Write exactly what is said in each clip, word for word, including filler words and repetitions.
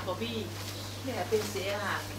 Kopi, mea pese a.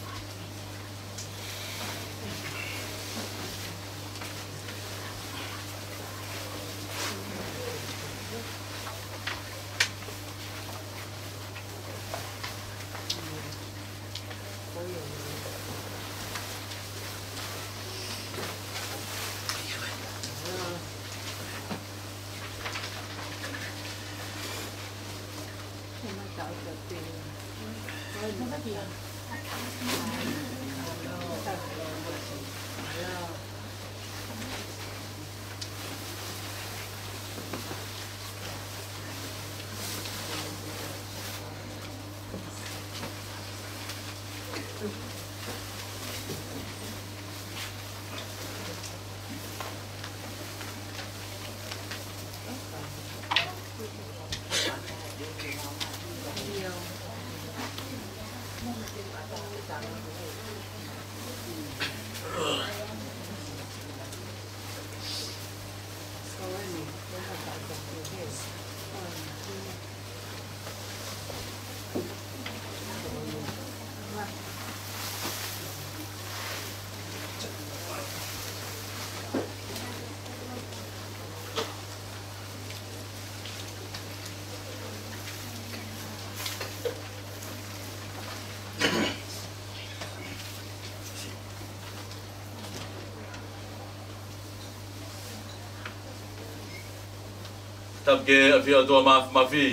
Tapu ki he ʻafio ʻa e ʻOtua Māfimafi,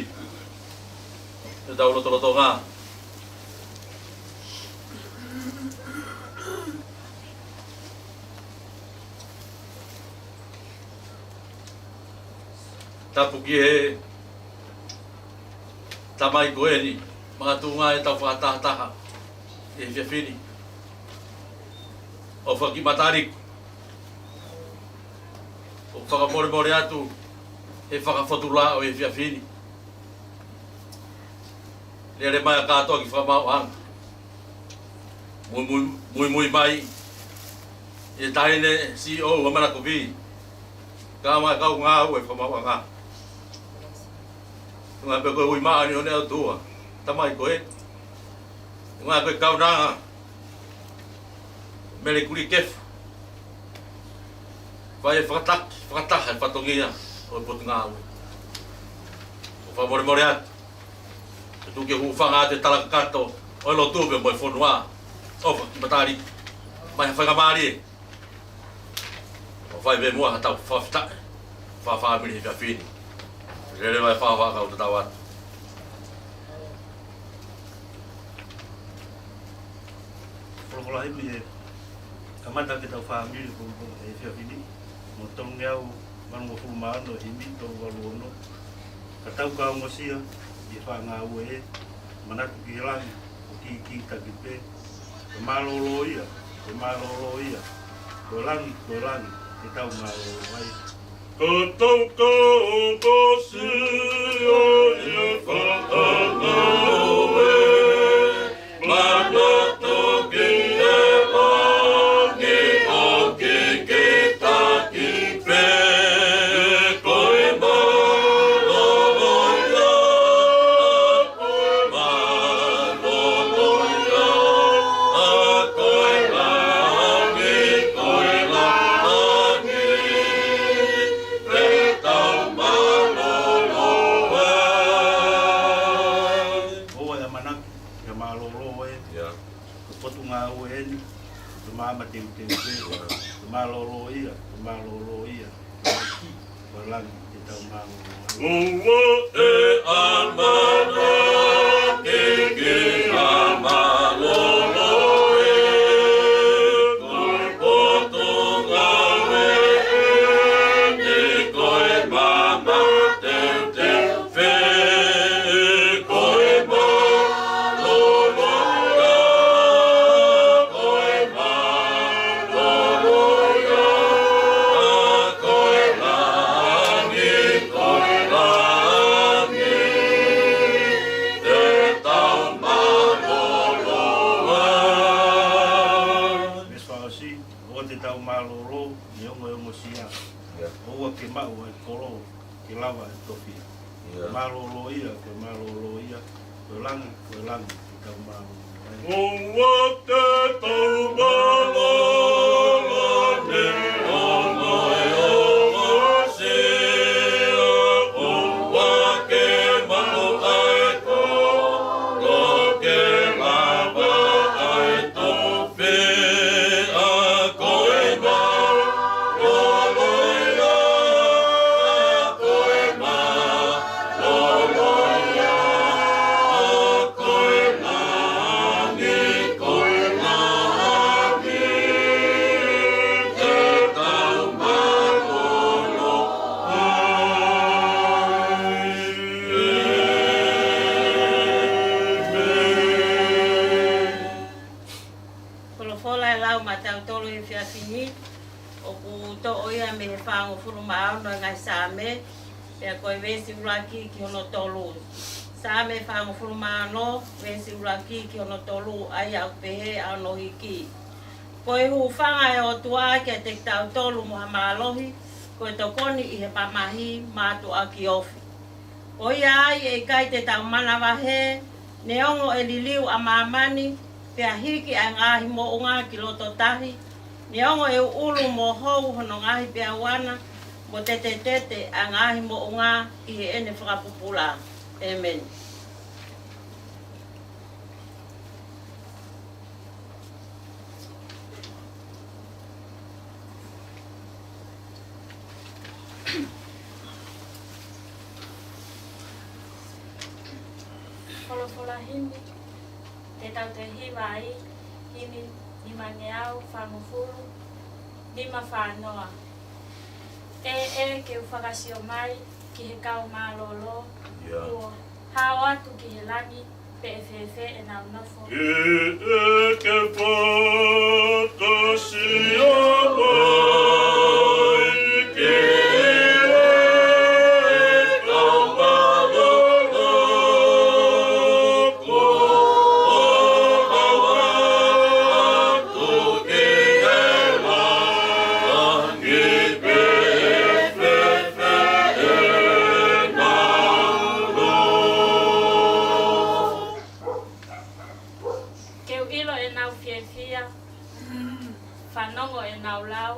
ʻi hotau lotolotonga. Tapu ki he tamai ko eni, makatuʻunga ʻetau fakatahataha ʻi he efiafi ni. ʻOfa ki Mataliku, ʻoku fakamolemole atu he fakafotulā ʻo e efiafi ni. Lele mai ʻa kātoa ki he fakamaauʻanga. Muimui, muimui mai e taʻahine C E O ʻa Manakovi, kae ʻumaʻā e kau ngāue ʻo e fakamaauʻanga. Ngā pē ko e ui māʻoniʻoni ʻa e ʻOtua, tamai ko ē. Ngā ko e kaunanga Mele Kulikefu, fai e fakataki, fakataha e fatongia ʻo e Potungāue. ʻOku fakamolemole atu, ʻe tuku ke hūfanga atu e tala kakato ʻo e lotu pea mo e fonua. ʻOfa ki Mataliku, mai ha faingamālie ʻo fai pē muʻa haʻatau fakafetaʻi fakafāmili he efiafi ni. Lele mai e fakahoha kau tatau atu. Folofola himi ʻe kamata ki heʻetau fāmili ko e efiafi ni. Mo tolungeau valungofulu mā ono, himi tolu valu ono. Ka tau ka ongosia ʻi he faʻa ngāue ē, manatu ki he langi, ʻoku kikitaki pē. Ko e mālōlō ia, ko e mālōlō ia, ko e langi, ko e langi, te tau mālōlō ai. Ka tau ka ongosia ʻi he faʻa ngāue, manatu ki he langi, ʻoku kikitaki pē. Ko e mālōlō ia, ko e mālōlō ia, ʻa ko e langi, ko e langi, te tau mālōlō ai. ʻOua ʻe ʻamanaki ki he mālōlō ē. Ia. Ko e Potungāue eni, ko e maama teuteu pē. Ia. Ko e mālōlō ia, ko e mālōlō ia, ko e langi, te tau mālōlō ai. ʻOua ʻe ʻamanaki ki he mālōlō ē, ko e Potungāue eni, ko e maama teuteu pē. Ko e mālōlō ia, ko e mālōlō ia, ʻa ko e langi, ko e langi, te tau mālōlō ai. Veesi fakaʻosi, ʻoua te tau mālōlō, neongo e ongosia. Ia. ʻOua ke maʻu ʻa e kolo, ke lava e tofiʻa. Ia. Mālōlō ia, ko e mālōlō ia, Ko e langi, ko e langi, ke tau mālōlō ai. ʻOua te tau mālōlō ʻi he ongo ʻo e ʻosi, ʻoua ke maʻu ʻa e kolo, ke lava ʻa e tofi. Folofola ʻe lau maʻatautolu he efiafi ni, ʻoku toʻo ia mei he fāngofulu mā ono ʻo e ngaahi Saame, pea ko e veesi ʻuluaki ki hono tolu. Saame fāngofulu mā ono, veesi ʻuluaki ki hono tolu, ʻa ia ʻoku pehē ʻa hono hiki: Ko e hūfanga ʻa e ʻOtua kiate kitautolu mo ha mālohi, ko e tokoni ʻi he mamahi mātuʻaki ofi. Ko ia ai ʻe ʻikai te tau manavahē, neongo ʻe liliu ʻa māmani, pea hiki ʻa e ngaahi moʻunga ki loto tahi, neongo ʻe ʻuʻulu mo hou hono ngaahi peau ʻana, mo tetetete ʻa e ngaahi moʻunga ʻi heʻene fakapupula. ʻĒmeni. Folofola himi, te tau toe hiva ai, himi nimangeau fāngofulu, nima fā noa. ʻĒ, ʻĒ, ke u fakasio mai ki he kau mālōlō, ʻIo. Kuo hao atu ki he langi, pe ʻe fēfē ʻenau nofo. ʻĒ, ʻĒ, ke fakasio mai ki he kau mālōlō, kuo hao atu ki he langi, pe ʻe fēfē ʻenau nofo. Ke u ʻilo ʻenau fiefia, fanongo ʻenau lau,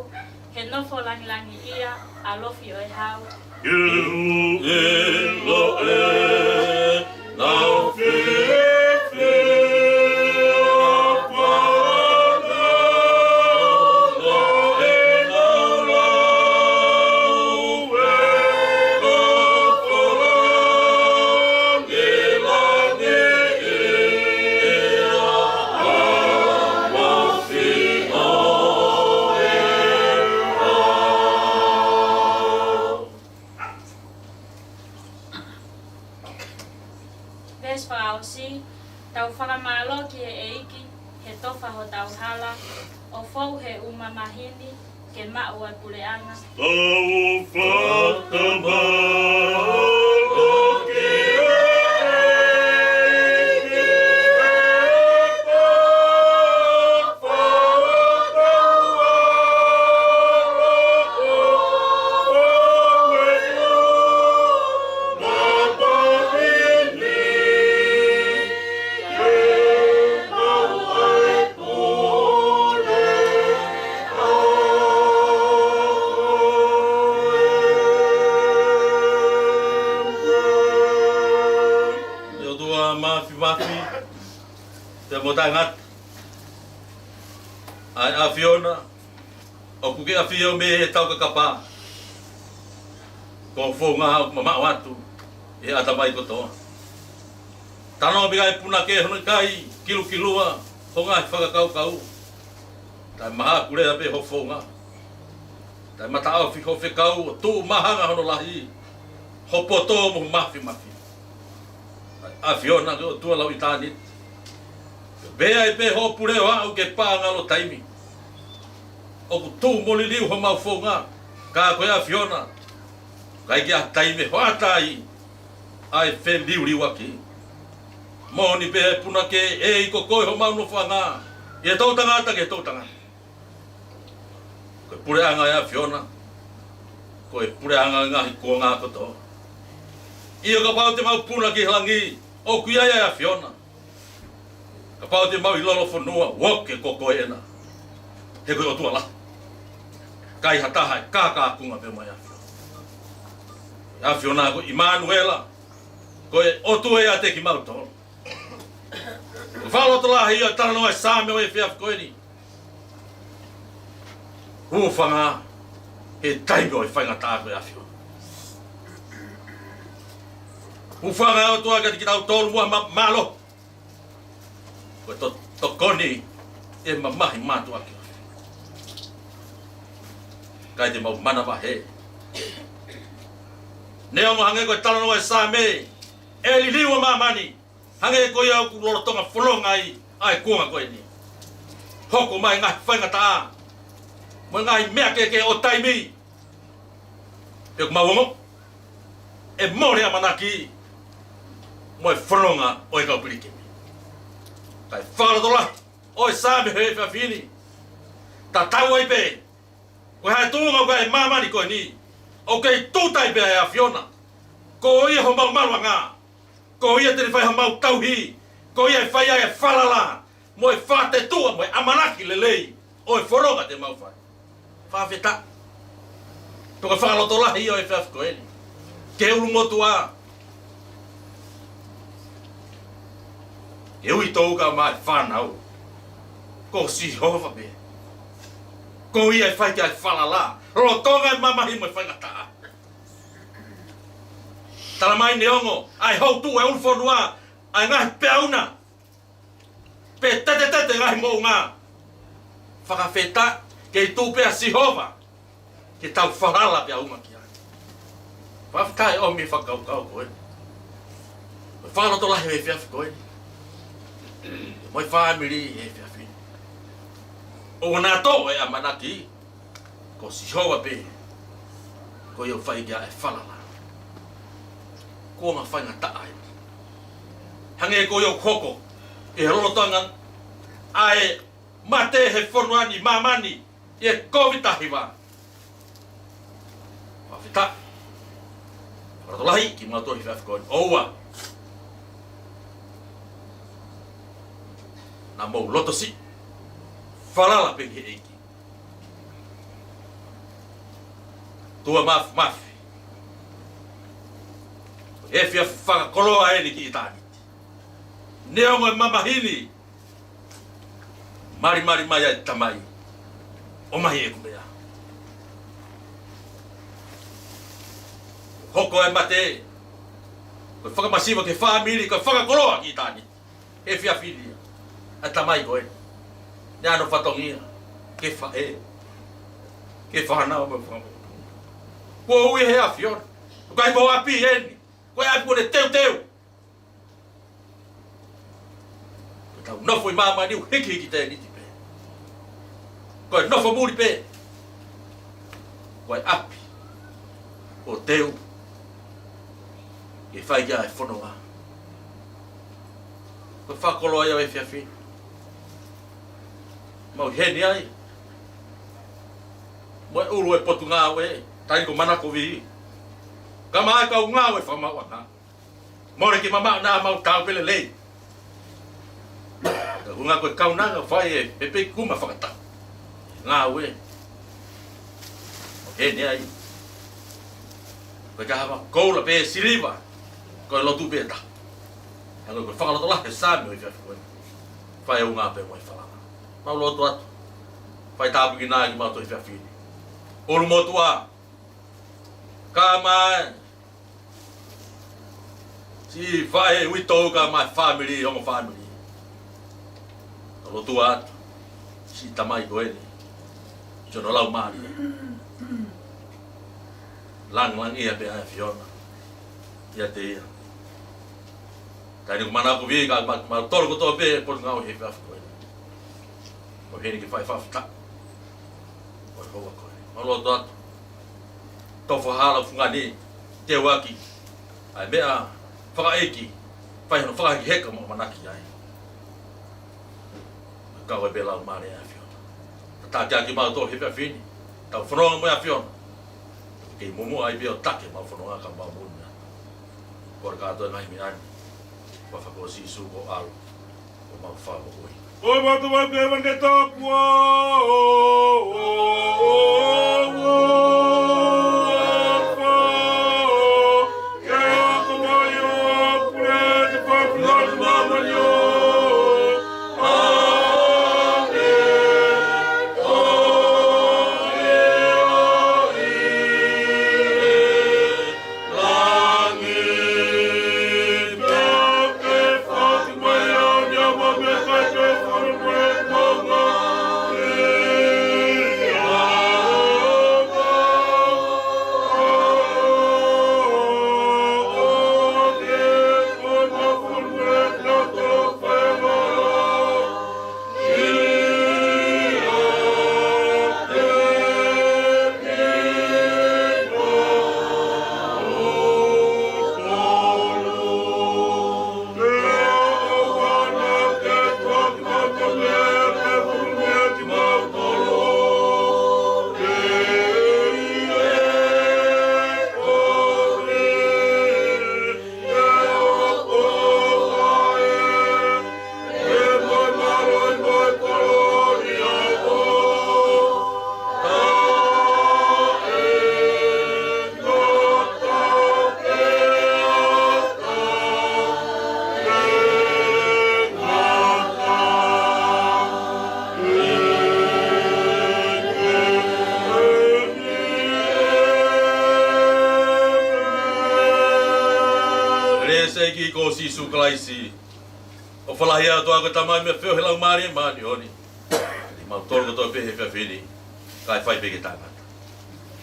he nofo langilangiʻia ʻa Lofi ʻo e Hau. Ke u ʻilo ʻenau fiefia, fanongo ʻenau lau, he nofo langilangiʻia ʻa Lofi ʻo e Hau. Veesi fakaʻosi, tau fakamālō ki he ʻEiki, he tofa hotau hala, ʻo fou he ʻū mamahi ni, ke maʻu ʻa e puleʻanga. Tau fakamālō ki he ʻEiki, he tofa hotau hala, ʻo fou he ʻū mamahi ni, ke maʻu ʻa e puleʻanga. ʻE ʻOtua Māfimafi, te mo taʻengata, ʻa e ʻAfiona, ʻoku ke ʻafio mei he taukakapa, ko e founga ʻoku mamaʻo atu ʻi he ʻatamai kotoa. Talanoa pē ki he punake hono ʻikai kilukilua ho ngaahi fakakaukau, taʻemahakulea pē ho founga, taʻemataʻofi ho fekau, ʻo tuʻu mahanga hono lahi, ho poto mo ho māfimafi. ʻAfiona, ko e ʻOtua lau ʻitāniti, pea ʻi ai pē hoʻo pule ʻo aʻu ki he paʻanga ʻo taimi. ʻOku tuʻu mo liliu homau founga, ka ko e ʻAfiona, ʻikai ke ʻi ai ha taimi ʻe hoʻata ai ʻa e feliuliuaki. Moʻoni pē ʻa e punake, ʻEiki, ko koe homau nofoʻanga, ʻi he toʻutangata ki he toʻutangata. Ko e puleʻanga ʻo e ʻAfiona, ko e puleʻanga ʻo e ngaahi kuonga kotoa. ʻIo, kapau te mau puna ki he langi, ʻOku ʻi ai ʻa e ʻAfiona. Kapau te mau ʻi lolofonua, ʻoku ʻikai ko koe ena. He ko e ʻOtua lahi. ʻIkai ha taha ʻe kākākunga pē mo e ʻAfiona. ʻAfiona ko ʻImanuela. Ko e ʻOtua ʻiate kimautolu. Ko e fakalotolahi ʻo e talanoa ʻa e Saame ʻo e efiafi ko eni. Hūfanga he taimi ʻo e faingataʻa ko e ʻAfiona. Hūfanga ʻOtua kiate kitautolu muʻa ma-, mālō. Ko e to-, tokoni ʻe mamahi mātuʻaki. ʻIkai te mau manavahē. Neongo hangē ko e talanoa ʻa e Saame, ʻe liliu ʻa māmani. Hangē ko ia ʻoku lolotonga fononga ai ʻa e kuonga ko eni. Hoko mai ngaahi faingataʻa mo e ngaahi meʻa kehekehe ʻo taimi. Pea ʻoku mau ongoʻi ʻe mole ʻamanaki mo e fononga ʻo e kau pilikimi. Kae fakalotolahi ʻo e Saame he efiafi ni. Tatau ai pē ko e hā e tuʻunga ʻoku ʻi ai ʻa māmani ko eni, ʻoku kei tūtai pē ʻa e ʻAfiona. Ko ia homau maluʻanga. Ko ia te ne fai homau tauhi. Ko ia ʻe fai ai e falala mo e fakatetuʻa mo e ʻamanaki lelei ʻo e fononga te mau fai. Fakafetaʻi. Ko e fakalotolahi ʻo e efiafi ko eni ki he ʻulumotuʻa. Ke uitou kae ʻumaʻā e fānau. Ko Sihova pē. Ko ia ʻe fai ki ai e falala lolotonga e mamahi mo e faingataʻa. Tala mai neongo ʻa e houtuʻu ʻa e ʻulufonua, ʻa e ngaahi peau na, pe tetetete ngaahi moʻunga. Fakafetaʻi, kei tuʻu pē ʻa Sihova ke tau falala pea uma ki ai. Fakafetaʻi ʻomi e fakakaukau ko ē. Ko e fakalotolahi he efiafi ko ē. Mo e fāmili he efiafi. ʻOua naʻa tō e ʻamanaki. Ko Sihova pē, ko ia ʻoku fai ki ai e falala. Kuonga faingataʻa eni. Hangē ko ia ʻoku hoko ʻi he lolotonga ʻa e mate he fonua ni, māmani, ʻi he Kōviti taha hiva. Fakafetaʻi. Fakalotolahi kimautolu he efiafi ko eni. ʻOua naʻa mou loto siʻi. Falala pē ki he ʻEiki. Tuʻa Māfimafi. Efiafi fakakoloa eni ki ʻitāniti. Neongo e mamahi ni, malimali mai ʻa e Tamai. ʻOmai ʻeku meʻa. Hoko e mate ko e fakamasiva ki he fāmili, ko e fakakoloa ki ʻitāniti. Efiafi ni ʻa e Tamai ko ē. Naʻa ne fatongia ke faʻē, ke fānau mo e fānau. Kuo ui he ʻAfiona. ʻOku ʻikai ko e ʻapi eni. Ko e ʻapi kuo ne teuteu. Ko ʻetau nofo ʻi māmani ʻoku hikihiki tēniti pē. Ko e nofo muli pē. Ko e ʻapi ʻoku teu ke fai ki ai e fononga. Ko e fakakoloa ia ʻo e efiafi. Mau ʻi heni ai mo e ʻulu e Potungāue, taimi ko Manakovi. Ka mai kau ngāue fakamaauʻanga. Mole ke mamaʻo naʻa mau tau pē lelei. Ka ko e ngāue ko e kaunanga fai e pepe kuma fakataha. Ngāue. ʻO heni ai. Ko e kaha ma koula pe siliva. Ko e lotu pē taha. Hangē ko e fakalotolahi he Saame ʻo e efiafi ko eni. Fai ʻo ngā pē mo e falala. Mau lotu atu. Fai tāpuekina kimautolu he efiafi ni. ʻUlumotuʻa. Ka mai. Siʻi faʻē uitou ka mai fāmili, ongo fāmili. Ka lotu atu. Siʻi tamai ko eni. Siʻono laumālie. Langilangiʻia pē ʻa e ʻAfiona. ʻIate ia. Taimi ni ko Manakovi ka ma, ma tolo kotoa pē Potungāue he efiafi ko eni. ʻO heni ke fai fakafetaʻi. ʻO e houa ko ē. Mau lotu atu. Tofa hala fungani. Teuaki. ʻA e meʻa fakaʻeiki. Fai hono fakahekeheka mo ʻamanaki ai. Kau ai pē laumālie ʻa e ʻAfiona. Tataki ʻaki kimautolu he efiafi ni. Tau fononga mo e ʻAfiona. Kei muʻomuʻa ai pē ʻo tataki ʻemau fononga ka mau moʻui atu. Kole kātoa e ngaahi meʻa ni. Fakafokifā ko Sīsū ko e ʻAlo ʻo ʻemau Fakamoʻui. ʻOi, mātuʻa, ke vane ke tapu ā. Lea ʻa e ʻEiki ko Sīsū Kalaisi. ʻOfa lahi atu ā ko e Tamai, mo e feohi ʻa e Laumālie Māʻoniʻoni. Kimautolu kotoa pē he efiafi ni, kae fai pē ke taʻengata.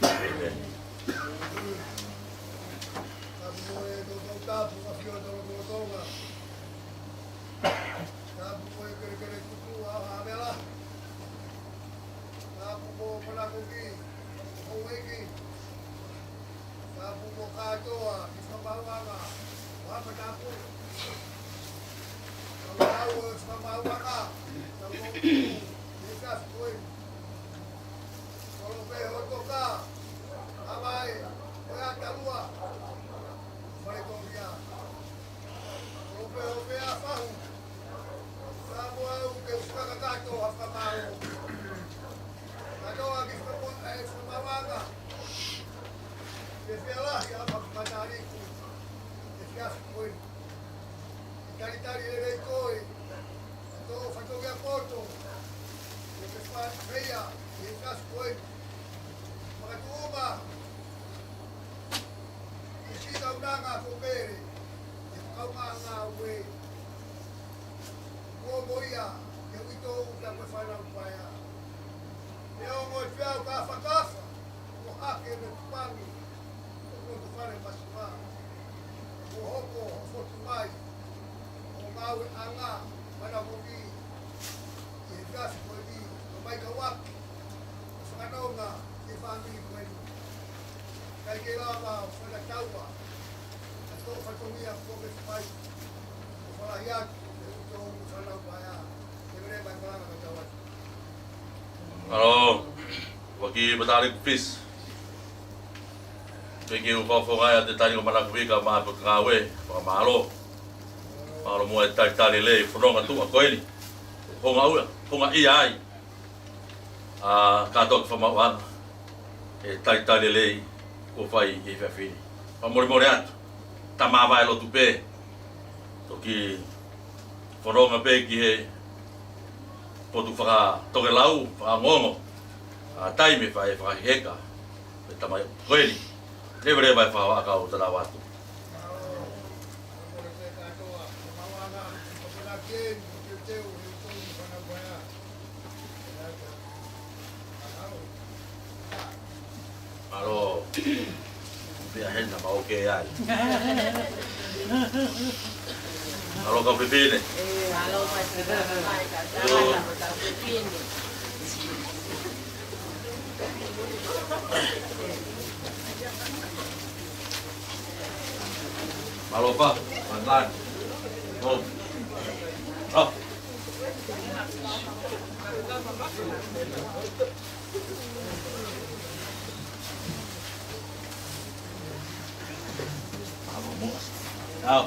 ʻĒmeni. Tapu mo e tau tapu, ʻafio ʻa e tau lotolotonga. Tapu mo e kelekele tutu ʻa Havela. Tapu mo Panakoki, Houʻeiki. Tapu mo kātoa, ki he fakamaauʻanga, ʻo Hapatapu. Tau tau ʻo e fakamaauʻanga, tau tau ʻi he efiafi ko eni. Kolope hotoka, ʻa mai, ʻo e ʻatalua, Fale Tongia. Kolope hope ʻa Fahu, Samoa ʻoku ke usu kakato ha fakamālō. Kātoa ki he fakamaauʻanga, ke fie lahi ʻa e fakatātā ʻi he efiafi ko eni. Ke talitali lelei koe, ʻa e tō fatongia poto, ʻo ke fai meia ʻi he efiafi ko eni. Makatuʻunga, ʻi he siʻi kaunanga ko Mele, ʻi he kaungāngāue, kuo mo ia, ke uitou ka ko e fānau paea. ʻE ongo e peau ka fakafa, ʻo hake me tupangi, ʻo ko e fale masiva. ʻO hoko, ʻo fotu mai, ʻo ngāueʻanga, mana moki, ʻi he efiafi ko eni, ʻo mai kauaki, ʻo fakanonga, ʻi he fāmili ko eni. Kae ke lava ʻo fakataua, ʻa e tō fatongia ko e fai, ʻo falahi atu, ʻe uto ʻo fānau paea, ke mele mai malanga ka tau atu. ʻAlo, ʻoku ʻi he matali kufis. Pea ke u fakafofongaʻi ʻa e tali ko Manakuvika mo e potungāue, fakamālō. Mālō muʻa e talitali lelei, fononga tuʻa ko eni. Honga ua, honga ia ai. ʻA kātoa ki he fakamaauʻanga, ʻe talitali lelei kuo fai ʻi he efiafi ni. Fakamolemole atu, ta māvae lotu pē, toki fononga pē ki he potu fakatokelau, fakaongoongo, ʻa e taimi fai fakaheka, pea tamai ko eni, leveleva e fakahoa kau tana watu. Mālō. Pea hena ma oke ai. Mālō kau fefine. Mālō kau fefine. Mālō pa, mangan. Oh. Oh. Au.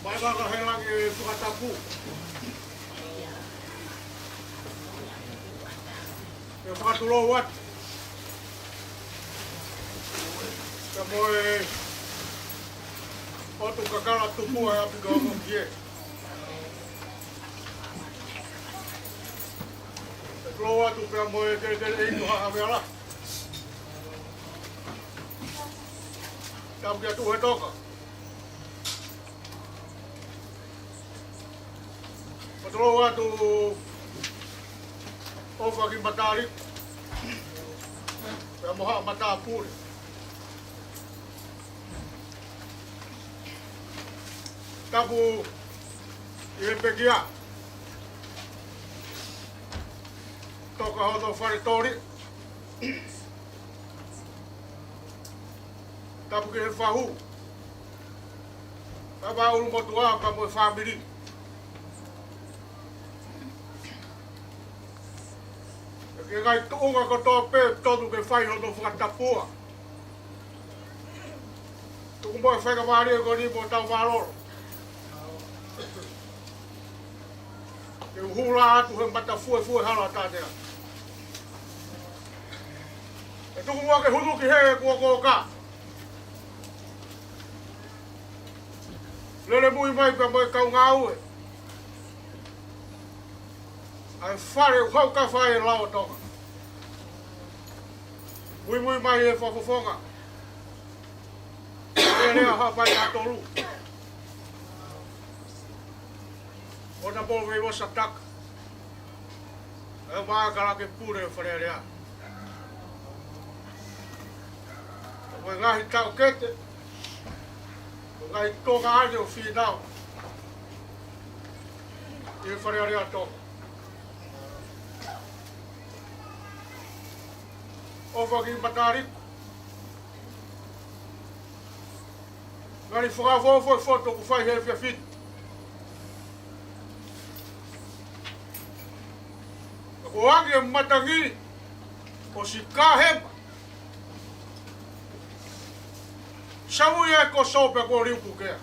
Mai vaka he langi e Fuatapu. ʻE fakatulou atu. Ka mo e ʻotu kakala tupu ʻa e ʻapi ko ʻoku kie. ʻE tulou atu pea mo e teletele ʻi tuha ʻa Vela. Tapu kia Tuʻu he Toka. Fakatulou atu ʻOfa ki Matali. Pea mo haʻa matāpule. Tapu ʻi he pekia. Toka hoto fale toli. Tapu ki he fahu. Tapu ʻulumotuʻa pea mo e fāmili. Ki he ngaahi tuʻunga kotoa pē ʻoku totonu ke fai hono fakatapua. Tuku muʻa e faingamālie ko eni mo tau mālōlō. Ke u hū lā atu he matafuefue hala tātea. ʻE tuku muʻa ke hulu ki he kuo kōkā. Lele mui mai pea mo e kau ngāue. ʻA e fale ʻoku haʻu ka fai e lao Tonga. Muimui mai e fakafofonga. Lele a Haʻapai ʻa Tolu. ʻOna pō vei vo sataka. ʻE maʻa ka lake pule Fale Alea. Ko e ngaahi taʻokete, ko e ngaahi Tonga ʻa ē ʻoku finau ʻi Fale Alea Tonga. ʻOfa ki Mataliku. Ngali fakafoʻofoʻo e foto ʻoku fai he efiafi ni. Ka ko angi e matangi ʻo Sikahema. Saui e koso pea ko Liupukea.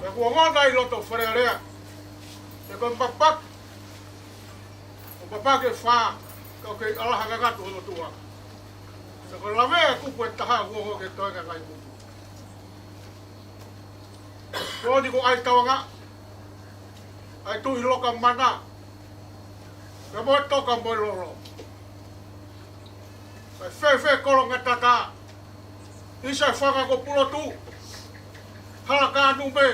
Pea ko ngona ʻi loto Fale Alea. Pea ko Mapaki. Ko Mapaki ʻe fā, ka ʻoku kei ʻalaha ngangatu hono tuʻa. Pea ko Lavea kupu ʻe taha kuo ke toe ngaahi kupu. Ko eni ko ʻAi Tauanga, ʻAi Tuʻi Lokamana, pea mo e Toka mo e Lolo. Pea fēfē Kolongatata, ʻi Safanga ko Pulotu, Halakānume,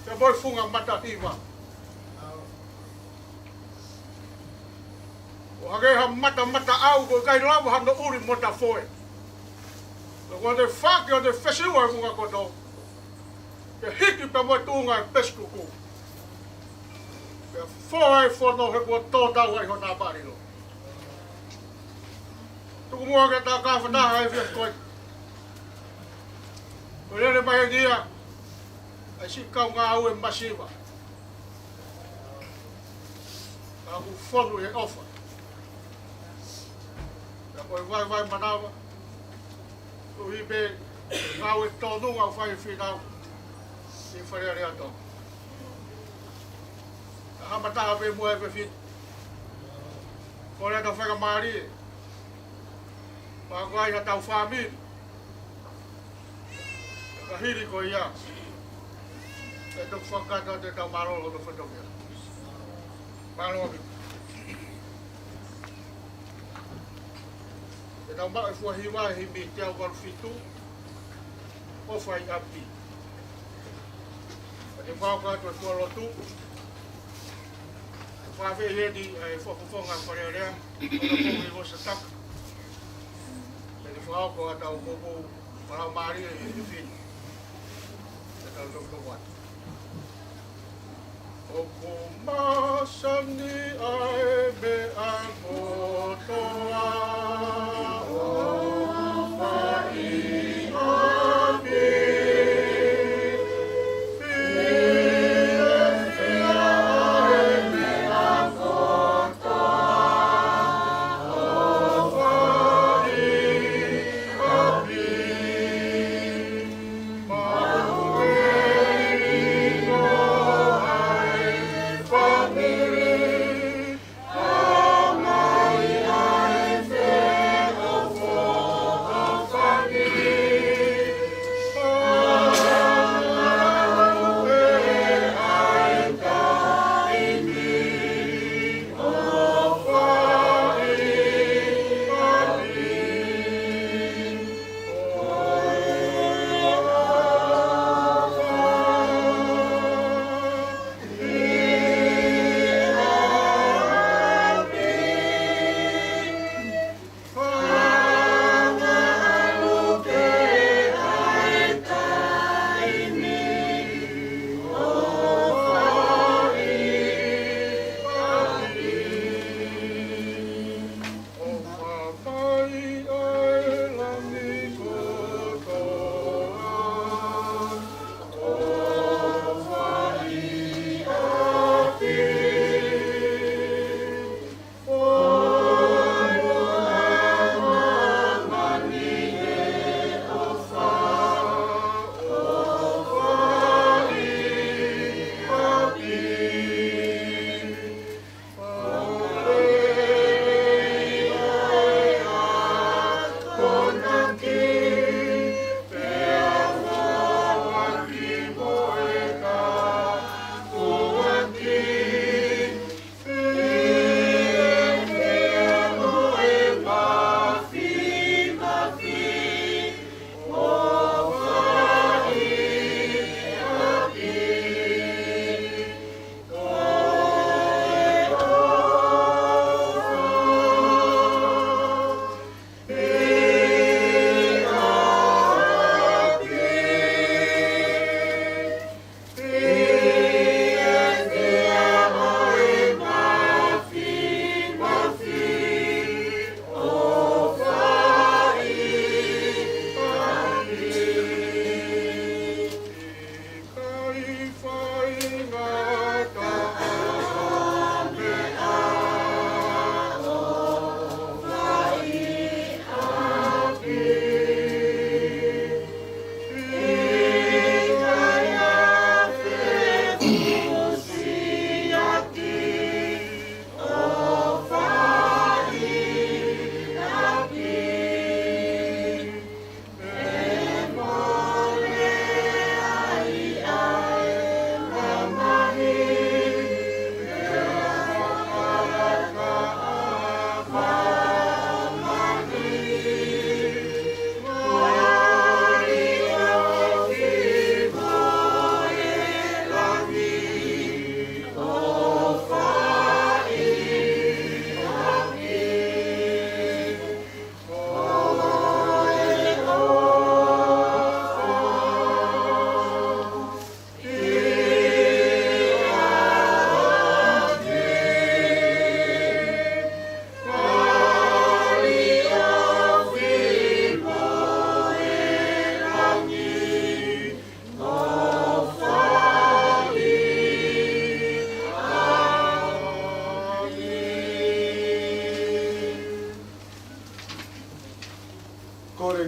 pea mo e Funga Matahiva. ʻO hangē ha matamata ʻau ʻoku ʻikai lava hano ʻuli mo tafoe. Ka ko ʻene faki ʻo ne fesiua e vunga koto. Ke hiki pea mo e tuʻunga e pesikuku. Ke foa e fono he kuo tōtau ai hona palilo. Tuku muʻa ke tau kāfataha e fia koi. Ko lele mai e nia, ʻa e siʻi kau ngāue masiva. Ka ʻoku fonu he ʻofa. Ka ko e vaivai manava. Tuhi pē, ngāue tonu ngāue fai finau. ʻI Fale Alea Tonga. Ka hamataha pē muʻa e vefit. Ko lea tau faingamālie. Pea ko ai ha tau fāmili. Ka hili ko ia. ʻE toki fakataha te tau mālōlō hono fetokia. Mālō ʻaupito. Te tau maʻu e fua hiva he himi teau valu fitu. ʻOfa ʻi ʻapi. Pea te mau kātoa e fua lotu. Fakafeʻiloaki ʻa e fakafofonga Fale Alea, ʻo na pō vei vo sataka. Pea te fakahoko ʻa e tau poupou, fakamālō ʻi he fini. Te tau tokotoko atu. ʻOku masani ʻa e meʻa kotoa, ʻofa ʻi ʻapi.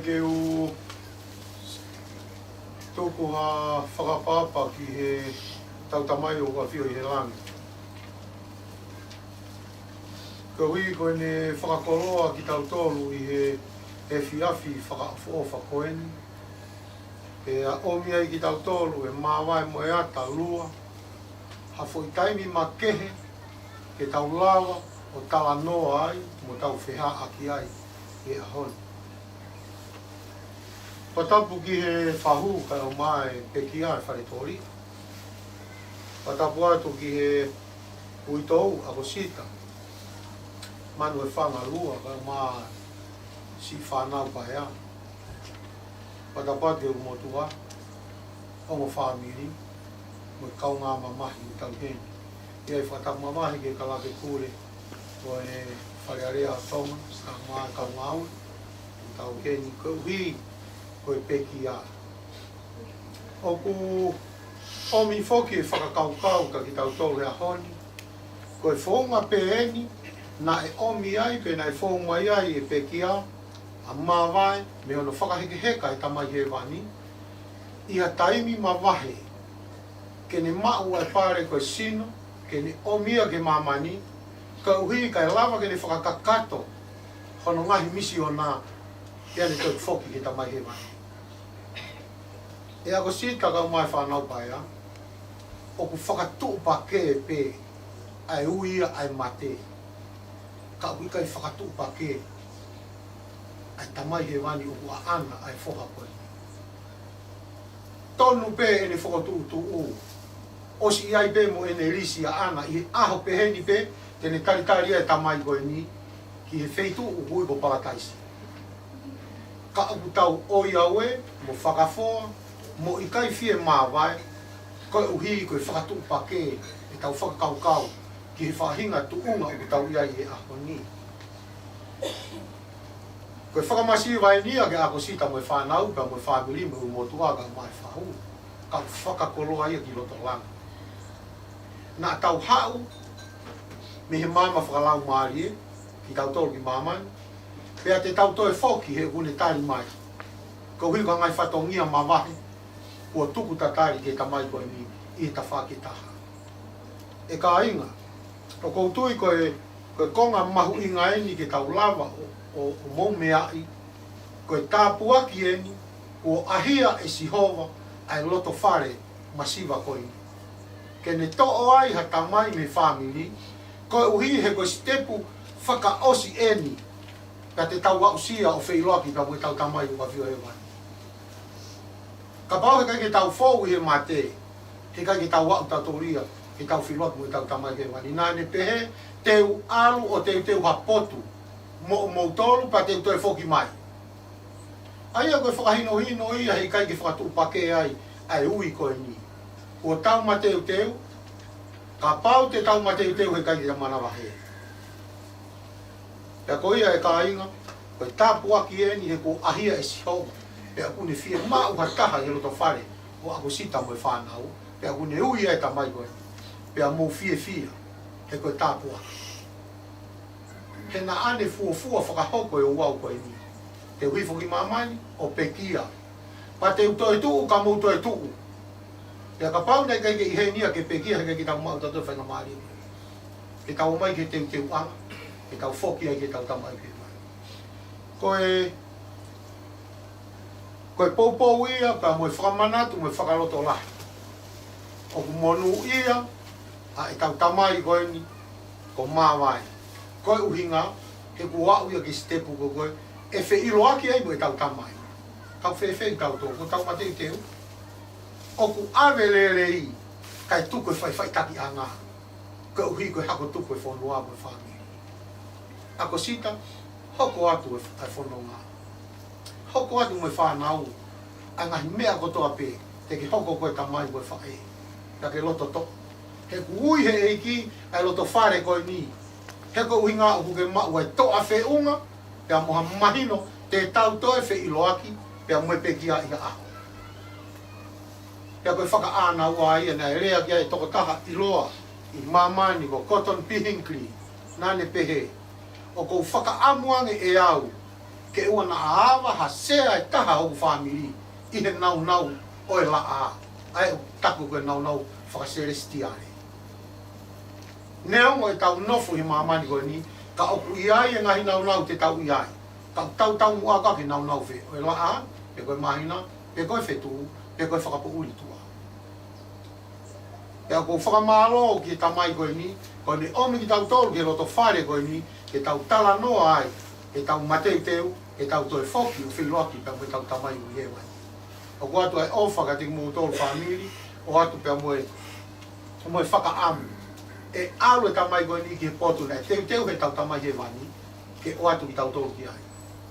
Ke u tuku ha fakaʻapaʻapa ki heʻetau Tamai ʻoku ʻafio ʻi he langi. Koeʻuhi ko ʻene fakakoloa kitautolu ʻi he efiafi fakaʻofoʻofa ko eni, pea ʻomi ai kitautolu ʻe māvae mo e ʻata lua, ha foʻi taimi makehe ke tau lava ʻo talanoa ai mo tau feʻaʻaki ai he ʻaho ni. Fakatapu ki he fahu kae ʻumaʻā e pekia ʻi he fale toli. Fakatapu atu ki he uitou ʻAkosita Manuefangalua kae ʻumaʻā siʻi fānau paea. Fakatapu atu ki he motuʻa, ongo fāmili, mo e kaungā mamahi ʻoku tau ʻi heni. ʻI ai e fakatapu mamahi ki he kalake pule ʻo e Fale Alea ʻo Tonga, kae ʻumaʻā e kau ngāue ʻoku tau ʻi heni, koeʻuhi ko e pekia. ʻOku ʻomi foki e fakakaukau kia kitautolu he ʻaho ni, ko e founga pē eni naʻe ʻomi ai pe naʻe fou mai ai e pekia, ʻa māvae mei hono fakahekeheka ʻe he Tamai Hēvani ʻi ha taimi mavahe, ke ne maʻu ʻa e pale ko e sino, ke ne ʻomi ia ki māmani, koeʻuhi kae lava ke ne fakakakato hono ngaahi misiona, pea ne toe foki ki he Tamai Hēvani. ʻE ʻAkosita kae ʻumaʻā e fānau paea, ʻoku fakatuʻupakē pē ʻa e ui ia ʻa e mate, ka ʻoku ʻikai fakatuʻupakē ʻa e Tamai Hēvani ʻoku ʻaʻana ʻa e foha ko eni. Tonu pē ʻene fokotuʻutuʻu, ʻosi ʻi ai pē mo ʻene lisi ʻaʻana ʻi he ʻaho pehē ni pē te ne talitali ai e tamai ko eni ki he feituʻu ʻoku ui ko Palataisi. Ka ʻoku tau ʻoiauē mo fakafoa mo ʻikai fiemāvae, koeʻuhi ko e fakatuʻupakē ʻetau fakakaukau ki he faʻahinga tuʻunga ʻoku tau ʻi ai he ʻaho ni. Ko e fakamasiva eni ia ki he ʻAkosita mo e fānau, pea mo e fāmili, mo e motuʻa kae ʻumaʻā e fahu, ka ʻoku fakakoloa ia ki loto langi. Naʻa tau haʻu mei he maama fakalaumālie, kitautolu ki māmani, pea te tau toe foki he ʻoku ne tali mai, koeʻuhi ko e ngaahi fatongia mavahe kuo tuku tatali ki he tamai ko eni ʻi he tafaʻaki ʻe taha. ʻE kāinga, ʻoku ou tui ko e, ko e konga mahuʻinga eni ke tau lava ʻo, ʻo, ʻo mou meaʻi, ko e tāpuaki eni kuo ʻahia ʻe Sihova ʻa e loto fale masiva ko eni, ke ne toʻo ai ha tamai mei he fāmili, koeʻuhi he ko e sitepu fakaʻosi eni ka te tau aʻusia ʻo feʻiloaki pea mo ʻetau Tamai ʻoku ʻafio ʻi hēvani. Kapau heʻikai ke tau fou ʻi he mate, heʻikai ke tau aʻu tautolu ia ke tau feʻiloaki mo ʻetau Tamai ʻi hēvani. Naʻa ne pehē, te u ʻalu ʻo teuteu ha potu moʻomoutolu pea te u toe foki mai. ʻA ia ko e fakahinohino ia heʻikai ke fakatuʻupakē ai ʻa e ui ko eni. Kuo tau mateuteu, kapau te tau mateuteu heʻikai ke tau manavahē. Pea ko ia ʻe kāinga, ko e tāpuaki eni he kuo ʻahia ʻe Sihova, pea ʻoku ne fiemaʻu ha taha ʻi he loto fale ʻo ʻAkosita mo e fānau, pea ʻoku ne ui ʻa e tamai ko ē, pea mou fiefia, he ko e tāpuaki. He naʻa ne fuofua fakahoko e ouau ko eni. Te u hifo ki māmani ʻo pekia. Pea te u toe tuʻu ka mou toe tuʻu. Pea kapau naʻe ʻikai ke ʻi heni ia ke pekia, heʻikai ke tau maʻu tautolu e faingamālie. Ke tau ō mai ki he teuteuʻanga, ke tau foki ai ki heʻetau Tamai ʻi hēvani. Ko e Ko e poupou ia pea mo e fakamanatu mo e fakalotolahi. ʻOku monūʻia ʻa ʻetau tamai ko eni ko māvae. Ko e ʻuhinga, he kuo aʻu ia ki he sitepu ko ē ʻe feʻiloaki ai mo ʻetau tamai. Kau fēfē kitautolu, ko ʻetau mateuteu? ʻOku ʻave lelei, kae tuku e faʻifaʻitakiʻanga. Koeʻuhi ko e hako tupu e fonua mo e fāmili. ʻAkosita, hoko atu e, e fononga. Hoko atu mo e fānau, ʻa e ngaahi meʻa kotoa pē, te ke hoko ko e tamai mo e faʻē. Ka ke loto toʻa. He kuo ui he ʻEiki ʻa e loto fale ko eni. He ko e ʻuhinga ʻoku ke maʻu ʻa e toʻa feʻunga, pea mo ha mahino te tau toe feʻiloaki, pea mo e pekia ʻi ha ʻaho. Pea ko e fakaʻānaua ia naʻe lea ki ai e tokotaha ʻiloa ʻi māmani ko Gordon B. Hinckley, naʻa ne pehē, ʻoku ou fakaʻamu ange ʻe au Ke ʻoua naʻa ava ha sea ʻe taha hoku fāmili ʻi he naunau ʻo e laʻā, ʻa ia ʻoku taku ko e naunau fakaselesitiale. Neongo ʻetau nofo ʻi māmani ko eni, ka ʻoku ʻi ai e ngaahi naunau te tau ʻi ai. Ka ʻoku tau taumuʻa ki he naunau fē, ʻo e laʻā, pe ko e māhina, pe ko e fetuʻu, pe ko e fakapoʻuli tuʻa. Pea ʻoku ou fakamālō ki he tamai ko eni, ko ʻene ʻomi kitautolu ki he loto fale ko eni, ke tau talanoa ai, ke tau mateuteu, ke tau toe foki ʻo feʻiloaki pea mo ʻetau Tamai ʻoku ʻi hēvani. ʻOku ʻoatu ʻa e ʻofa kiate kimoutolu fāmili, ʻoatu pea mo e, mo e fakaʻamu. ʻE ʻalu e tamai ko eni ki he potu naʻe teuteu heʻetau Tamai Hēvani, ke ʻoatu kitautolu ki ai.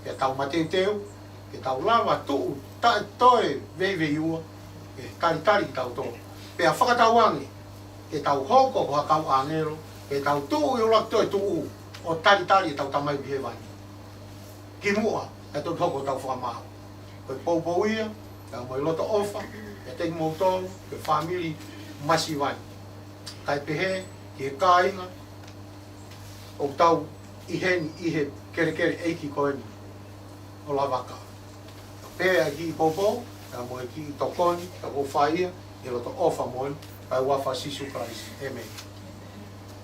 Ke tau mateuteu, ke tau lava tuʻu taʻe toe veiveiua, ke talitali kitautolu. Pea fakatauange, ke tau hoko ko ha kau ʻāngelo, ke tau tuʻu ʻi he ʻuluaki toetuʻu ʻo talitali ʻetau Tamai ʻoku ʻi hēvani. Kimuʻa, kae toki hoko ʻetau fakamaau. Ko e poupou ia, pea mo e loto ʻofa, kiate kimoutolu, ko e fāmili masiva ni. Kae pehē, ki he kāinga, ʻoku tau ʻi heni ʻi he kelekele ʻeiki ko eni ʻo Lavaka. Pea ʻi he kiʻi poupou, pea mo e kiʻi tokoni, ka ʻoku ou fai ia, ʻi he loto ʻofa moʻoni, ʻi he huafa ʻo Sīsū Kalaisi. ʻĒmeni.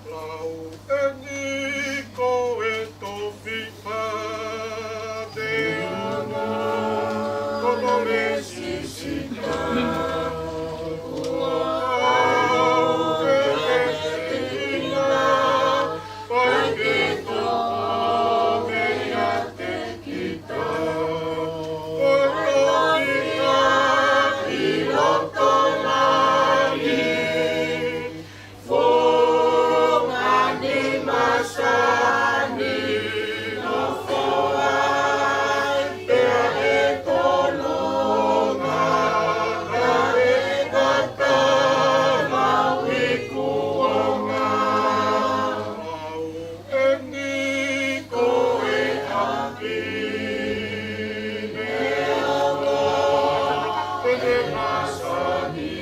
Lau eni ko e tofiʻa te ana, ko no le sisita, ua au e ina, pai ke toʻo meiate kita. Ko e tofiʻa ʻi loto mai, Fungani masani no foa, pea ʻe tolonga, ka ʻe kata mau i kuonga. Lau eni ko e ʻapi, meʻa ʻa e masani.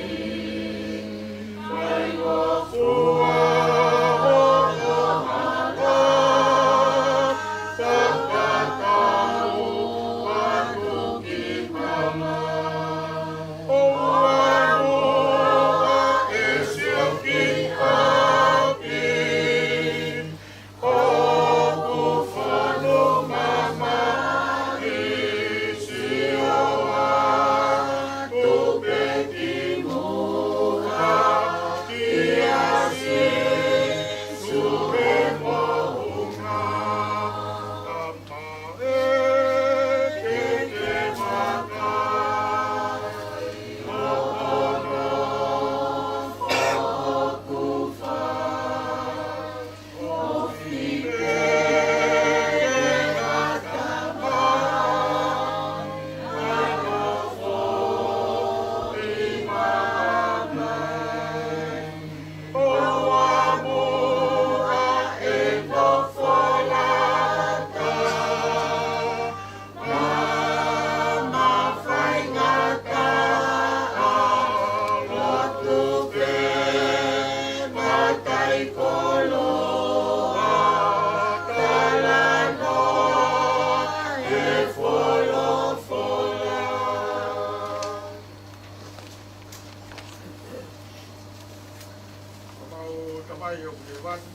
Ko ʻemau Tamai ʻoku ʻi hēvani,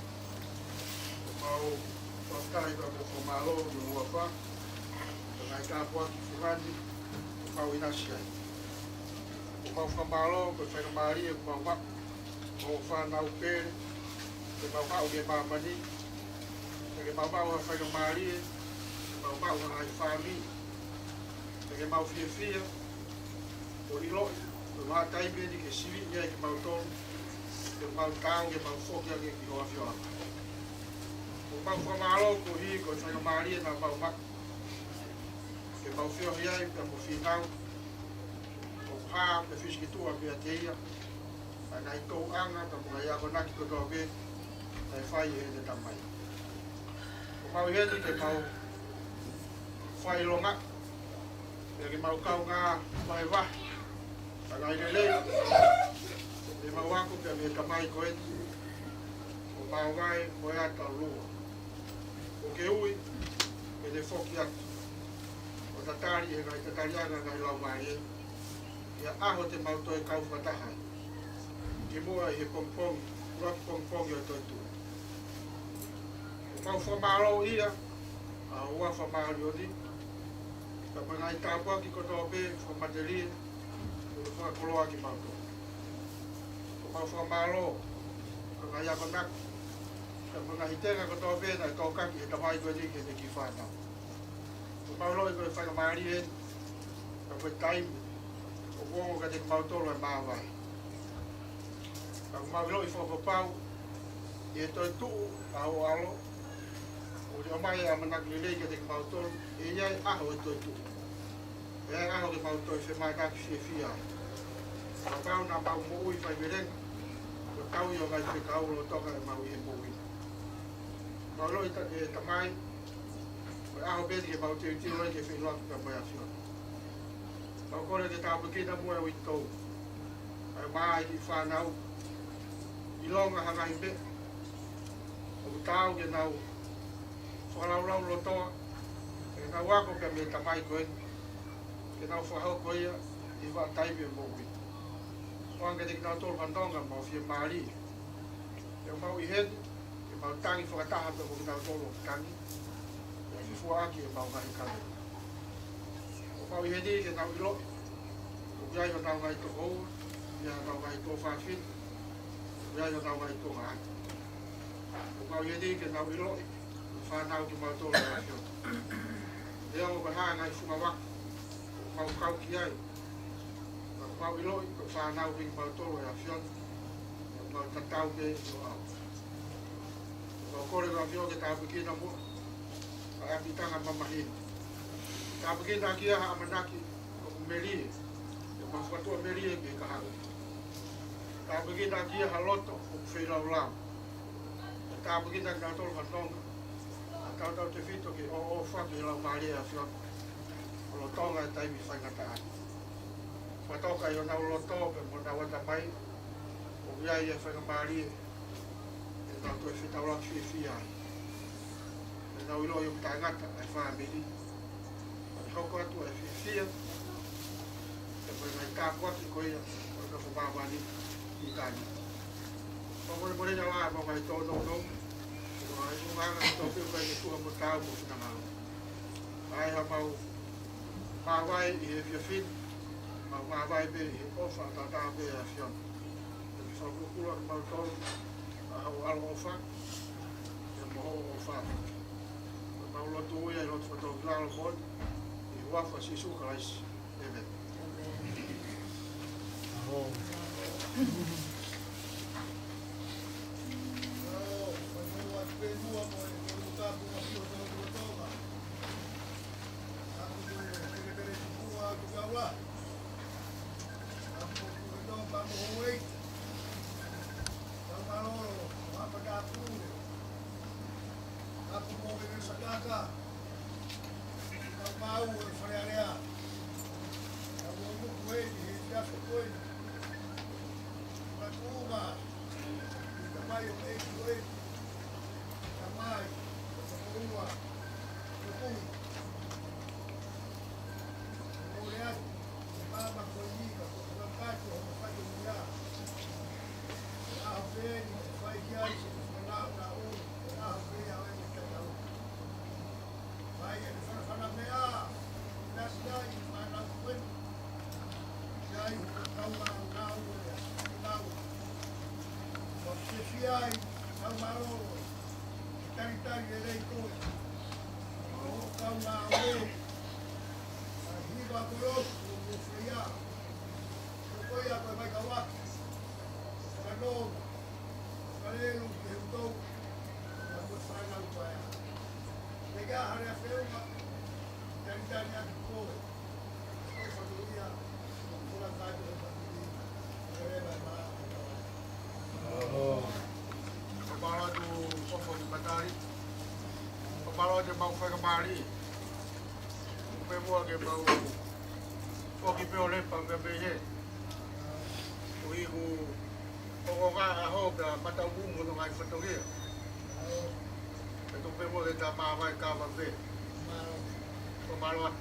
ko ʻemau fakafetaʻi pea mo e fakamālō ki ho huafa, ko e ngaahi tāpuaki fungani kuo mau ʻinasi ai. Ko ʻemau fakamālō, ko e faingamālie kuo mau maʻu, ko e fānau pele, ke mau haʻu ki māmani, ke mau maʻu ha faingamālie, ke mau maʻu ha ngaahi fāmili, ke mau fiefia, ʻo ʻiloʻi, ko e vahaʻa taimi eni ke siviʻi ai kimautolu, ke mau taau, ke mau foki ange ki ho ʻafioʻanga. Ko ʻemau fakamālō koeʻuhi ko e faingamālie naʻa mau maʻu, ke mau feohi ai pea mo Fīnau, ʻo hā pea fisi ki tuʻa meiate ia, ʻa e ngaahi tōʻonga, pea mo e ngaahi akonaki kotoa pē naʻe fai ʻe heʻene tamai. Ko ʻemau ʻi heni ke mau fakaʻilonga, pea ke mau kaungā vahevahe ʻa e ngaahi lelei kuo mau ako pea mei he tamai ko eni, ko Maungae Moeata Lua. ʻOku ke ui ke ne foki atu. Tatali ʻi he ngaahi tataliʻanga ʻa e ngaahi laumālie, ʻi he ʻaho te mau toe kau fakataha ai ki muʻa ʻi he pongipongi, ʻuluaki pongipongi ʻo e toetuʻu. ʻOku mau fakamālō ia ʻa e ʻOtua Fakamāʻoniʻoni, kae ʻumaʻā e ngaahi tāpuaki kotoa pē fakamatelie kuo ne fakakoloa kimautolu. ʻOku mau fakamālō ʻi he ngaahi akonaki, kae ʻumaʻā e ngaahi tenga kotoa pē naʻe tokanga ʻe he tamai ko eni ki heʻene kiʻi fānau. ʻOku mau ʻiloʻi ko e faingamālie eni, ka ko e taimi ʻoku ongo kiate kimautolu ʻa e māvae. Ka ʻoku mau ʻiloʻi fakapapau ʻi he toetuʻu ʻa ho ʻAlo, ʻoku ne ʻomai ʻa e ʻamanaki lelei kiate kimautolu, ʻe ʻi ai e ʻaho ʻo e toetuʻu. ʻE ʻi ai e ʻaho ke mau toe femātaaki fiefia ai. Kapau naʻa mau moʻui faivelenga, ko e tauhi ʻo e ngaahi fekau lolotonga ʻemau ʻi he moʻui. Mau ʻiloʻi ta-, ʻe Tamai, ko e ʻaho pē eni ke mau teuteu ai ke feʻiloaki pea mo e ʻAfiona. Mau kole ke tāpuekina muʻa e uitou, ʻa e ʻomai e kiʻi fānau, ʻilonga ha ngaahi meʻa ʻoku taau ke nau fakalaulaulotoa, ke nau ako pea mei he tamai ko eni, ke nau fakahoko ia ʻi he vahaʻa taimi ʻo e moʻui. ʻOange kiate kinautolu ha nonga mo e fiemālie. ʻOku mau ʻi heni ke mau tangi fakataha pea mo kinautolu ʻoku tangi, ʻo fefuaʻaki ʻemau ngaahi kaveinga. ʻOku mau ʻi heni ke nau ʻiloʻi ʻoku ʻi ai honau ngaahi tokoua, ʻi ai honau ngaahi tuofāfine, ʻoku ʻi ai honau ngaahi tuongaʻane. ʻOku mau ʻi heni ke nau ʻiloʻi ko e fānau kimautolu ʻa e ʻAfiona. Neongo ko e hā e ngaahi fungavaka ʻoku mau kau ki ai, ka ʻoku mau ʻiloʻi ko e fānau pē kimautolu ʻa e ʻAfiona, ʻoku mau tatau pē ʻi ho ʻao. ʻOku mau kole ko e ʻAfiona ke tāpuekina muʻa ʻa e ʻapitanga mamahi ni. Tāpuekina ʻaki ia ha ʻamanaki ʻoku melie, ʻemau fakatuʻamelie ki he kahaʻu. Tāpuekina ʻaki ia ha loto ʻoku feilaulau. Tāpuekina kinautolu ha nonga, ʻa e tautautefito ke ʻoʻofa ki he Laumālie ʻo e ʻAfiona lolotonga e taimi faingataʻa ni. Fakatoka ʻi honau loto pea mo honau ʻatamai, ʻoku ʻi ai e faingamālie ke nau toe fetaulaki fiefia ai. Ke nau ʻiloʻi ʻoku taʻengata ʻa e fāmili, kae hoko atu ʻa e fiefia, pea mo e ngaahi tāpuaki ko ia ʻo e nofo māmani ʻi taimi. Fakamolemole ʻa e ngaahi tōnounou, ʻo e ngaahi ʻulungaanga kotoa pē ʻoku ʻikai ke tuha mo taau mo finangalo. ʻA ia ʻoku mau māvae ʻi he efiafi ni, mau māvae pē ʻi he ʻofa ʻataʻatā pē ʻa e ʻAfiona. Ke ke fakapulupulu ʻa kimautolu ʻa ho ʻAlo ʻofa, pea mo hoʻo ʻofa. Mau lotu ia ʻi he lotu fakatōkilalo moʻoni, ʻi he huafa ʻo Sīsū Kalaisi. ʻĒmeni. Tapu mo e sakaka. Ka mau e Fale Alea. Ka mau moku eni he efiafi ko eni. Ka tuʻunga. Ka mai o e ko eni. Ka mai. Ka koua. Ka kui. Ka mole atu. Ka mama ko eni ka ko ka kati o ka kati o ia. Ka aho pē eni. Ka fai ki ai. Ka lau na o. Ka aho pē a e ka tau. Mai e fanafana meʻa, nasi ai, mai lau kueni. Ki ai, kau ngāue, kau ngāue. Ko fiefia ai, kau mālōlō. Talitali e lei koe. Ko kau ngāue. Ka hiva ko lotu, ko feia. Ko koe a koe mai kawaki. Ka nō. Kalelu ke utou, ka mo e fānau paea. Te ka hare a feuma, talitali atu koe. Ko e fanuia, ko la kai ko e fanuia. Ko e ma ma. Ko mālō atu kofo ki Patali. Ko mālō atu mau faingamālie. Pea mua ke mau foki pē ʻo lepa pē pē he. Ko iku ʻo ko ka ʻaho pea matau mumu no ngai fatongia. Pea tuku pē muʻa ke ta māvae kava pē. Ko mālō atu.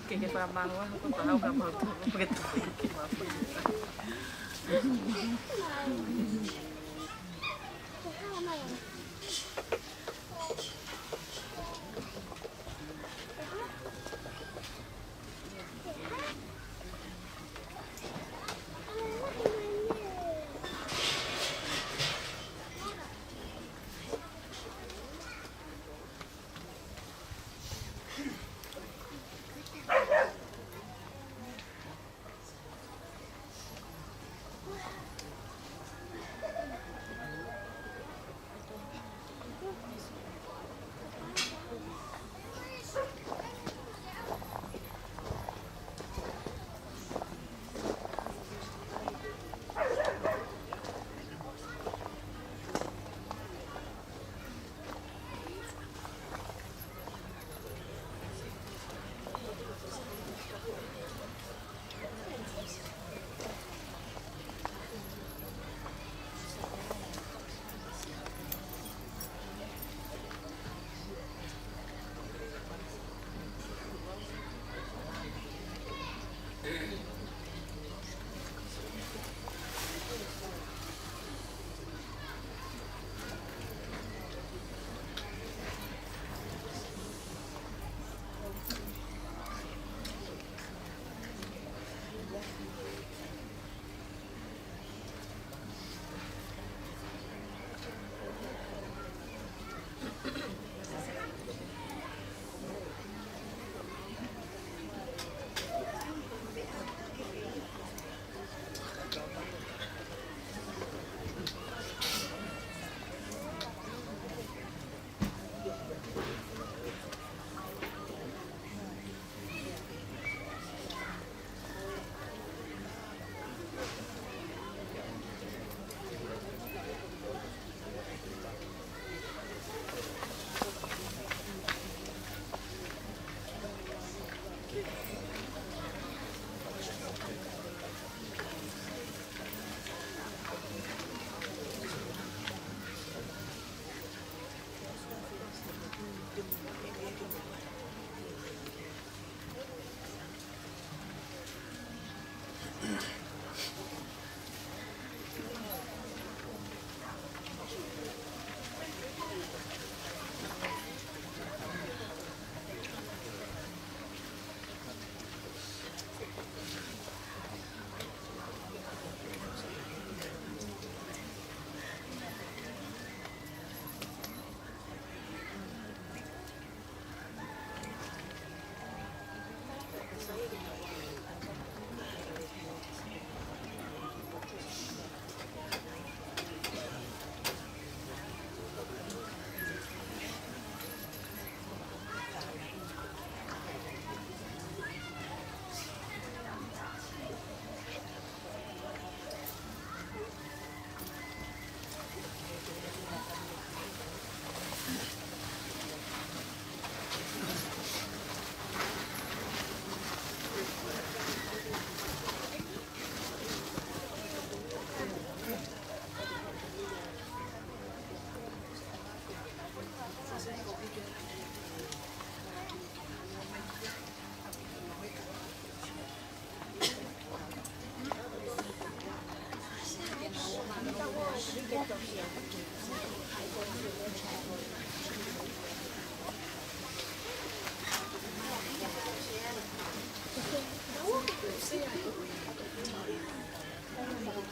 Ke ke fakamālō, ko e hā e meʻa ʻoku ke tau ke ke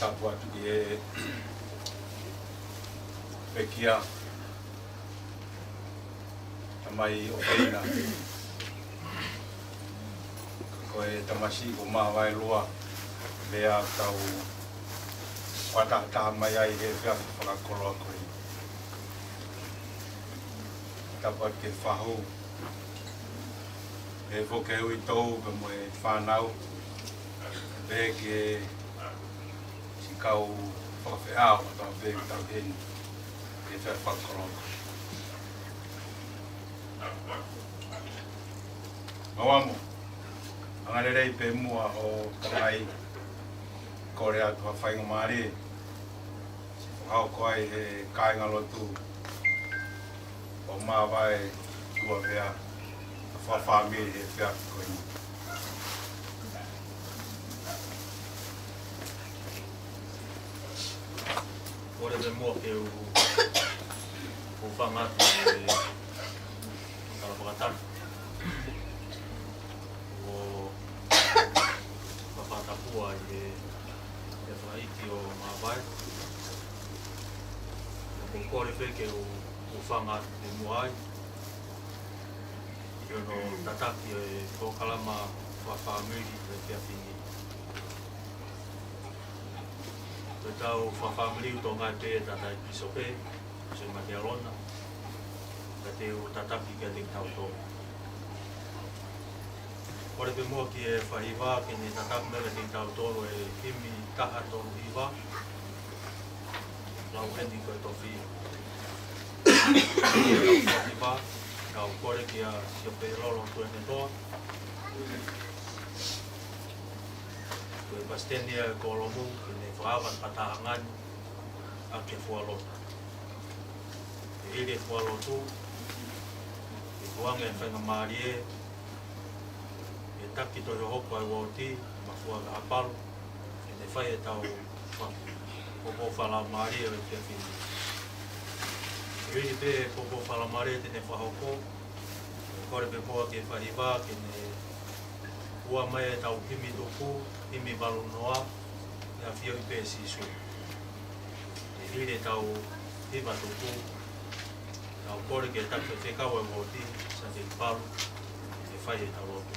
Tapu atu ki he pekia, tamai ʻofeina, ko e tamasiʻi ko Māvaelua, pea tau fakatahataha mai ai he efiafi fakakoloa ko eni. Tapu atu ki he fahu, pehē foki ki he uitou pea mo e fānau, pea ki he siʻi kau fakafeʻao kotoa pē ʻoku tau ʻi heni he efiafi fakakoloa. Mauamu, angalelei pē muʻa ʻo tamai, kole atu ha faingamālie ke fakahoko ai he kāingalotu ʻo Māvaelua pea mo e fakafāmili he efiafi ko eni. Kole pē muʻa ke u, u hūfanga atu he tala fakatapu ʻo fakatapu ai he, he fakaʻeiki ʻo Māvae. Pea ʻoku ou kole pē ke u, u hūfanga atu pē muʻa ai ʻi hono tataki e polokalama fakafāmili he efiafi ni. Ko ʻetau fakafāmili ʻoku tokangaʻi pē ʻe he tangataʻeiki pīsope, Sēmate ʻAlona, ka te u tataki kiate kitautolu. Kole pē muʻa ki he fakahiva ke ne tataki mai kiate kitautolu e himi taha tolu hiva, lau eni ko e Tofiʻa. Fakahiva, kau kole kia Siaope Lolo Tuʻiʻonetoa, ko e palesiteni ʻo e kōlomu, ke ne fakaava e fakatahaʻanga ni ʻaki e fualotu. Ke hili e fualotu, ke tukuange e faingamālie ke taki tohi hohoko ʻa e uooti, Mafua Kahapalu, ke ne fai ʻetau fa-, poupou fakalaumālie ʻo e efiafi ni. Ke hili pē e poupou fakalaumālie te ne fakahoko, kole pē muʻa ki he fakahiva ke ne ʻoua mai ʻetau himi tupu, himi valu noa, ʻi he ʻafioʻi pē ʻe Sīsū. Ke hili ʻetau hiva tupu, kau kole ke taki faifekau ʻa e uooti, Sāteli Palu, ke fai ʻetau lotu.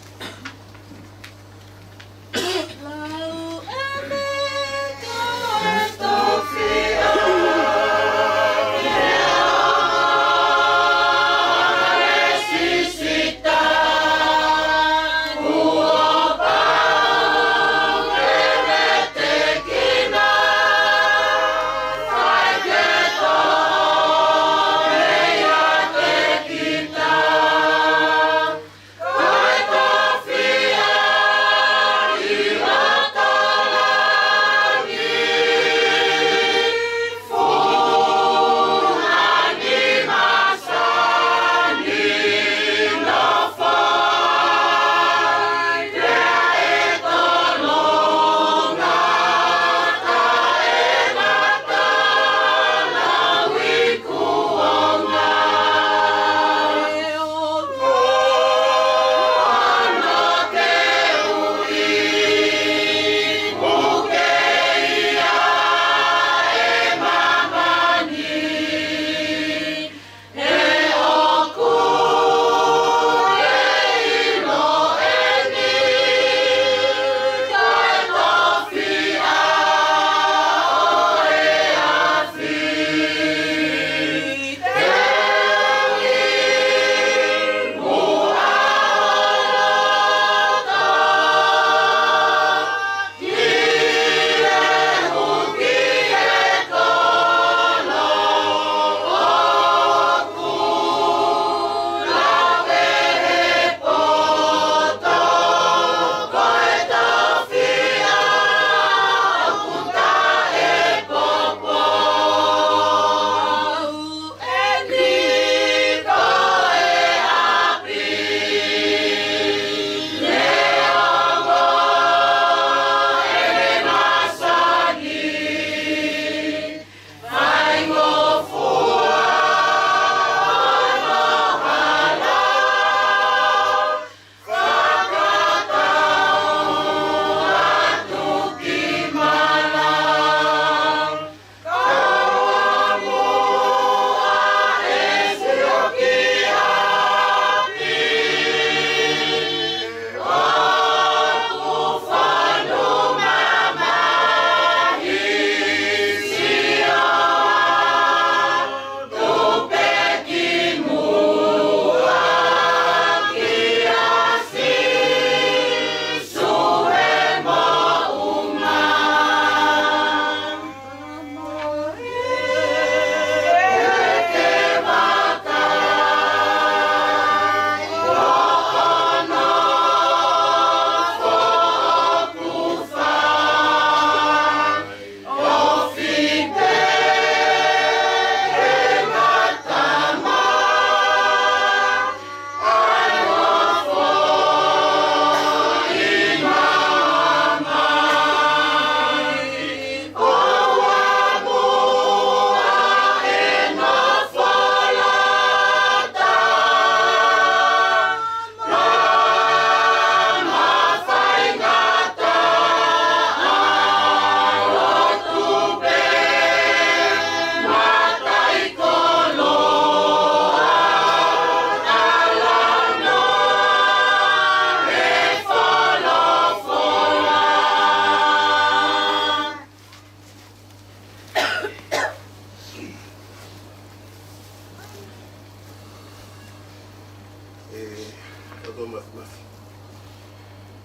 Māfimafi.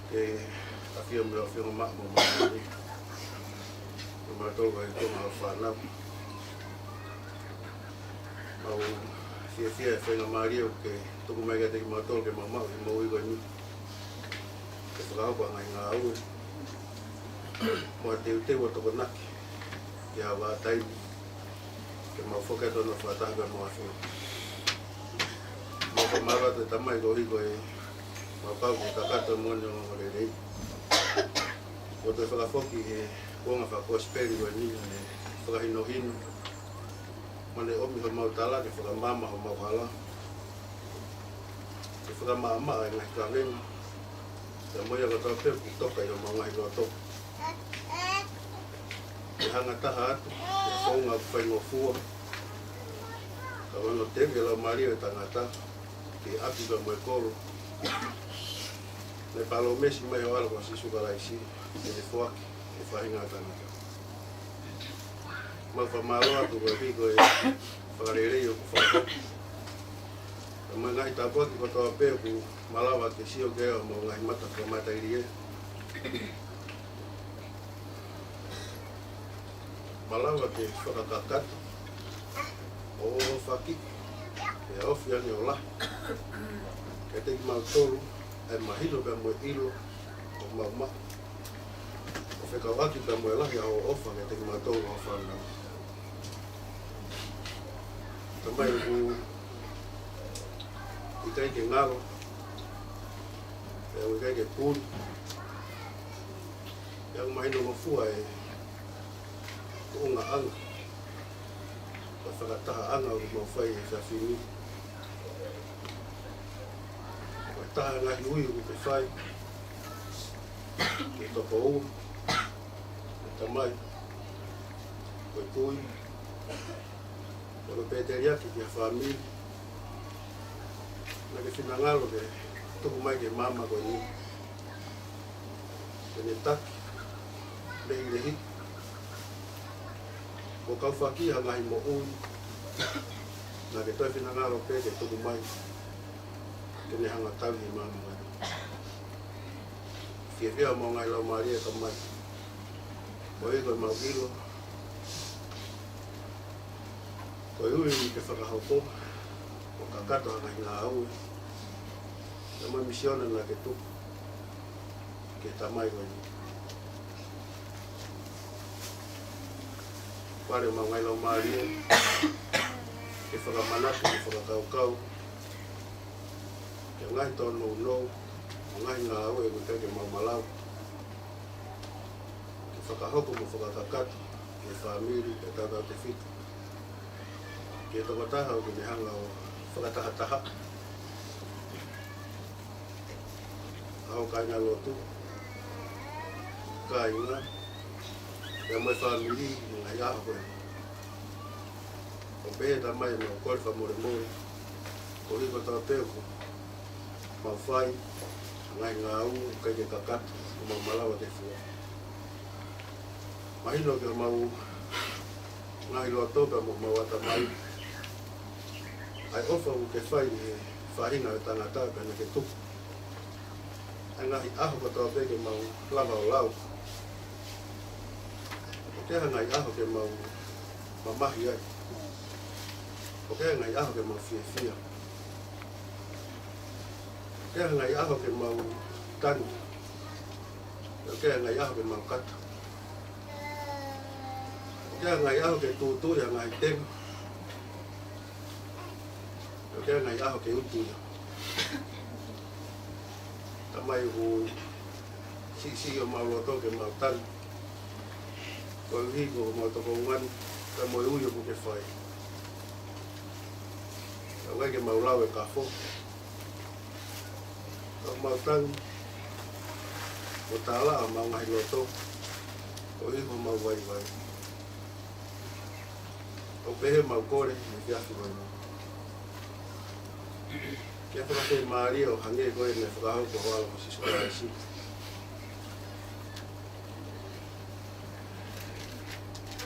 Ke ʻafio mo e ʻafio mo e maʻu mo e maʻu. Ko mautolu ko e konga ʻo e fānau. Mau fiefia he faingamālie ʻoku ke tuku mai kiate kimautolu ke mau maʻu he moʻui ko eni. Ke fakahoko ʻa e ngaahi ngāue. Mo e teuteu ʻo e Tokonaki. Ki ha vahaʻa taimi. Ke mau foki atu ʻo fakataha mo e ʻAfiona. Mau fakamālō atu Tamai koeʻuhi ko e mau kau ke kakato mo e ongoongolelei. Ko e toe fakafoki he kuonga fakakosipeli ko eni, ʻene fakahinohino. Mo ʻene ʻomi homau tala ke fakamaama homau hala. Ke fakamaʻamaʻa e ngaahi kavenga. Pea mo ia kotoa pē ʻoku toka ʻi homau ngaahi loto. Ke hanga taha atu, ke founga ʻoku faingofua. Ka ʻoku ne teu e laumālie ʻo e tangata, ke ʻapi pea mo e kolo. Ne palōmesi mai ʻo ʻAlo ko Sīsū Kalaisi, ke ne foaki, ke faʻahinga ʻa e tangata. Mau fakamālō atu koeʻuhi ko e fakalelei ʻoku fakahoko. Pea mo e ngaahi tāpuaki kotoa pē ʻoku malava ke sio ki ai homau ngaahi mata fakamatelie. Malava ke fakakakato, ʻo fakahoko, ʻe ofi ange ʻo lahi. Kiate kimautolu, ʻa e mahino pea mo e ʻilo, ʻoku mau maʻu. ʻO fekauʻaki pea mo e lahi ʻa hoʻo ʻofa kiate kimautolu hoʻo fānau. Tamai ʻoku ʻikai ke ngalo, pea ʻoku ʻikai ke puli, pea ʻoku mahinongofua e tuʻungaʻanga, ko e fakatahaʻanga ʻoku mau fai he efiafi ni. Ko e taha e ngaahi ui ʻoku ke fai, ke toko ua, ko e tamai, ko e kui, ko e pēteliake ki ha fāmili, naʻa ke finangalo ke tuku mai ki he māmani ko eni. Ke ne taki, lehilehi. Mo kau faki ha ngaahi moʻui. Naʻa ke toe finangalo pē ke tuku mai. Ke ne hanga tauhi māmani. Fiefia homau ngaahi laumālie Tamai. Koeʻuhi ko e mau ʻilo. Ko e ui ke fakahoko, ʻo kakato ha ngaahi ngāue, pea mo e misiona naʻa ke tuku, ki he tamai ko eni. Fale homau ngaahi laumālie, ke fakamanatu, ke fakakaukau, ki he ngaahi tōnounou, mo e ngaahi ngāue, ʻoku ʻikai ke mau malava. Ke fakahoko mo fakakakato, ki he fāmili, ki he tautautefito. Ki he tokotaha ʻoku ne hanga ʻo fakatahataha. ʻA hoʻo kāingalotu, kāinga, pea mo e fāmili, ʻi he ngaahi ʻaho ko eni. ʻOku pehē Tamai ʻemau kole fakamolemole, koeʻuhi ko e tau pē ʻoku mau fai, ngaahi ngāue, ʻikai ke kakato, ʻoku mau malava ke fua. Mahino ki homau ngaahi loto pea mo homau ʻatamai. ʻA e ʻofa ʻoku ke fai he faʻahinga ʻo e tangata pea naʻa ke tuku. ʻA e ngaahi ʻaho kotoa pē ke mau lava ʻo lau. ʻOku ʻi ai ha ngaahi ʻaho ke mau mamahi ai. ʻOku ʻi ai ha ngaahi ʻaho ke mau fiefia. ʻOku ʻi ai ha ngaahi ʻaho ke mau tangi. ʻOku ʻi ai ha ngaahi ʻaho ke mau kata. ʻOku ʻi ai ha ngaahi ʻaho ke tūtuuʻi ha ngaahi tenga. ʻOku ʻi ai ha ngaahi ʻaho ke utu ia. Tamai ʻoku siʻisiʻi homau loto ke mau tangi. Koeʻuhi ko homau tokouanga ni, pea mo e ui ʻoku ke fai. ʻOku ʻikai ke mau lau e kafo. Ka mau tangi, mo tālaʻa homau ngaahi loto, koeʻuhi ko homau vaivai. ʻOku pehē mau kole, he efiafi ko eni. Ke fakafiemālie ʻo hangē ko e meʻa fakahoko ʻa ho ʻAlo ko Sīsū Kalaisi.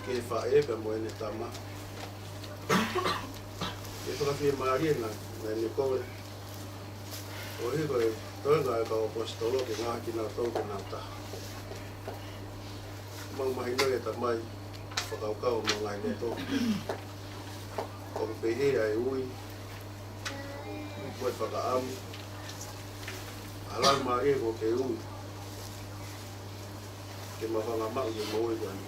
Ki he faʻē pea mo ʻene tama. Ke fakafiemālie naʻa, naʻa ne kole. Koeʻuhi ko e toenga ʻo e kau ʻaposetolo ke ngaohi kinautolu ke nau taha. Mau mahinoʻi ʻe Tamai, fakakaukau ʻo mau ngaahi loto. ʻOku pehē ʻa e ui, ko e fakaʻamu ʻa e Laumālie kuo ke ui ke mau hanga ʻo maʻu ʻi he moʻui ko eni.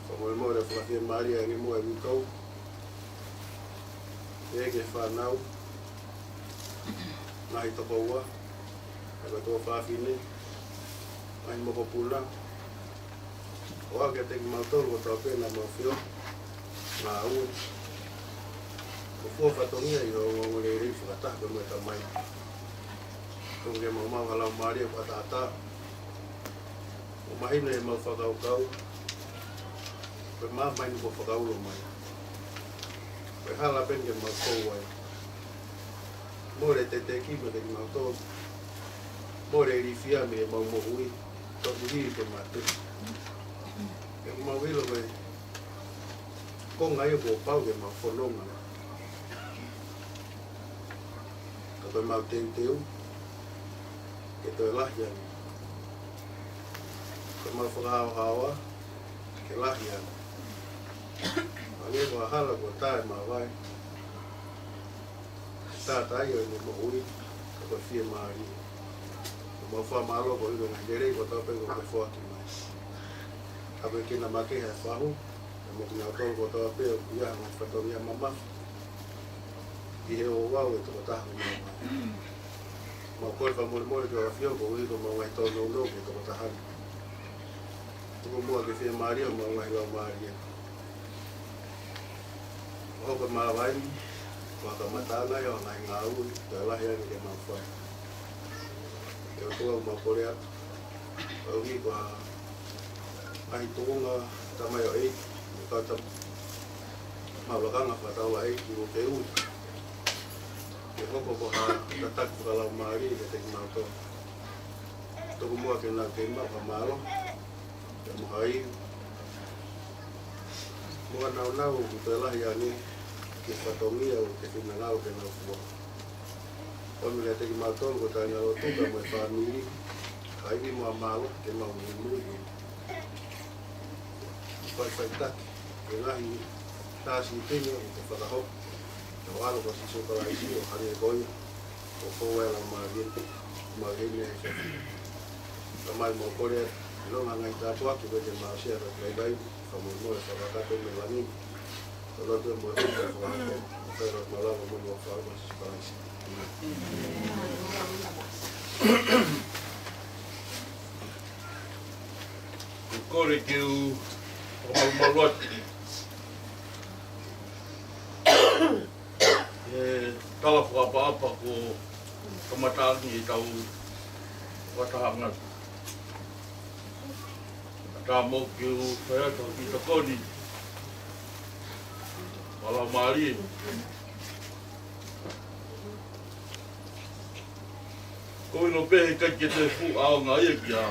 Fakamolemole, fakafiemālie ange muʻa ʻi he ʻaho ni, ʻEiki, ki he fānau, ngaahi tokoua, ʻa e kau tuofāfine, ngaahi mokopuna, ʻo aʻu kiate kimautolu kotoa pē naʻa mau feohi, ngāue, mo fua fatongia ʻi hoʻo ongoongolelei fakataha pē mo e Tamai. Tuku ke mau maʻu ha laumālie fakatātā, ʻo mahino ʻi heʻemau fakakaukau, ko e māmani kuo fakaulo mai, ko e hala pē eni ke mau fou ai. Mole teteki meiate kimautolu, mole ilifia mei heʻemau moʻui, toki hili ke mate. He ʻoku mau ʻilo ko e konga ia kuo pau ke mau fononga, ka ko ʻemau teuteu ke toe lahi ange. Ko ʻemau fakahaohaoa ke lahi ange. Hangē ko ha hala kuo tā ʻi māvae, tātā ia ʻi he moʻui, ka ko e fiemālie. ʻOku mau fakamālō koeʻuhi ko e ngaahi lelei kotoa pē kuo ke foaki mai. Ka ko e kina makehe ʻa e fahu, pea mo kinautolu kotoa pē ʻoku ʻi ai ha ngaahi fatongia mamafa ʻi he ouau ʻo e tokotaha ko eni. Mau kole fakamolemole ki ho ʻAfio koeʻuhi ko ʻemau ngaahi tōnounou ki he tokotaha ni. Tuku muʻa ke fiemālie homau ngaahi laumālie. ʻO hoko ʻemau vaini ko ha kamataʻanga ia ʻo e ngaahi ngāue, toe lahi ange ke mau fai. ʻE ʻOtua, ʻoku mau kole atu, koeʻuhi ko e ngaahi tuʻunga tamaioʻeiki, mo e kau tam-, maʻu lakanga fakataulaʻeiki kuo ke ui ke hoko ko ha tataki fakalaumālie kiate kimautolu. Tuku muʻa ke nau kei maʻu ha mālohi, pea mo ha ivi, mo ha nāunau ʻoku toe lahi ange ki he fatongia ʻoku ke finangalo ke nau fua. Fakamolemole kiate kimautolu ko e Taingalotú pea mo e fāmili, ha ivi mo ha mālohi ke mau muimui ki ai. Faʻifaʻitaki ki he ngaahi tā sīpinga ʻoku ke fakahoko ʻi ho ʻAlo ko Sīsū Kalaisi, ʻo hangē ko ia kuo fou ai e Laumālie, ʻo mau ʻi heni ai he efiafi ni. Tamai, ʻoku mau kole atu, ʻilonga e ngaahi tāpuaki kuo ke maʻu ʻi he vaivai, fakamolemole fakakakato mei langi. Ko e lotu ē mo e ʻuhinga ʻo e fakahoko, ʻoku fai ʻi he huafa ʻo ho ʻAlo ko Sīsū Kalaisi. ʻĒmeni. ʻOku ou kole ke u fakamalumalu atu he tala fakaʻapaʻapa kuo kamata ange ʻetau fakatahaʻanga. Ka ta mo ke u fai atu ha kiʻi tokoni fakalaumālie. Ko ʻeku ʻilo pē he ʻikai ke toe fuʻu ʻaonga ia kia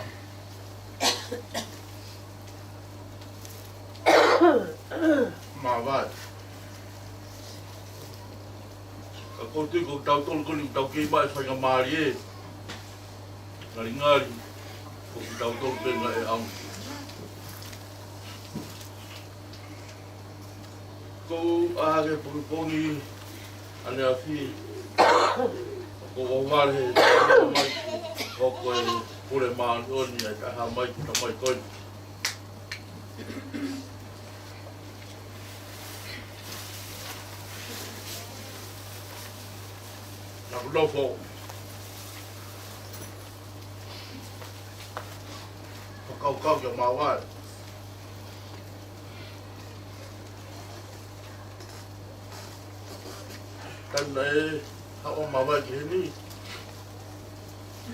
māvae. Ka ʻoku ou tui ko kitautolu ko eni ʻoku tau kei maʻu e faingamālie, ngalingali ko kitautolu pē naʻe ʻaonga. Ko e ʻaho ko eni he pongipongi ʻaneafi, ʻoku ou ʻohovale he taha mai, ko e Pule Māʻoniʻoni ʻa e taha mai ki he tamai ko eni. Naʻa ku nofo fakakaukau kia māvae. Taimi naʻe haʻu ʻa māvae ki heni,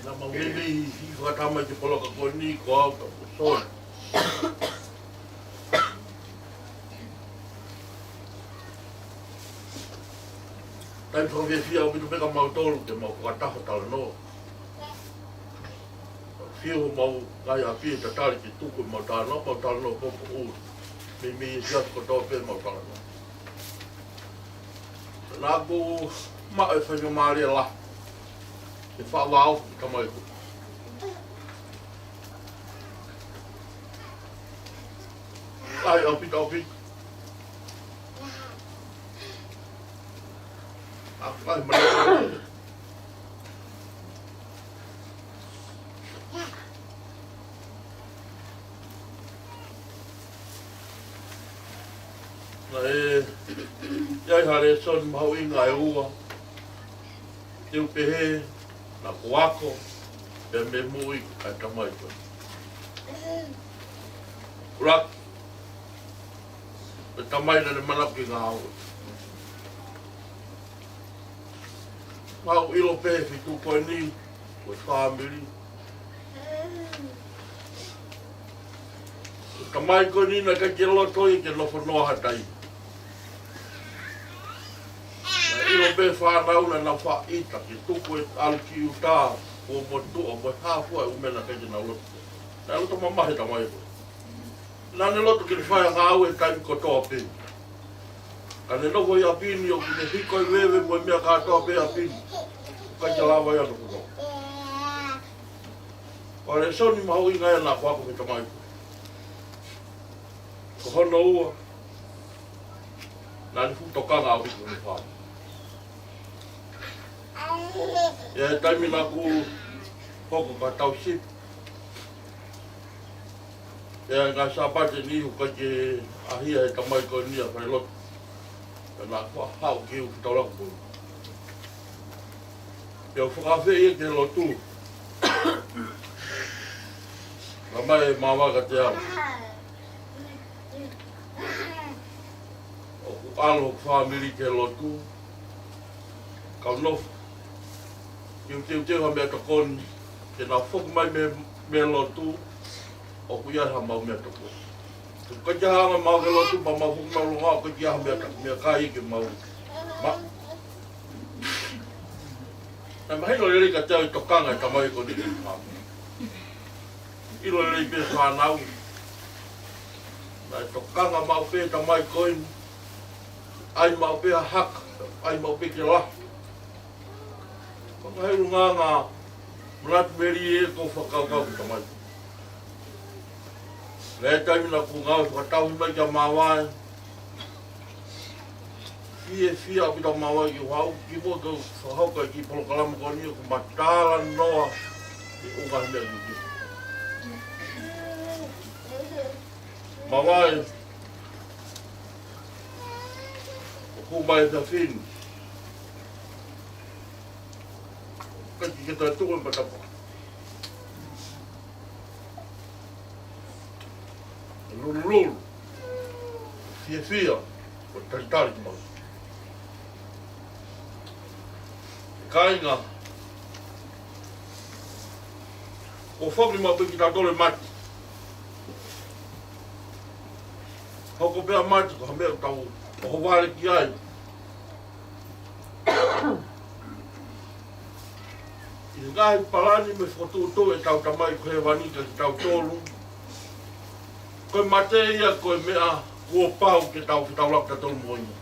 naʻa mau meimei hiki fakataha mai ki he poloka ko eni ko au pea mo Soni. Taimi fakafiefia ʻaupito pē kia mautolu ke mau fakataha ʻo talanoa. Fiu homau ngaahi ʻapi he tatali ke tuku ʻemau talanoa, mau talanoa poupou. Meimei siasi kotoa pē mau talanoa. Naʻa ku maʻu e faingamālie la ʻE faʻa vao ki tamai ko. Ai, ʻaupito, ʻaupito. ʻA, ai, mai. Naʻe ʻi ai ha lēsoni mahuʻinga ʻe ua. Te u pehē, naʻa ku ako, pea mei he moʻui ʻa e tamai ko ē. ʻUluaki, ko e tamai naʻa ne manako ke ngāue. Mau ʻilo pē he feituʻu ko eni, ko e fāmili. Ko e tamai ko eni naʻe ʻikai ke loto ia ke nofo noa ha taimi. Naʻe ʻilo pē fānau naʻa nau faʻa ʻita ke tuku e ʻalu ki ʻuta, kuo motuʻa, mo e hā fua e ʻū meʻa naʻe ʻikai ke nau loto. Naʻe loto mamahi e tamai ko ē. Naʻa ne loto ke ne fai ʻa e ngāue he taimi kotoa pē. Ka ne nofo ʻi ʻapi ni ʻoku ne hiko e veve mo e meʻa kātoa pē ʻi ʻapi ni. ʻIkai ke lava ia ʻo nofo noa. Ko e lēsoni mahuʻinga ia naʻa ku ako mei he tamai ko ē. Ko hono ua, naʻa ne fuʻu tokanga ʻaupito ki hono fāmili. ʻI he taimi naʻa ku hoko ko ha tauhi sipi, ʻi he ngaahi Sāpate ni ʻoku ʻikai ke ʻaʻahi ʻe he tamai ko eni ʻa e fai lotu. Pea naʻa ku haʻu ki he ʻū fetaulaki ko ē. Pea u fakaafeʻi ia ki he lotu. Naʻe ʻomai e māvae kiate au. ʻOku ʻalu hoku fāmili ki he lotu. Kau nofo. Ke u teuteu ha meʻatokoni. Ke nau foki mai mei, mei he lotu. ʻOku ʻi ai haʻamau meʻatokoni. Ko e ʻikai ke hanga mai ke lotu pea mau foki mai ʻo longoaʻa, ʻikai ke ʻi ai ha meʻa, meʻakai ke mau. Ma-, naʻe mahino lelei kiate au e tokanga e tamai ko eni ki he fāmili. ʻIlo lelei pē fānau. Naʻe tokanga maʻu pē tamai ko eni. ʻAi maʻu pē ha haka, ʻai maʻu pē ke lahi. Ko e ngaahi ʻulungaanga manatu melie ʻoku ou fakakaukau ki he tamai. Naʻe taimi naʻa ku ngāue fakatauhi mai kia Māvae. Fiefia ʻaupito Māvae ke u haʻu kimuʻa ke u fakahoko e kiʻi polokalama ko eni ʻoku ma talanoa e ʻū ngaahi meʻa ki. Māvae, ʻoku mai e efiafi ni. Ka ke ke tae tuku e matapā. Lulululu. Fiefia. Ko e talitali ki mau. Kāinga. Kuo foki maʻu pē kitautolu e mati. Hoko pē ʻa e mati ko ha meʻa ʻoku tau ʻohovale ki ai. ʻI he ngaahi palani mo e fokotuʻutuʻu ʻetau Tamai ʻoku ʻi hēvani kiate kitautolu, ko e mate ia ko e meʻa kuo pau ke tau fetaulaki kitautolu mo ia.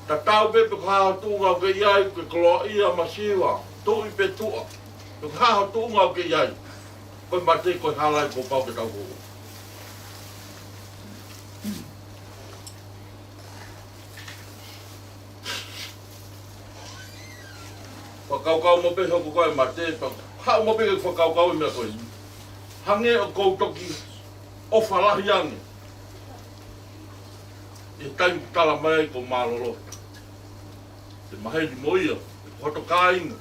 Tatau pē pe ko e hā ho tuʻunga ʻoku ke ʻi ai, ko e koloaʻia, masiva, tuʻi pe tuʻa, pe ko e hā ho tuʻunga ʻoku ke ʻi ai, ko e mate ko e hala ia kuo pau ke tau hoko. Fakakaukau maʻu pē hoko ko e mate, pea haʻu maʻu pē ke fakakaukau e meʻa ko ē. Hangē ʻoku ou toki ʻofa lahi ange ʻi he taimi ʻoku tala mai ai kuo mālōlō. Te maheni mo ia, ko hoto kāinga.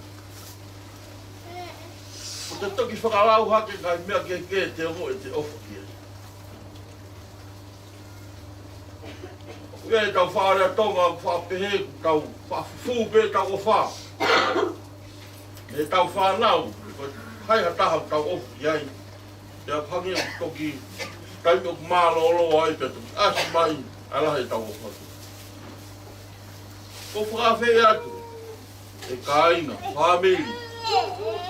Ko e toki fakalau hake ngaahi meʻa kehekehe te ongoʻi ʻete ʻofa ki ai. ʻOku ʻi ai ʻetau faʻahinga Tonga ʻoku faʻa pehē, ʻoku tau faʻa fufū pē ʻetau ʻofa. Mei heʻetau fānau, ko hai ha taha ʻoku tau ʻofa ki ai. Pea hangē ʻoku toki taimi ʻoku mālōlō ai pea toki ʻasi mai ʻa e lahi ʻetau ʻofa. ʻOku ou fakaafeʻi atu, ʻe kāinga, fāmili.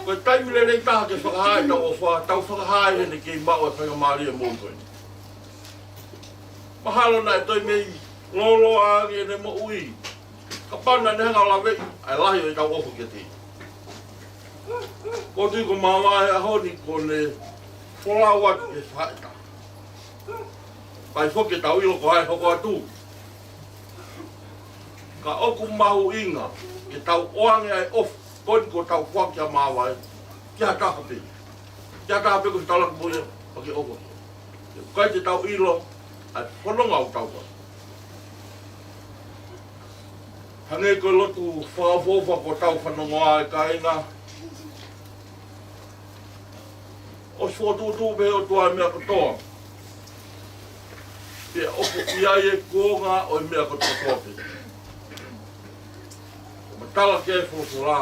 Ko e taimi lelei taha ke fakahā ʻetau ʻofa, tau fakahā ʻi heʻene kei maʻu e faingamālie moʻui ko eni. Mahalo naʻe toe mei lōloa ange ʻene moʻui, kapau naʻa ne hanga ʻo laveʻi ʻa e lahi ʻo ʻetau ʻofa kiate ia. Ko e tui ko Māvae he ʻaho ni kuo ne folau atu ki he faʻahitaha. ʻIkai foki ke tau ʻilo ko hai hoko atu. Ka ʻoku mahuʻinga ke tau ʻoange ʻa e ʻofa ko eni kuo tau foaki kia Māvae ki ha taha pē. Ki ha taha pē ko e fetaulaki mo ia, pea ke ʻofa. He ʻoku ʻikai te tau ʻilo ʻa e fononga ʻoku tau fai. Hangē ko e lotu fakaʻofoʻofa kuo tau fanongoa, ʻe kāinga, ʻosi fokotuʻutuʻu pē ʻe he ʻOtua e meʻa kotoa, pea ʻoku ʻi ai e kuonga ʻo e meʻa kotoa pē. Matala ki ai e folofola,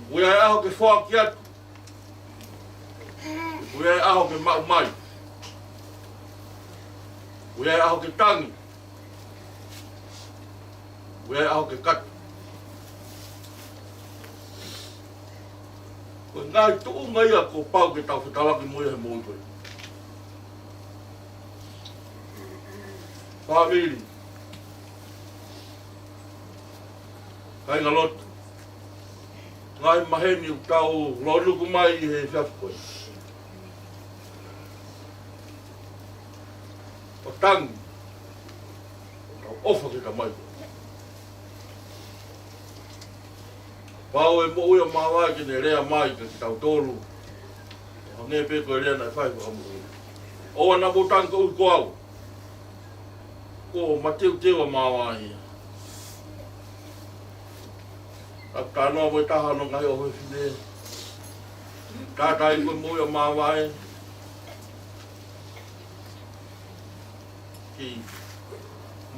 ʻoku ʻi ai e ʻaho ke foaki atu, ʻoku ʻi ai e ʻaho ke maʻu mai, ʻoku ʻi ai e ʻaho ke tangi, ʻoku ʻi ai e ʻaho ke kata. Ko e ngaahi tuʻunga ia kuo pau ke tau fetaulaki mo ia he moʻui ko eni. Fāmili, kāinga lotu, ngaahi maheni ʻoku tau lōnuku mai ʻi he efiafi ko eni, ʻo tangi, ʻo tau ʻofa ki he Tamai ko eni. Pau e moʻui ʻa Māvae ke ne lea mai kia kitautolu, ʻo hangē pē ko e lea naʻe fai fakamoʻui: ʻOua naʻa mou tangi koeʻuhi ko au, kuo mateuteu ʻa Māvae ia. Naʻá ku talanoa mo e taha hono ngaahi ʻofefine, tatai ko e moʻui ʻa Māvae, kei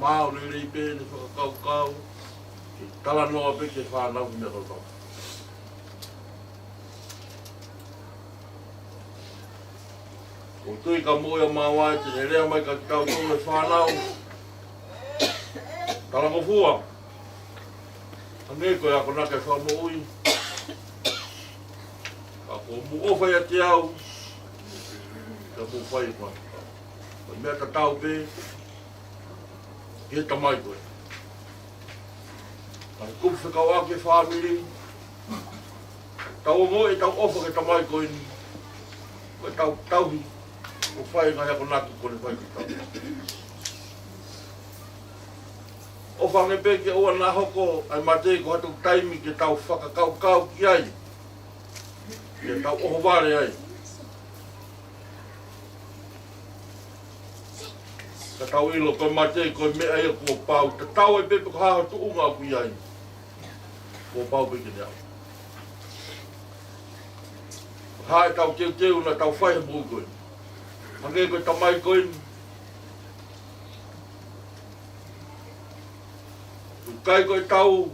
maau lelei pē ʻene fakakaukau, kei talanoa pē ki he fānau he meʻa kotoa. ʻOku ou tui ka moʻui ʻa Māvae te ne lea mai kia kitautolu e fānau, talangofua, hangē ko e akonaki ʻa e Fakamoʻui: Ka kuo mou ʻofa ʻiate au, pea mou fai ʻeku ngaahi fekau. Ko e meʻa tatau pē ki he Tamai ko eni. Ka kuo fekauʻaki e fāmili, tau ongoʻi ʻetau ʻofa ki he Tamai ko eni, ko ʻetau tauhi ʻo fai e ngaahi akonaki kuo ne fai kiate kitautolu. ʻOfa ange pē ke ʻoua naʻa hoko ʻa e mate ko ha taimi ke tau fakakaukau ki ai, ke tau ʻohovale ai. Ka tau ʻilo ko e mate ko e meʻa ia kuo pau, tatau ai pē pe ko e hā ho tuʻunga ʻoku ʻi ai, kuo pau pē ke ne aʻu. Ko e hā ʻetau teuteu naʻa tau fai he moʻui ko eni? Hangē ko e Tamai ko eni, ʻoku ʻikai ko ʻetau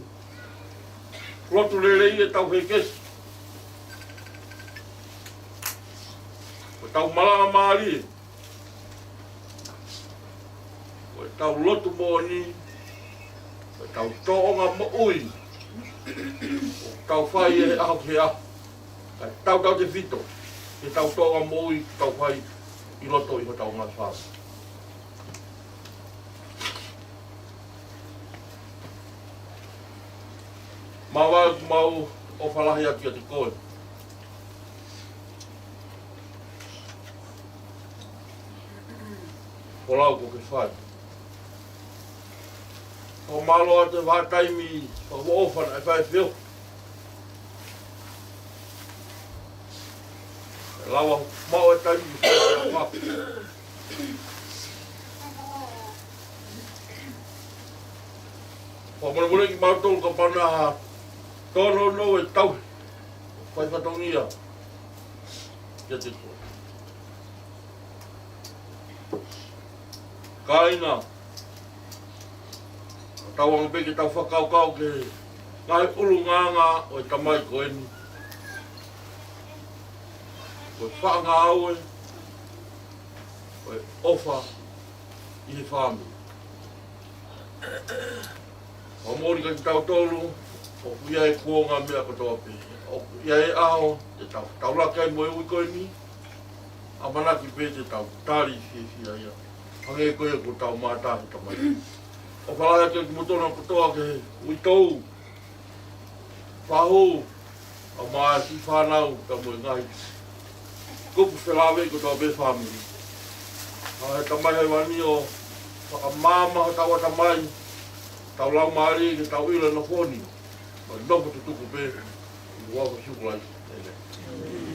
lotu lelei ʻetau hekesi, ko ʻetau malanga mālie, ko ʻetau lotu moʻoni, ko ʻetau tōʻonga moʻui ʻoku tau fai he ʻaho ki he ʻaho, kae tautautefito ki heʻetau tōʻonga moʻui ʻoku tau fai ʻi loto ʻi hotau ngaahi fāmili. Māvae, ʻoku mau ʻofa lahi atu kiate koe. Folau kuo ke fai. Fakamālō atu he vahaʻa taimi fakaʻofoʻofa naʻe fai ʻe he feohi. ʻE lava maʻu e taimi ke fai e fakaʻofoʻofa. Fakamolemole kimautolu kapau naʻa tōnounou e tauhi, fai fatongia kiate koe. Kāinga, tau anga pē ke tau fakakaukau ki he ngaahi ʻulungaanga ʻo e Tamai ko eni. Ko e faʻa ngāue, ko e ʻofa ʻi he fāmili. Fakamoʻoni kiate kitautolu, ʻoku ʻi ai e kuonga meʻa kotoa pē. ʻOku ʻi ai e ʻaho te tau taulaki ai mo e ui ko eni, ʻamanaki pē te tau tali fiefia ia, hangē ko ia kuo tau mātā he Tamai. ʻOfa lahi atu kiate kimoutolu kotoa ki he uitou, Fahu, ʻa e siʻi fānau, pea mo e ngaahi kupu felāveʻi kotoa pē fāmili. ʻA e Tamai Hēvani ʻo fakamaama hotau ʻatamai, tau laumālie ke tau ʻilo ʻene foʻi ni, mo e nofo tutuku pē, ʻi he huafa ʻo Sīsū Kalaisi. ʻĒmeni.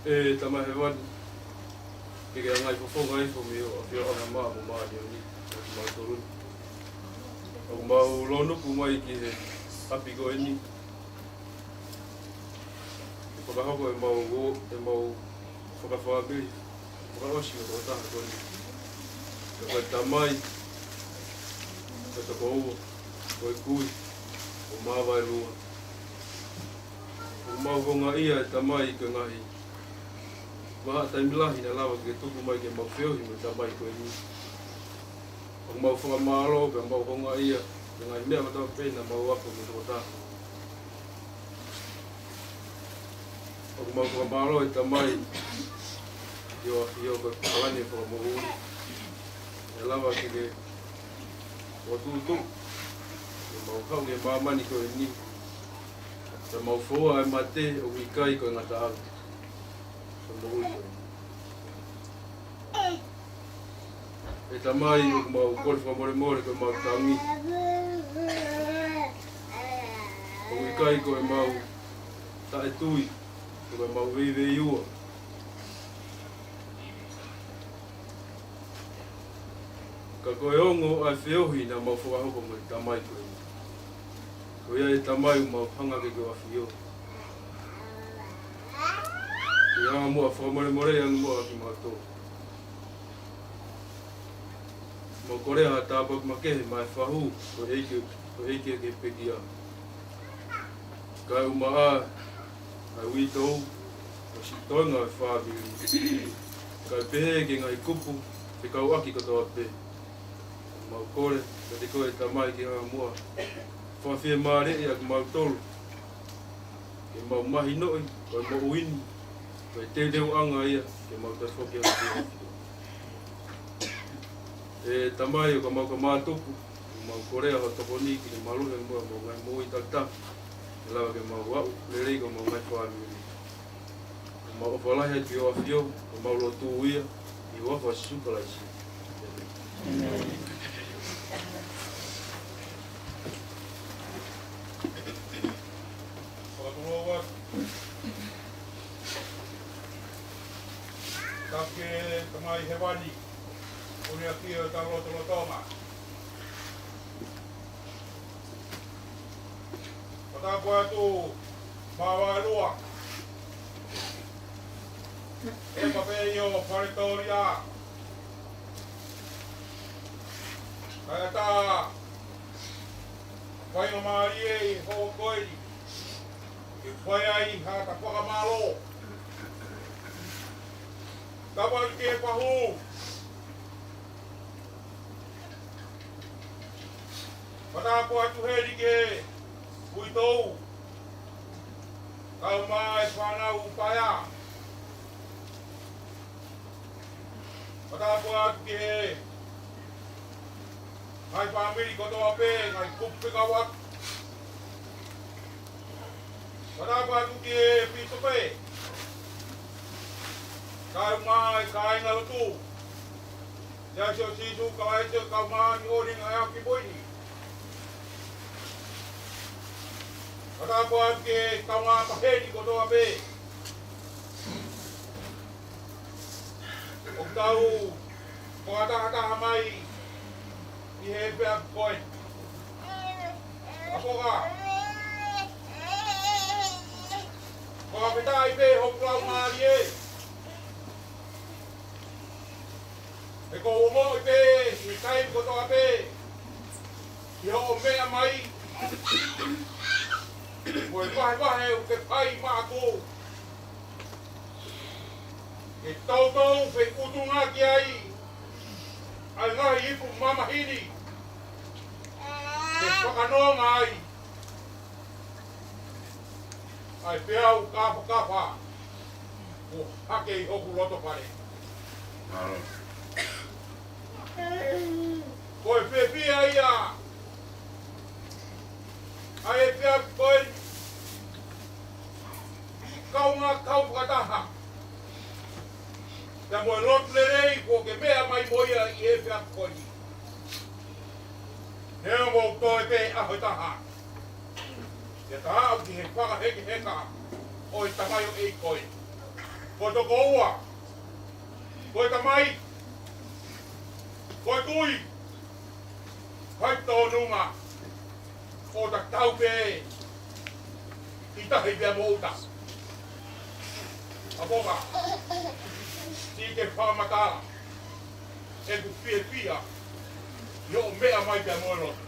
ʻE Tamai Hēvani, ke ke hanga ʻo fofonga hifo mei ho ʻafioʻanga maʻa mo māʻoniʻoni ʻa kimautolu ni. ʻOku mau lonuku mai ki he ʻapi ko eni, ke fakahoko ʻemau, ʻemau fakafāmili fakaʻosi mo tokotaha ko eni. Ka ko e tamai, ko e tokoua, ko e kui, ʻo Māvaelua. ʻOku mau houngaʻia ʻe Tamai ko e ngaahi vahaʻa taimi lahi naʻe lava ke tuku mai ke mau feohi mo e tamai ko eni. ʻOku mau fakamālō pea mau houngaʻia he ngaahi meʻa kotoa pē naʻa mau ako mo tokotaha. ʻOku mau fakamālō ʻe Tamai ʻi ho ʻAfio ko e palani ʻo e fakamoʻui. ʻE lava ke ke fokotuʻutuʻu ke mau haʻu ki he māmani ko eni, pea mau foua ʻa e mate ʻoku ʻikai ko e ngataʻanga, ko e moʻui ko eni. ʻE Tamai, ʻoku mau kole fakamolemole ko ʻemau tangi. ʻOku ʻikai ko ʻemau taʻetui, ko ʻemau veiveiua. Ka ko e ongo ʻa e feohi naʻa mau fakahoko mo e tamai ko eni. Ko ia ʻe Tamai ʻoku mau hanga ki ho ʻAfio ke hanga muʻa ʻo fakamolemoleʻi ange muʻa kimautolu. Mau kole ha tāpuaki makehe maʻa e fahu ko e ʻEiki, ko e ʻEiki ki he pekia. Kae ʻumaʻā ʻa e uitou, ʻa e siʻi toenga ʻo e fāmili, kae pehē ki he ngaahi kupu fekauʻaki kotoa pē. Mau kole kiate koe ʻe Tamai ke hanga muʻa ʻo fakafiemālieʻi ʻa kimautolu, ke mau mahinoʻi ko e moʻui ni ko e teuteuʻanga ia ke mau toe foki atu ki ho ʻAfio. ʻE Tamai, ʻoku mau ka mātuku, ʻoku mau kole ho tokoni ke maluʻi muʻa ʻemau ngaahi moʻui takitaha, ke lava ke mau aʻu lelei ko ʻemau ngaahi fāmili. ʻOku mau ʻofa lahi atu ki ho ʻAfio, ʻoku mau lotu ia ʻi he huafa ʻo Sīsū Kalaisi. ʻĒmeni. Fakatulou atu. Taki Tamai Hēvani, ʻoku ne ʻafio ʻi hotau lotolotonga. Fakatapu atu Māvaelua, ʻe mape ʻi ho fale tōlia, kae ʻatā faingamālie ʻi he houa ko eni ke fai ai haʻata fakamālō. Tapu atu ki he fahu. Fakatapu atu heni ki he uitou, kae ʻumaʻā e fānau paea. Fakatapu atu ki he ngaahi fāmili kotoa pē, ngaahi kupu fekauʻaki. Fakatapu atu ki he pīsope, kae ʻumaʻā e kāingalotu, Siasi ʻo Sīsū Kalaisi ʻo e Kau Māʻoniʻoni ʻi he Ngaahi ʻAho Kimui ni. Fakatapu atu ki he kaungā maheni kotoa pē ʻoku tau fakatahataha mai ʻi he efiafi ko eni. ʻApoka, fakafetaʻi pē hoku laumālie, he ʻoku ou ongoʻi pē ʻi he taimi kotoa pē ʻi hoʻo meʻa mai mo e vahevahe ʻoku ke fai maʻaku, ke toutou feʻutungaʻaki ai ʻa e ngaahi ipu mamahi ni, ke fakanonga ai ʻa e peau kāfakafa kuo hake ʻi hoku loto fale. Ko e fiefia ia ʻa e efiafi ko eni, kaungā kau fakataha, pea mo e lotu lelei kuo ke meʻa mai mo ia ʻi he efiafi ko eni. Neongo ʻoku toe pē ʻaho ʻe taha ia ʻo aʻu ki he fakahekeheka ʻo e tamaioʻeiki ko eni. Ko e tokoua, ko e tamai, ko e kui, ko e tōnunga, ʻo tatau pē ʻi tahi pea mo ʻuta. ʻApoka, siʻi ke fakamatala ʻeku fiefia ʻi hoʻo meʻa mai pea mo e lotu.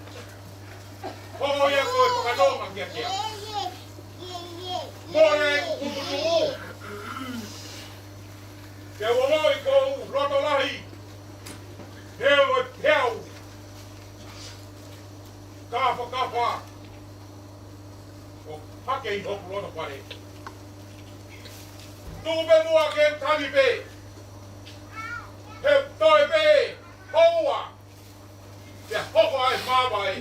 Hoko ia ko e fakanonga kiate au. Mole ʻeku puputuʻu. Ke u ongoʻi ko u loto lahi. Ke u ʻe peau. Kafakafa. ʻO hake ʻi hoku loto pale. Tuku pē muʻa ke u tangi pē. He toe pē. Houa. Pea hoko ai māvae.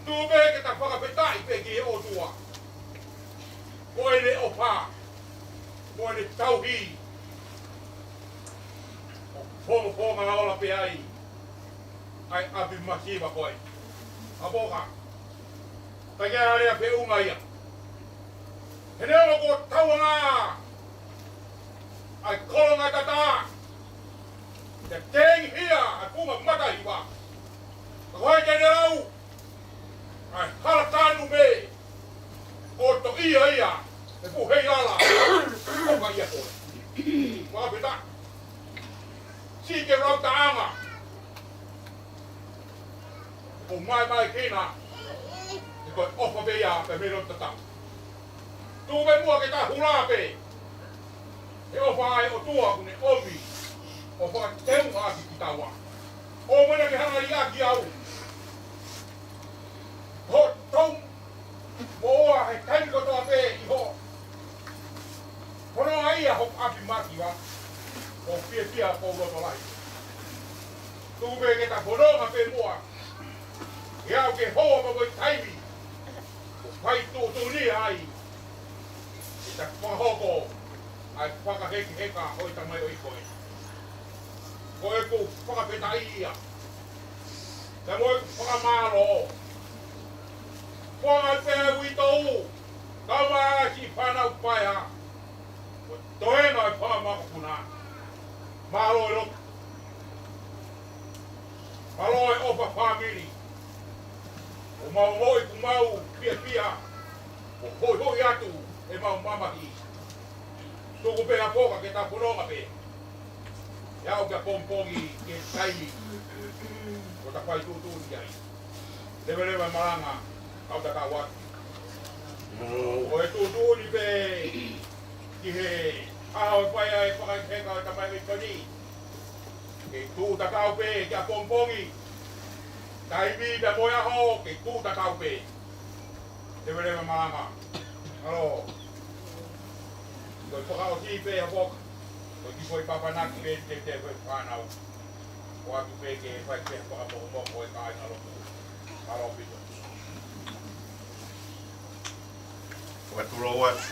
Tuku pē ke ta fakafetaʻi pē ki he ʻOtua. Ko ʻene ʻofa. Ko ʻene tauhi. ʻO fongofonga ola pē ai. ʻAi ʻapi masiva ko ē. ʻApoka. Takia lea feʻunga ia. He neongo ko tauanga ʻa e kolonga tata. Te tengi hia ʻa e funga matahiva. Ka ko e te ne lau. ʻA e hala tanu me. ʻO toʻia ia. E fuhei lala. Ko ka ia ko e. Fakapeta. Siʻi ke lau taʻanga. ʻO maimai kina. He ko e ʻofa pē ia pē mei loto tatau. Tuku pē muʻa ke ta hula pē. He ʻofa ʻa e ʻOtua ʻoku ne ʻomi. ʻO fakateunga ʻaki kitaua. ʻO mena ke hanga liʻaki au. Ho tau Mo ʻoua he taimi kotoa pē ʻi hoʻo. Hono ʻai ia hoku ʻapi masiva. ʻO fiefia ko u loto lahi. Tuku pē ke ta fononga pē muʻa. ʻE au ke hoa mo e taimi. ʻO fai tuʻutuʻuni ai. ʻE ta fakahoko. ʻA e fakahekeheka ʻo e tamaioʻeiki ko ē. Ko ʻeku fakafetaʻi ia. Pea mo ʻeku fakamālō. Kuo ngali pē uitou. Kau mai siʻi fānau paea. Ko e toenga e fanga makapuna. Mālō e lotu. Mālō e ʻofa fāmili. ʻO mau moʻui ʻoku mau fiefia. ʻO hoihoʻi atu ʻemau mamahi. Tuku pē ʻa Poka ke ta fononga pē. ʻE aʻu kia Pongipongi ki he taimi. Ko ta fai tuʻutuʻuni ai. Leveleva malanga. Kau ta kau atu. ʻO e tuʻutuʻuni pē. Ki he ʻaho ʻe fai ai e fakahekeheka ʻo e tamaioʻeiki ko eni. Ke tuʻu tatau pē kia Pongipongi. Taimi pea mo e ʻaho ke tuʻu tatau pē. Leveleva malanga. Mālō. Ko e fakaʻosi pē ʻa Poka. Ko e kiʻi foʻi papanaki pē te te foʻi fānau. ʻOatu pē ke fai pē fakamokomoko e kāinga lotu. Mālō ʻaupito. Fakatulou atu.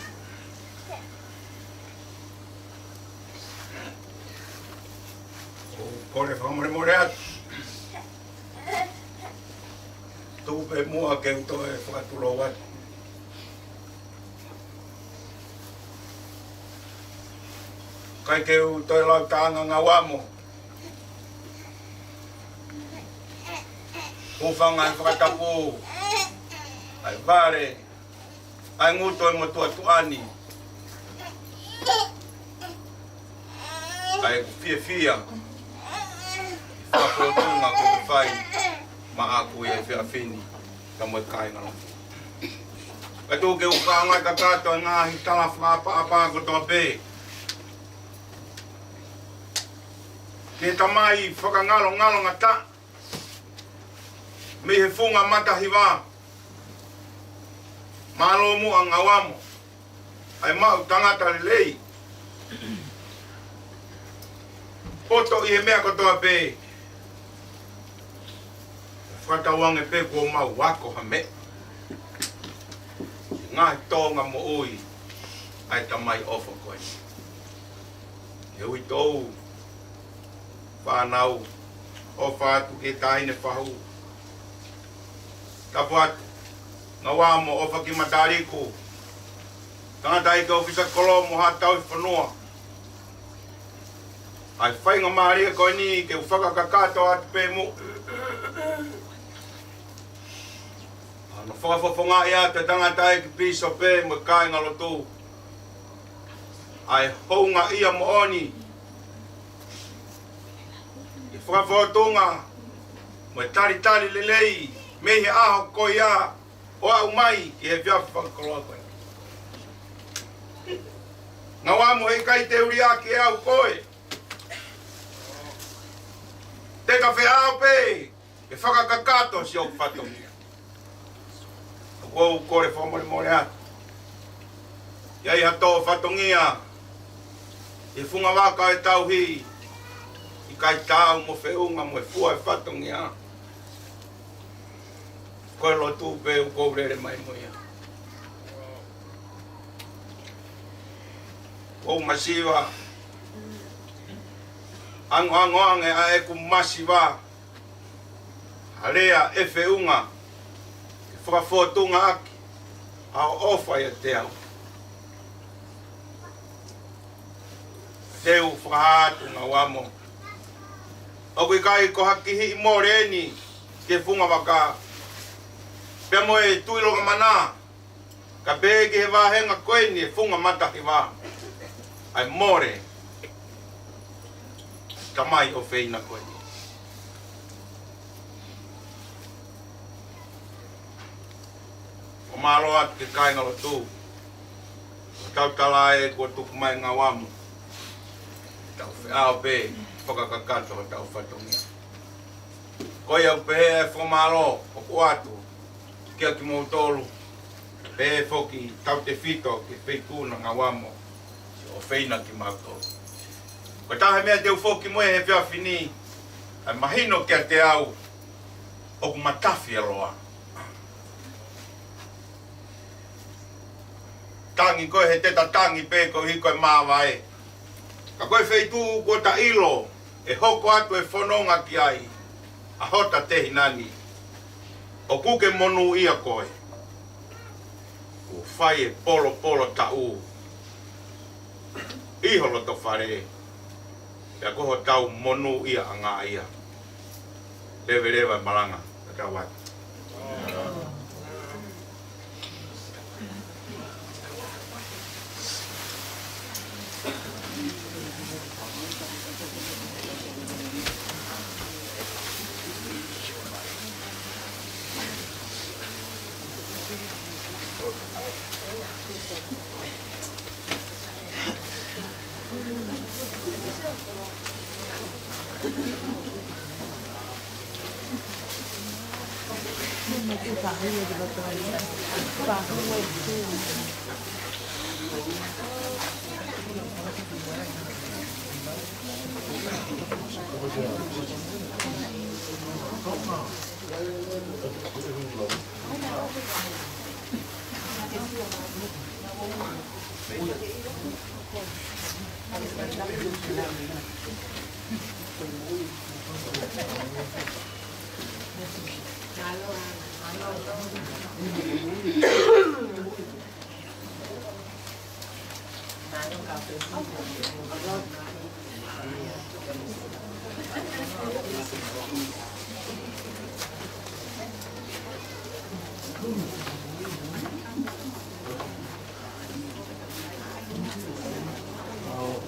ʻOku ou kole fakamolemole atu. Tuku pē muʻa ke u toe fakatulou atu. ʻIkai ke u toe lau taʻanga Ngauamo. Hūfanga he fakatapu. ʻAi vale. ʻAi ngutu e motuʻa tuʻa ni. ʻAi ʻeku fiefia. Fakapotunga ko e fai. Maʻaku ia e fia fini. Ka mo e kāinga lotu. Ka tuku ke u kaunga e kakato e ngaahi tala fakaʻapaʻapa kotoa pē. Ke tamai fakangalongalo ngata. Mei he funga matahiva. Mālō muʻa Ngauamo. ʻAi maʻu tangata lelei. Poto ʻi he meʻa kotoa pē. Fakatauange pē kuo mau ako ha meʻa. Ngaahi tōʻonga moʻui. ʻAi tamai ʻofa ko ē. He uitou. Fānau, ʻofa atu ki he taʻahine fahu. Tapu atu, Ngauamo ʻofa ki Mataliku. Tangataʻeiki ʻōfisa kolo mo haʻa tauhi fonua. ʻA e faingamālie ko eni ke u fakakakato atu pē muʻa ʻa hono fakafofongaʻi atu ʻe he tangataʻeiki pīsope mo e kāingalotu ʻa e houngaʻia moʻoni ʻi he fakafōtunga mo e talitali lelei mei he ʻaho ko ia ʻo aʻu mai ki he efiafi fakakoloa ko eni. Ngāue mo e ʻikai te u liʻaki ʻe au koe. Te ta feʻao pē ke fakakakato siʻoku fatongia. ʻOku ou kole fakamolemole atu. ʻI ai ha tō fatongia ʻi he funga vaka ʻo e tauhi, ʻikai taau mo feʻunga mo e fua e fatongia. Ko e lotu pē ʻoku ou lele mai mo ia. ʻOku ou masiva. Angoangoa ange ʻa ʻeku masiva. Ha lea ʻe feʻunga ke fakafōtunga ʻaki ʻa hoʻo ʻofa ʻiate au. Te u fakahā atu Ngauamo, ʻoku ʻikai ko ha kihiʻi mole eni ki he funga vaka pea mo e Tuʻi Longamana, ka pehē ki he vāhenga ko eni ʻo e Funga Matahiva, ʻa e mole ʻa e tamai ʻofeina ko eni. Fakamālō atu ki he kāingalotu. Ko hotau tala ē kuo tuku mai Ngauamo, tau feʻao pē fakakakato hotau fatongia. Ko ia ʻoku pehē ʻa e fakamālō ʻoku ʻoatu kiate kimoutolu, pehē foki tautefito ki he feituʻu naʻa Ngauamo siʻi ʻofeina kimautolu. Ko e taha e meʻa te u foki mo ia he efiafi ni, ʻa e mahino kiate au ʻoku matafi ʻa Loa. Tangi koe he te ta tangi pē koeʻuhi ko e māvae. Ka ko e feituʻu kuo ta ʻilo ʻe hoko atu e fononga ki ai ʻa hota tehina ni, ʻoku ke monūʻia koe. Kuo fai e polopolo taʻu ʻi ho loto fale, pea ko hotau monūʻiaʻanga ia. Leveleva e malanga, ka tau atu.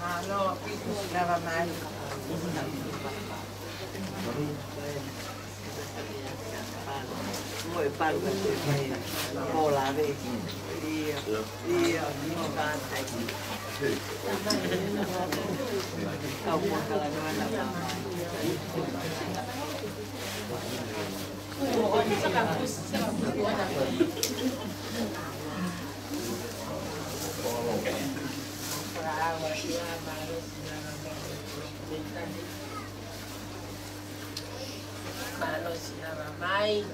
Mālō e lava mai.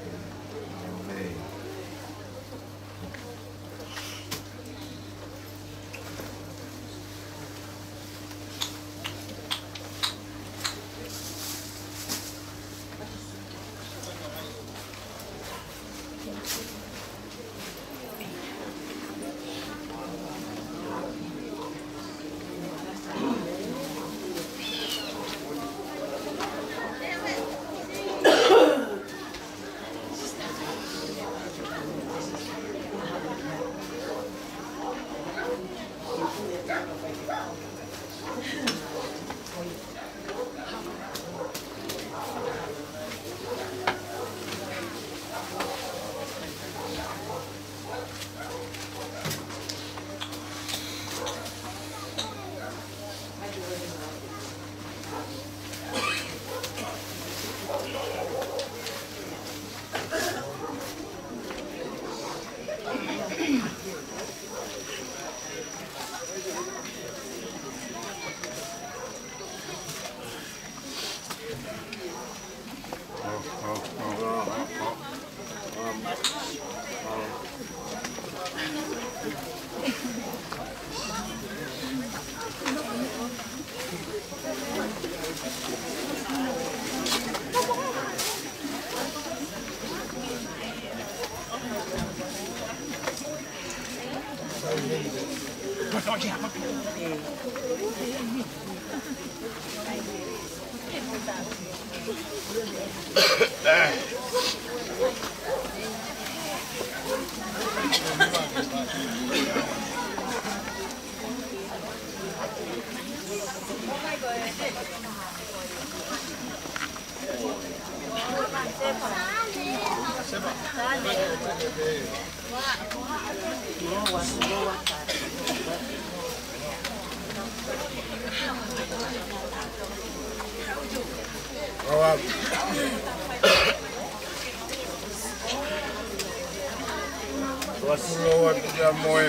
Ua sulo wa pia moe.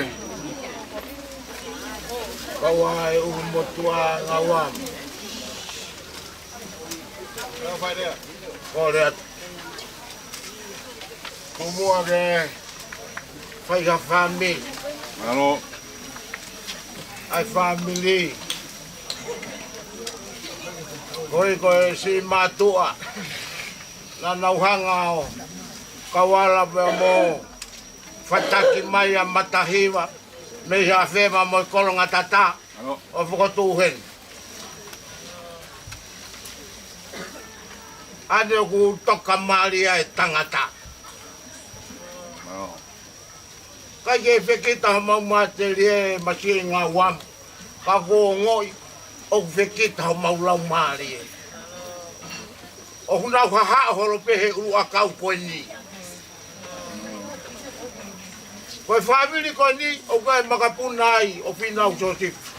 Kaua e ʻulumotuʻa ngāue. Kole atu. Kumua ke fai ha fāmili. Mālō. ʻAi fāmili. Ko e, ko e siʻi mātuʻa. Naʻa nau hanga ʻo kau ala pea mo fataki mai ʻa Matahiva mei Hafema mo e Kolongatata ʻo fokotuʻu heni. ʻAne ʻoku toka mālie ʻa e tangata. ʻIkai ke fekita homau matelie masiʻi ngāue mo. Ka ʻoku ou ongoʻi ʻoku fekita homau laumālie. ʻOku nau hahaʻo holo pē he ʻuluʻakau ko eni. Ko e fāmili ko eni ʻoku ʻi ai e makapuna ai ʻo Fīnau Siosifa.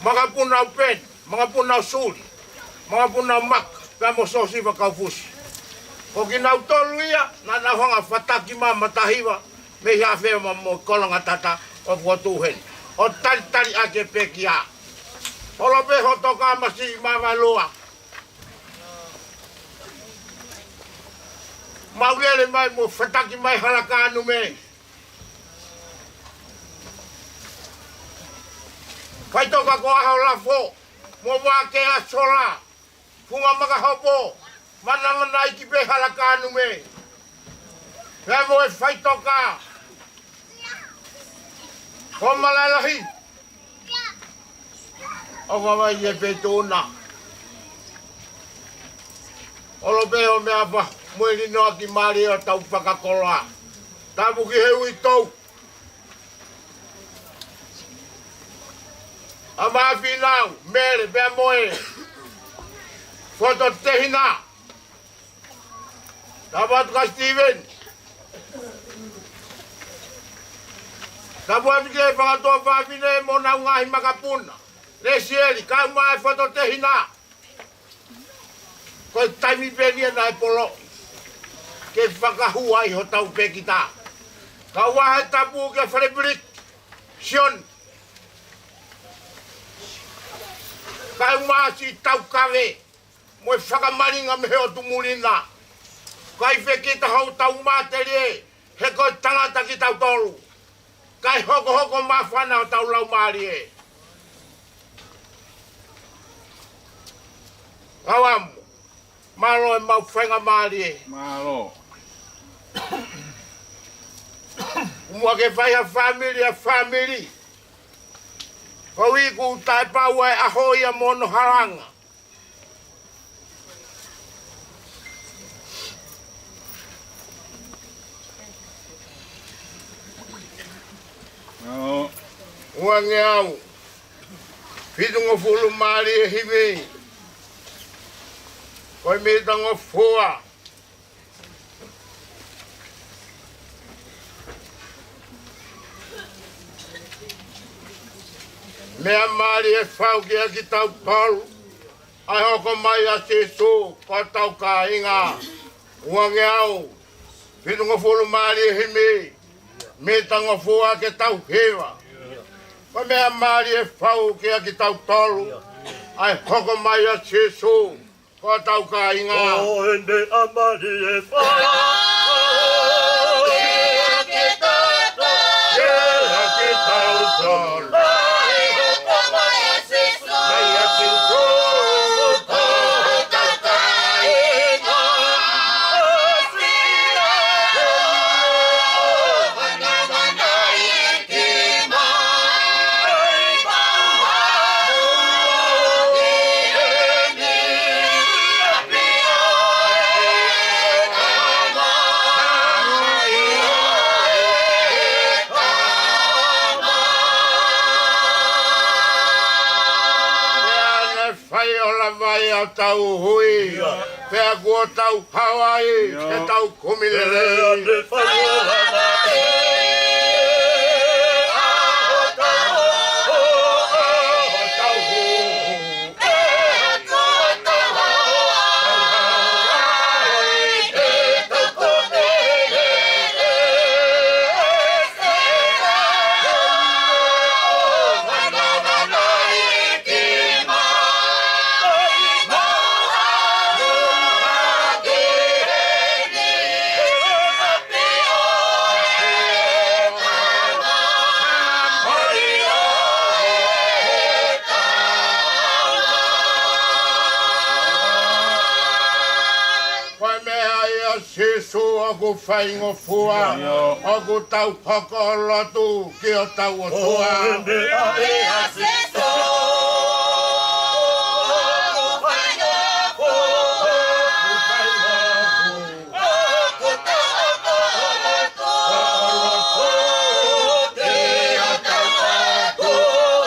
Makapuna ʻo Peni, makapuna ʻo Suli, makapuna ʻo Maka, pea mo Siosifa Kaufusi. Ko kinautolu ia naʻa nau hanga ʻo fataki mai ʻa Matahiva mei Hafema mo e Kolongatata ʻo fokotuʻu heni ʻo talitali ʻaki e pekia. Holo pē hoʻo toka masiʻi Mavaeloa. Mau lele mai mo fataki mai Halakānume. Faitoka ko ʻAholafo mo Vakeasola, Funga Makahopo, Manamanaiki pē Halakānume. Pea mo e faitoka ko Malaelahi. ʻO Vavaʻi e Petuna. Holo pē ʻo Meʻapahu mo e linoa ki mālie ʻo tau fakakoloa. Tapu ki he uitou. ʻA Mafīnau, Mele, pea mo e Fototehina. Tapu atu kia Steven. Tapu atu ki he fanga tuofāfine mo honau ngaahi makapuna. Lesieli, kau mai Fototehina. Ko e taimi pē eni ia naʻe poloʻi ke fakahū ai hotau pekita. Kau ai e tapu kia Falebiliki, Sione. Kau mai siʻi taukave mo e fakamalinga mei he ʻotu muli na. ʻIkai fekita hotau matelie, he ko e tangata kitautolu. Kae hokohoko māfana hotau laumālie. Kau amo, mālō e mau faingamālie. Mālō. Kumua ke fai ha fāmili ʻa e fāmili. Koeʻuhi kuo taʻepau ʻa e ʻaho ia mo hono halanga. Uangeau fitungofulu mā lima e himi. Ko e mita ngofua. Meʻa mālie fau kiate kitautolu ʻa e hoko mai ʻa Sīsū ko hotau kāinga. Uangeau fitungofulu mā lima e himi, mita ngofua ke tau hiva. Ko e meʻa mālie fau kiate kitautolu ʻa e hoko mai ʻa Sīsū ko hotau kāinga. Ko e meʻa mālie fau kiate kitautolu. Kiate kitautolu. Ko e hoko mai ʻa Sīsū. Mai ʻa Sīsū ko hotau kāinga. Sila. Mana mana i Vai ʻa tau hui, pea kuo tau hao ai, ke tau kumi lelei. Ko e meʻa ia Sīsū ʻoku faingofua, ʻoku tau hoko ʻo lotu ki hotau ʻOtua. Ko e meʻa ia Sīsū ʻoku faingofua, ʻoku tau hoko ʻo lotu ki hotau ʻOtua.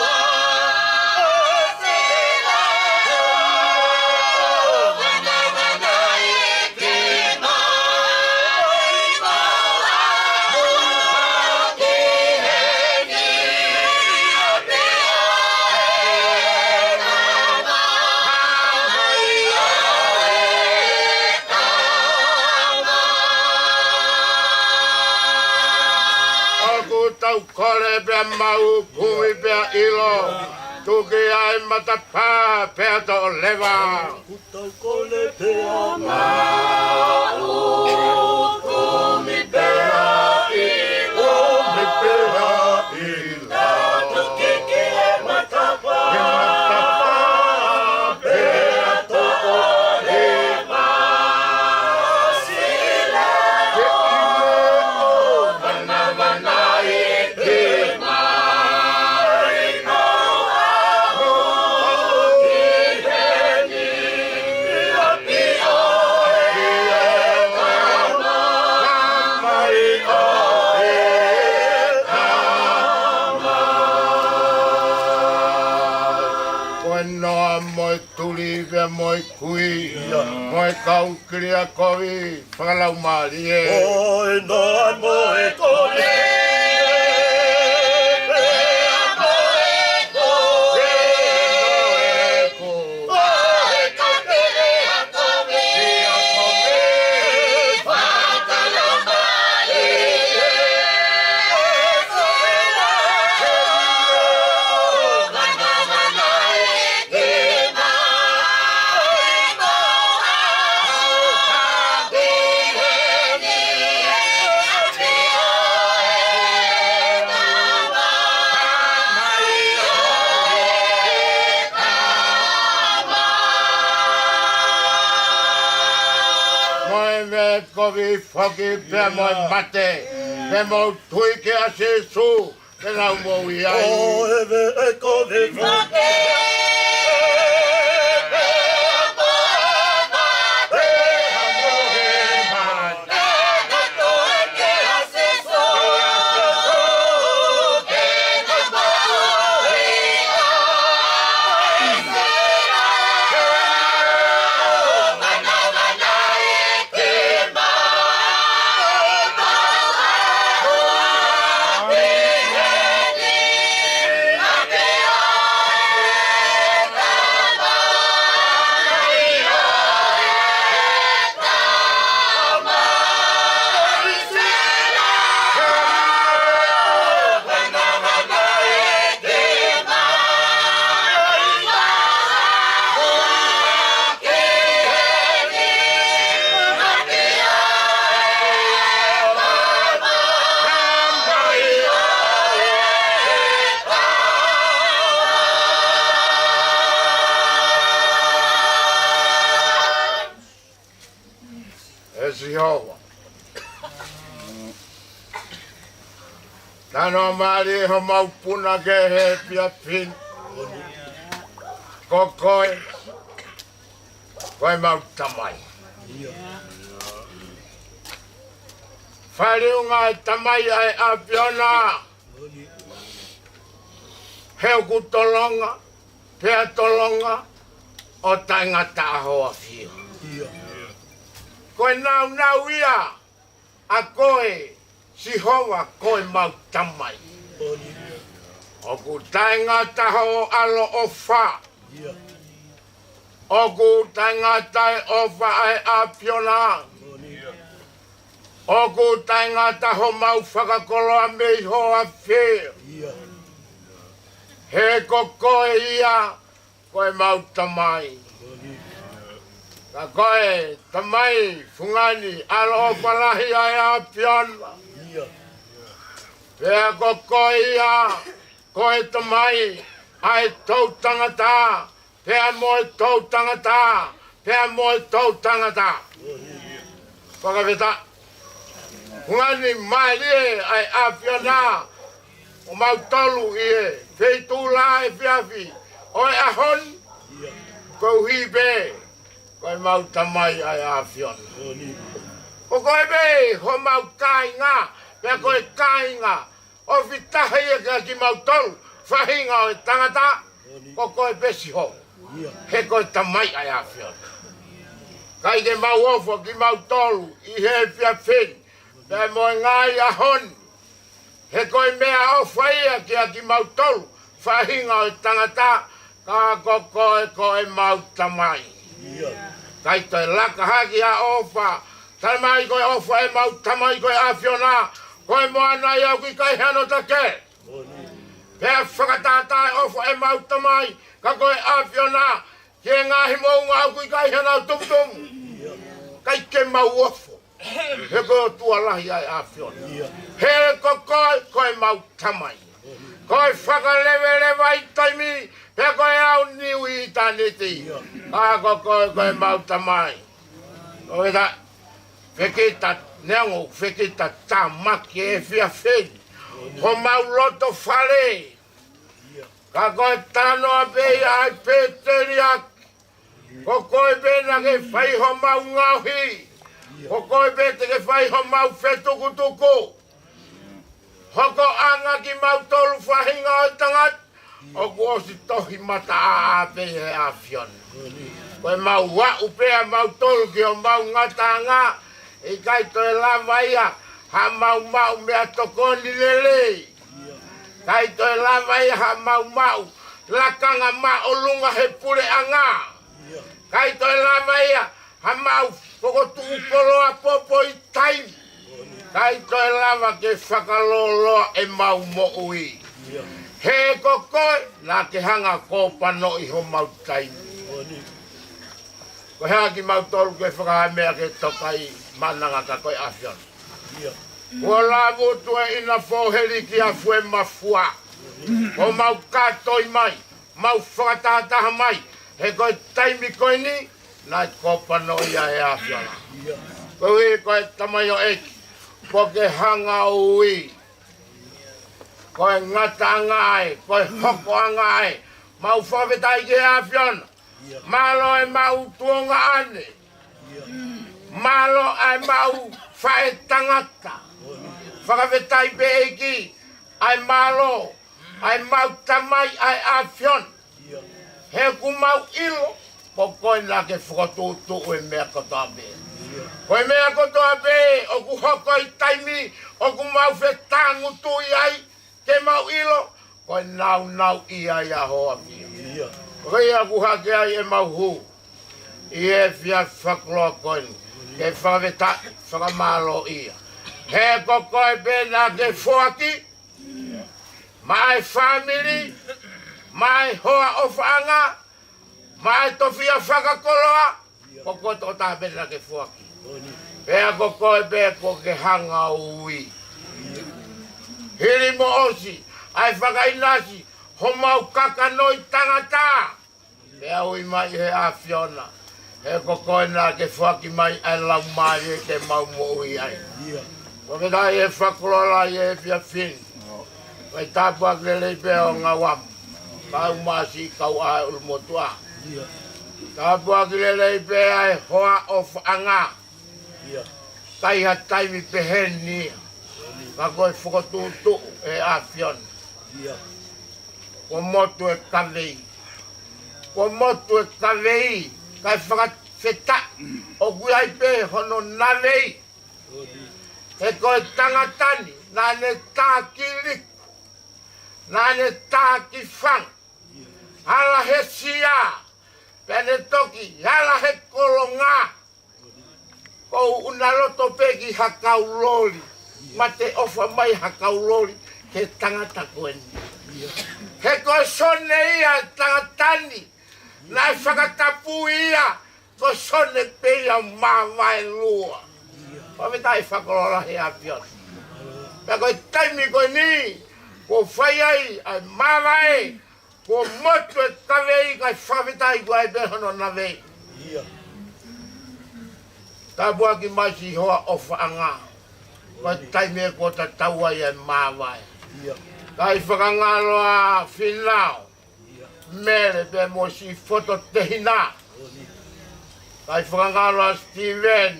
ʻOku tau kole pea maʻu, kumi pea ʻilo, tuku ai matapā pea toʻo leva. Tau kole pea maʻu, kumi pea ʻilo, kumi pea ʻilo. Tau tuki ki he matapā, ki he matapā pea toʻo leva. Sila ke ʻilo, manamanaʻi ke Ko e noa mo e tuli pea mo e kui, mo e kau kilia kovi fakalaumālie. Ko e noa mo e tuli pea mo e kui, mo e kau kilia kovi fakalaumālie. Mo e meʻa kovi foki pea mo e mate, pea mo e tui kia Sīsū, ke nau moʻui ai. Ko e meʻa kovi foki pea mo e mate, pea mo e mate. ʻE Sihova, tano mālie homau puna ki he efiafi ni. Ko koe, ko ʻemau Tamai. Faliunga ʻe Tamai ʻa e ʻAfiona, he ʻoku tolonga, pea tolonga, ʻo taʻengata ʻa hoʻo ʻafio. Ia. Ko e nāunau ia ʻa koe Sihova ko ʻemau Tamai. ʻOku taʻengata hoʻo ʻaloʻofa. Ia. ʻOku taʻengata e ʻofa ʻa e ʻAfiona. ʻOku taʻengata homau fakakoloa mei hoʻo ʻafio. Ia. He ko koe ia ko ʻemau Tamai. Ka ko e Tamai fungani ʻaloʻofa lahi ʻa e ʻAfiona. Ia. Pea ko koe ia ko e Tamai ʻa e toʻutangata, pea mo e toʻutangata, pea mo e toʻutangata. Fakafetaʻi. Fungani mālie ʻa e ʻAfiona ʻo mautolu ʻi he feituʻu lahi efiafi ʻo e ʻaho ni. Koeʻuhi pē ko ʻemau Tamai ʻa e ʻAfiona. Ko koe pē homau kāinga, pea ko e kāinga ʻoku fetaʻi ia kiate kimautolu, faʻahinga ʻo e tangata, ko koe pē Sihova. Ia. He ko e Tamai ʻa e ʻAfiona. ʻIkai ke mau ofo kimautolu ʻi he efiafi ni, pea mo e ngaahi ʻaho ni. He ko e meʻaʻofa ia kiate kimautolu, faʻahinga ʻo e tangata, ka ko koe ko ʻemau Tamai. Ia. ʻIkai toe laka hake ha ʻofa, talamai ko e ʻofa ʻemau Tamai ko e ʻAfiona, ko e moana ia ʻoku ʻikai hano take. Pea fakatātā e ʻofa ʻemau Tamai, ka ko e ʻAfiona, ki he ngaahi moʻunga ʻoku ʻikai hano tumutumu. ʻIkai ke mau ofo. He ko e ʻOtua lahi ʻa e ʻAfiona. Ia. He ko koe ko ʻemau Tamai. Ko e fakaleveleva ʻi taimi, pea ko e aoniu ʻi ʻitāniti. Ka ko koe ko ʻemau Tamai. ʻOku ta fekita, neongo fekita tāmaki e efiafi ni. Homau loto fale. Ka ko e talanoa pē ia ʻa e pēteliake. Ko koe pē naʻa ke fai homau ngaohi. Ko koe pē te ke fai homau fetukutuku. Hokoʻanga kimautolu faʻahinga ʻo e tangata, ʻoku ʻosi tohi mataʻāʻā pē ʻi he ʻAfiona. Ko ʻemau aʻu pē ʻa mautolu ki homau ngataʻanga, ʻikai toe lava ia haʻamau maʻu meʻatokoni lelei. ʻIkai toe lava ia haʻamau maʻu lakanga māʻolunga he puleʻanga. ʻIkai toe lava ia haʻamau fokotuʻu koloa popo ʻi taimi. ʻIkai toe lava ke fakalōloa ʻemau moʻui. He ko koe naʻa ke hanga ʻo kōpanoʻi homau taimi. Ko e hā kimautolu ke fakahā meʻa ke toka ʻi mananga ka ko e ʻAfiona. Kuo lava ʻo tuʻu e ʻinafō heli ki Afuemafua. Ko mau kātoi mai, mau fakatahataha mai, he ko e taimi ko eni, naʻe kōpanoʻi ia ʻe he ʻAfiona. Koeʻuhi ko e tamaioʻeiki, kuo ke hanga ʻo ui. Ko e ngataʻanga ē, ko e hokoʻanga ē, mau fakafetaʻi ki he ʻAfiona. Mālō e maʻu tuongaʻane. Mālō ʻa e maʻu faʻētangata. Fakafetaʻi pē ʻEiki, ʻa e mālō, ʻa e maʻu tamai ʻa e ʻAfiona. He ʻoku mau ʻilo, ko koe naʻa ke fokotuʻutuʻu e meʻa kotoa pē. Ko e meʻa kotoa pē, ʻoku hoko ʻi taimi, ʻoku mau fetāngutuʻi ai, ke mau ʻilo, ko e nāunau ia ʻa hoʻo ʻAfio. Ko ia ʻoku hake ai ʻemau hū. ʻI he efiafi fakakoloa ko eni. Ke fakafetaʻi, fakamālō ia. He ko koe pē naʻa ke foaki, maʻa e fāmili, maʻa e hoa ʻofaʻanga, maʻa e tofiʻa fakakoloa, ko koe tokotaha pē naʻa ke foaki. Pea ko koe pē kuo ke hanga ʻo ui. Hili mo ʻosi, ʻa e fakaʻinasi, homau kakano ʻi tangata. Pea ui mai he ʻAfiona. He ko koe naʻa ke foaki mai ʻa e laumālie ke mau moʻui ai. Ko ke tai e fakakoloa ʻi he efiafi ni. Ko e tāpuaki lelei pē ʻo Ngauamu. Kau Masi, kau ʻa e ʻulumotuʻa. Tāpuaki lelei pē ʻa e hoa ʻofaʻanga. ʻIkai ha taimi pehē ni. Ka ko e fokotuʻutuʻu ʻe he ʻAfiona. Ko motu e kavei. Kuo motu e kavei, kae fakafetaʻi ʻoku ʻi ai pē hono navei. He ko e tangata ni, naʻa ne taki liku, naʻa ne taki fanga, hala he sia, pea ne toki hala he kolonga. Ko ʻuna loto pē ki ha kau loli, mate ʻofa mai ha kau loli ki he tangata ko eni. He ko Sone ia e tangata ni, naʻe fakatapui ia, ko Sone pē ia mavae lua. Fakafetaʻi fakakoloa he ʻAfiona. Pea ko e taimi ko eni, kuo fai ai ʻa e mavae, kuo motu e kavei, kae fakafetaʻi ʻoku ʻi ai pē hono navei. Tāpuaki mai siʻi hoa ʻofaʻanga. Ko e taimi ē kuo tatau ai e mavae. Kae fakangaloa Finau, Mele pea mo siʻi Fototehina. Kae fakangaloa Steven.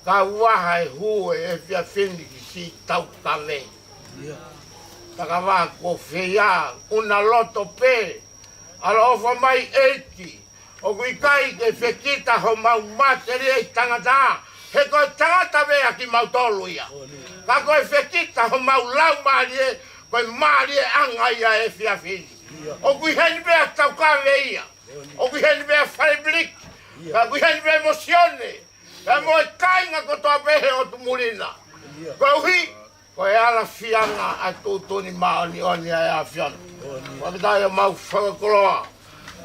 Kae ʻuha e hū e efiafi ni ki siʻi taukave. Takava ko fē ia, ʻuna loto pē. ʻAloʻofa mai ʻEiki. ʻOku ʻikai ke fekita homau matelie ʻi tangata. He ko e tangata pē ʻa kimautolu ia. Ka ko e fekita homau laumālie, ko e mālie ʻanga ia e efiafi ni. ʻOku ʻi heni pē ʻa taukave ia. ʻOku ʻi heni pē ʻa Faleblik. Ka ʻoku ʻi heni pē mo Sione. Pea mo e kāinga kotoa pē he ʻotu muli na. Koeʻuhi ko e ʻalafianga ʻa e tuʻutuʻuni māʻoniʻoni ʻa e ʻAfiona. Fakafetaʻi homau fakakoloa.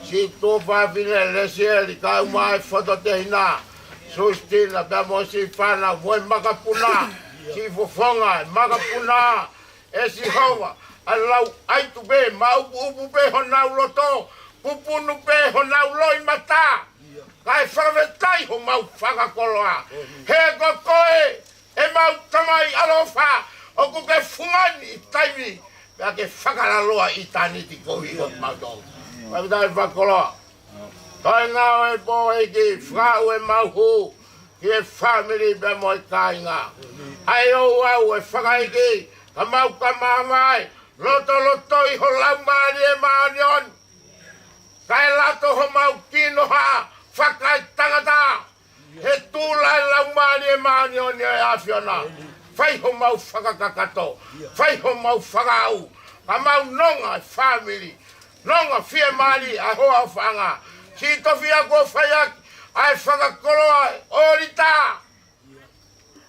Siʻi tuofāfine Lesieli, kae ʻumaʻā e Fototehina, Sustina, pea mo siʻi fānau, mo e makapuna, siʻi fofonga e makapuna, ʻe Sihova, ʻa e lau ʻaitu pē, maʻupuʻupu pē honau loto, pupunu pē honau loʻimata. Kae fakafetaʻi homau fakakoloa. He ko koe, ʻemau Tamai ʻaloʻofa, ʻoku ke fungani ʻi taimi, pea ke fakalaloa ʻi ʻitāniti koeʻuhi ko kimautolu. Fakafetaʻi fakakoloa. Kāinga ʻo e pō ʻEiki, fakaʻau ʻemau hū ki he fāmili pea mo e kāinga. ʻAi ʻo ʻoua ʻe fakaʻeiki, ka mau ka mamae, lotolotoʻi ho Laumālie Māʻoniʻoni. Kae lato homau kinoha fakaetangata. He tula e Laumālie Māʻoniʻoni ʻo e ʻAfiona. Fai homau fakakakato. Fai homau fakaʻau. Ka mau nonga e fāmili. Nonga fiemālie ʻa e hoa ʻofaʻanga. Siʻi tofiʻa kuo fai ʻaki ʻa e fakakoloa ʻo e ʻōlita.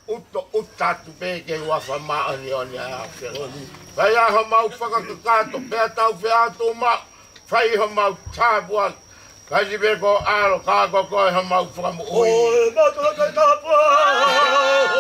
ʻUto, ʻuta atu pē ki he huafa māʻoniʻoni ʻa e ʻAfiona. Fai ʻa homau fakakakato, pea tau feʻatu maʻu, fai homau tāpuaki, kae siʻi pē ko e ʻAlo, ka ko koe homau Fakamoʻui. ʻOi, mātuʻa kae tāpuaki.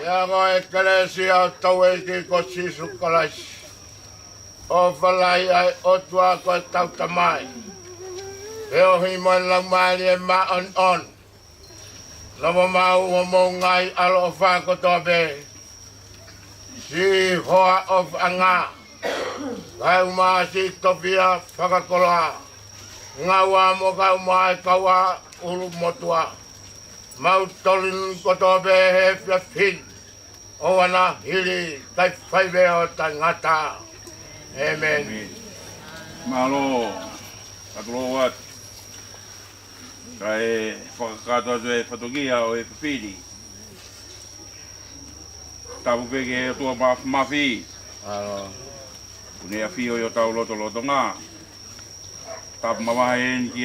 Ia ko e kelesi ʻa hotau ʻEiki ko Sīsū Kalaisi, ʻofa lahi ʻa e ʻOtua ko hotau Tamai, feohi mo e Laumālie Māʻoniʻoni, nofo maʻa homou ngaahi ʻaloʻofa kotoa pē. Siʻi hoa ʻofaʻanga, Kae ʻumaʻā siʻi tofiʻa fakakoloa, ngaua mo kae ʻumaʻā e kaua ʻulumotuʻa. Mau tolini kotoa pē he efiafi ni, ʻo ana hili kae fai pē ʻo taʻengata. ʻĒmeni. Mālō, ka tulou atu. Kae fakakakato atu e fatongia ʻo e efiafi ni. Tapu pē ki he ʻOtua Māfimafi. ʻOku ne ʻafio ʻi hotau lotolotonga. Tapu mavahe eni ki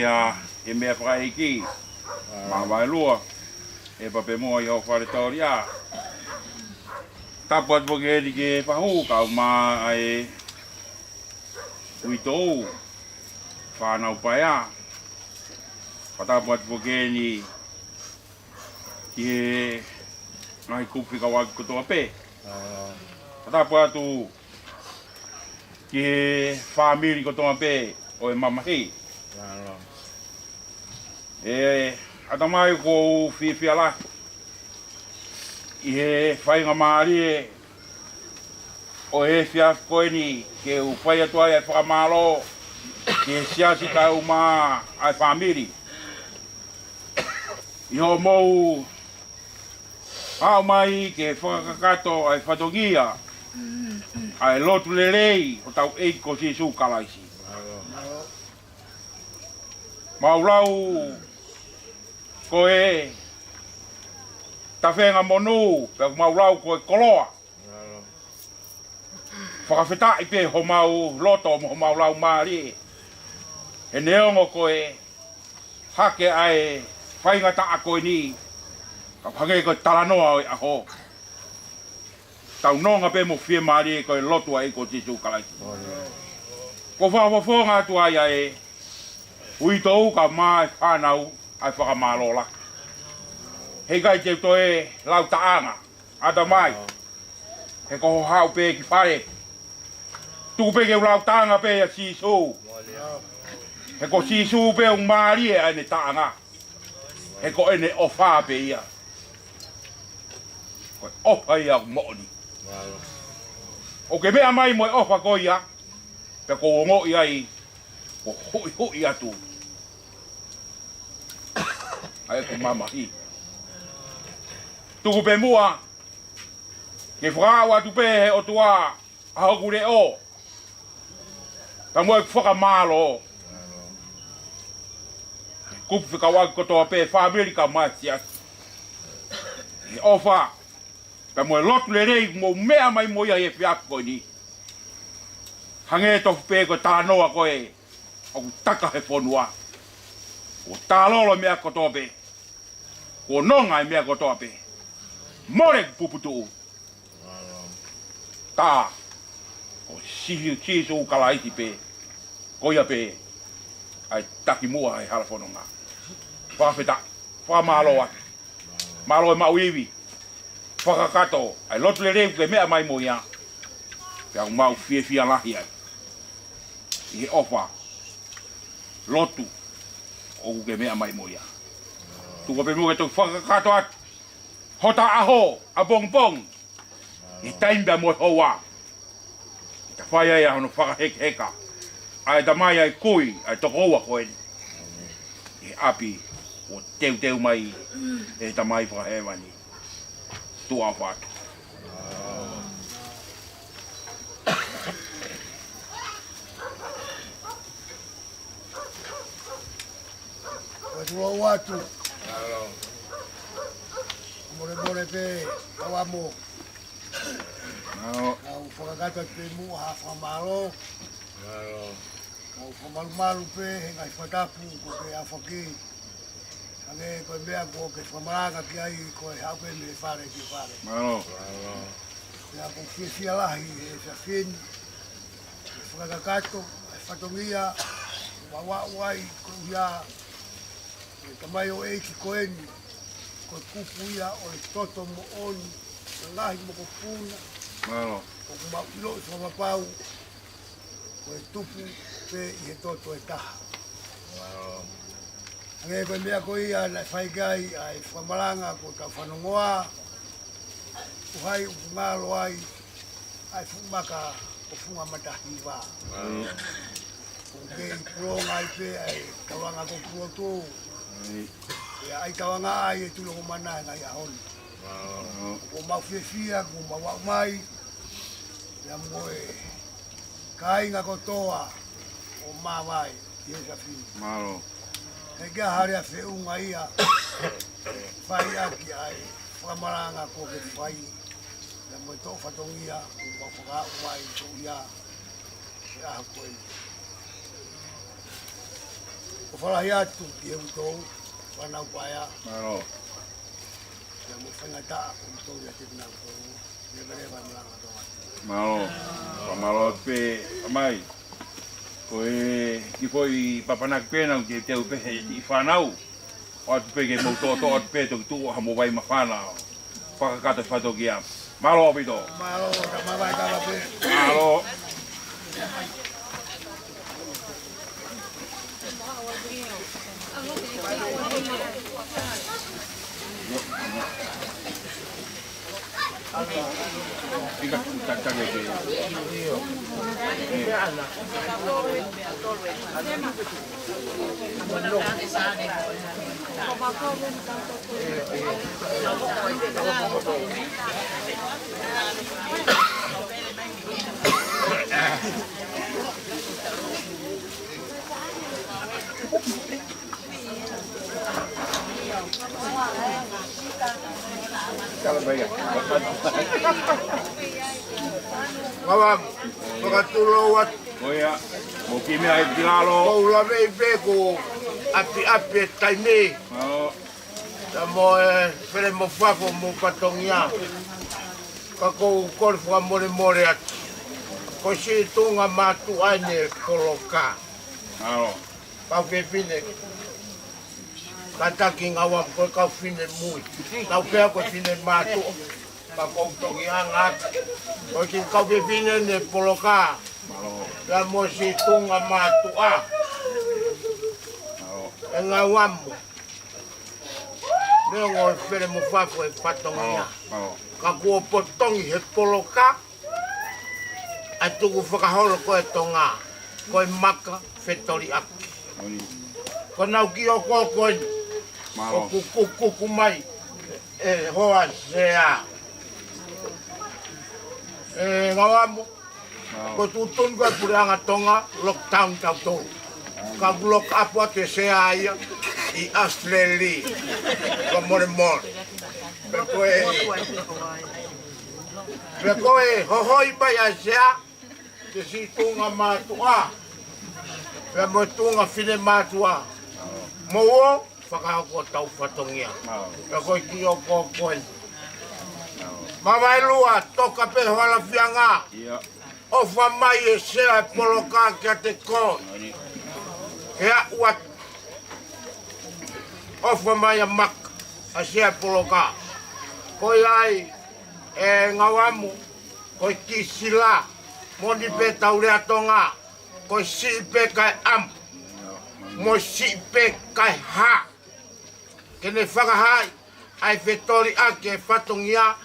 he meʻa fakaʻeiki. Māvaelua. ʻE pea pē mo ʻi hoʻo fale taulia. Tapu atu pē ki heni ki he fahu kae ʻumaʻā e uitou, fānau paea. Fakatapu atu pē ki heni ki he ngaahi kupu fekauʻaki kotoa pē. Fakatapu atu ki he fāmili kotoa pē ʻo e mamahi. ʻE ʻatamai, ʻoku ou fiefia lahi ʻi he faingamālie ʻo e efiafi ko eni ke u fai atu ai e fakamālō ki he siasi kae ʻumaʻā e fāmili ʻi hoʻomou haʻu mai ke fakakakato ʻa e fatongia ʻa e lotu lelei ʻo hotau ʻEiki ko Sīsū Kalaisi. Mau lau ko e tafenga monū, pea mau lau ko e koloa. Fakafetaʻi pē homau loto mo homau laumālie he neongo ko e hake ʻa e faingataʻa ko eni, ka hangē ko e talanoa ʻo e ʻaho. Tau nonga pē mo fiemālie ko e lotu ʻa e ʻEiki ko Sīsū Kalaisi. Ko e fakafofonga atu ai ʻa e uitou kae ʻumaʻā e fānau ʻa e fakamālō lahi. Heʻikai te u toe lau taʻanga, ʻatamai. He ko hoʻo haʻu pē ki fale, tuku pē ke u lau taʻanga pē ʻia Sīsū. He ko Sīsū pē ʻoku mālie ʻa ʻene taʻanga. He ko ʻene ʻofa pē ia. Ko e ʻofa ia ʻoku moʻoni. ʻOku ke meʻa mai mo e ʻofa ko ia, pea ʻoku ou ongoʻi ai ʻoku huʻihuʻi atu ʻa ʻeku mamahi. Tuku pē muʻa ke fakaaʻu atu pē he ʻOtua ʻa hoku leʻo, pea mo ʻeku fakamālō ki he kupu fekauʻaki kotoa pē, fāmili kae ʻumaʻā e siasi, he ʻofa pea mo e lotu lelei ʻoku mou meʻa mai mo ia he efiafi ko eni. Hangē tofu pē ko e talanoa ko ē ʻoku taka he fonua. Kuo tālolo e meʻa kotoa pē. Kuo nonga e meʻa kotoa pē. Mole e puputuʻu. Tā ko Sī-, Sīsū Kalaisi pē, ko ia pē ʻa e takimuʻa he hala fononga. Fakafetaʻi, fakamālō atu. Mālō e maʻu ivi. Fakakakato ʻa e lotu lelei ʻoku ke meʻa mai mo ia. Pea ʻoku mau fiefia lahi ai ʻi he ʻofa lotu ʻoku ke meʻa mai mo ia. Tuku pē muʻa ke toki fakakakato atu hota ʻaho ʻapongipongi, ʻi he taimi pea mo e houa, ke ta fai ai ʻa hono fakahekeheka ʻa e tamai ʻa e kui ʻa e tokoua ko eni ʻi he ʻapi kuo teuteu mai ʻe he Tamai Fakahēvani. Tuʻa ʻofa atu. Atu ʻofa atu. Molemole pē, kau amo. Kau fakakakato atu pē muʻa ha fakamālō. Kau fakamalumalu pē he ngaahi fakatapu kuo ke ʻafaki. Hangē ko e meʻa kuo ke fakamalanga ki ai, ko e haʻu pē mei he fale ki he fale. Mālō. Pea ʻoku ou fiefia lahi he efiafi ni ke fakakakato e fatongia ʻoku mau aʻu ai koeʻuhi ko e tamaioʻeiki ko eni, ko e kupu ia ʻo e toto moʻoni, ʻa e ngaahi mokopuna. Mālō. ʻOku mau ʻiloʻi fakapapau ko e tupu pē ʻi he toto ʻe taha. Hangē ko e meʻa ko ia naʻe fai ki ai ʻa e fakamalanga kuo tau fanongoa, ko hai ʻoku ngalo ai ʻa e fuʻu maka Funga Matahiva. ʻOku kei pulonga ai pē ʻa e tauanga ko Pulotu. ʻIo, ʻa e tauanga ʻa e Tuʻi Lokomana he ngaahi ʻaho ni. ʻOku mau fiefia, kuo mau aʻu mai. ʻIo, mo e kāinga kotoa ʻo Mavae, ʻi he safini. Mālō. He ʻikai ha lea feʻunga ia, fai ʻaki ʻa e fakamalanga kuo ke fai. ʻIo, mo e toʻo fatongia, kuo mau fakaaʻu mai ʻi he ʻaho ko eni. ʻOfa lahi atu ki he utou, fānau paea. Mālō. ʻIo, mo e faingataʻa ʻoku tau ʻiate kinautolu. Leveleva e malanga tau atu. Mālō. Fakamālō pē mai. Ko e kiʻi foʻi papanaki pē naʻa ke teu pē he kiʻi fānau. ʻOatu pē ke mou toʻotoʻo atu pē toki tuʻu ha mo vai mafana. Fakakakato fatongia. Mālō ʻaupito. Mālō, ka mavae ka pē. Mālō. Ngava, fakatulou atu. Ko ia, mo ki mea e ki lalo. Ko u laveʻi pē ko ʻapiʻapi e taimi. Mālō. Ka mo e fele mo fafo mo fatongia. Ka ko u kole fakamolemole atu. Ko e siʻi tuʻunga mātuʻa ʻene poloka. Mālō. Kau fefine. Kātaki Ngauamo ko e kau finemui. Kau pea ko e finemātuʻa. Ka ko u toki anga atu. Ko e kiʻi kau fefine ʻene poloka. Mālō. Pea mo e siʻi tuʻunga mātuʻa. Mālō. ʻE Ngauamo. Neongo e fele mo fafo e fatongia. Mālō. Mālō. Ka kuo potongi he poloka. ʻA e tukufakaholo ko e Tonga, ko e maka fetoliʻaki. Ko ʻenau kiʻi ʻokoʻoko eni, ʻoku kukuku mai ʻe hoa sea. ʻE Ngauamo, ko e tuʻutuʻuni ko e puleʻanga Tonga, lockdown tautolu. Ka ʻoku lock up atu e sea ia ʻi Australia. Fakamolemole. Pea ko e Pea ko e hohoi mai ʻa e sea, ke siʻi tuʻunga mātuʻa. Pea mo e tuʻunga finemātuʻa. Mou ō, fakahoko hotau fatongia. Pea ko e kiʻi ʻokoʻoko eni. Mavae Lua, toka pē ho halafianga. ʻIo. ʻOfa mai e sea e poloka kiate koe. Ke aʻu atu. ʻOfa mai ʻa maka, ʻa sea e poloka. Ko ia ai, ʻe Ngauamo, ko e kiʻi sila, moʻoni pē ʻetau lea Tonga, ko e siʻi pē kae ʻamu, mo e siʻi pē kae hā. Ke ne fakahaaʻi ʻa e fetoliʻaki e fatongia,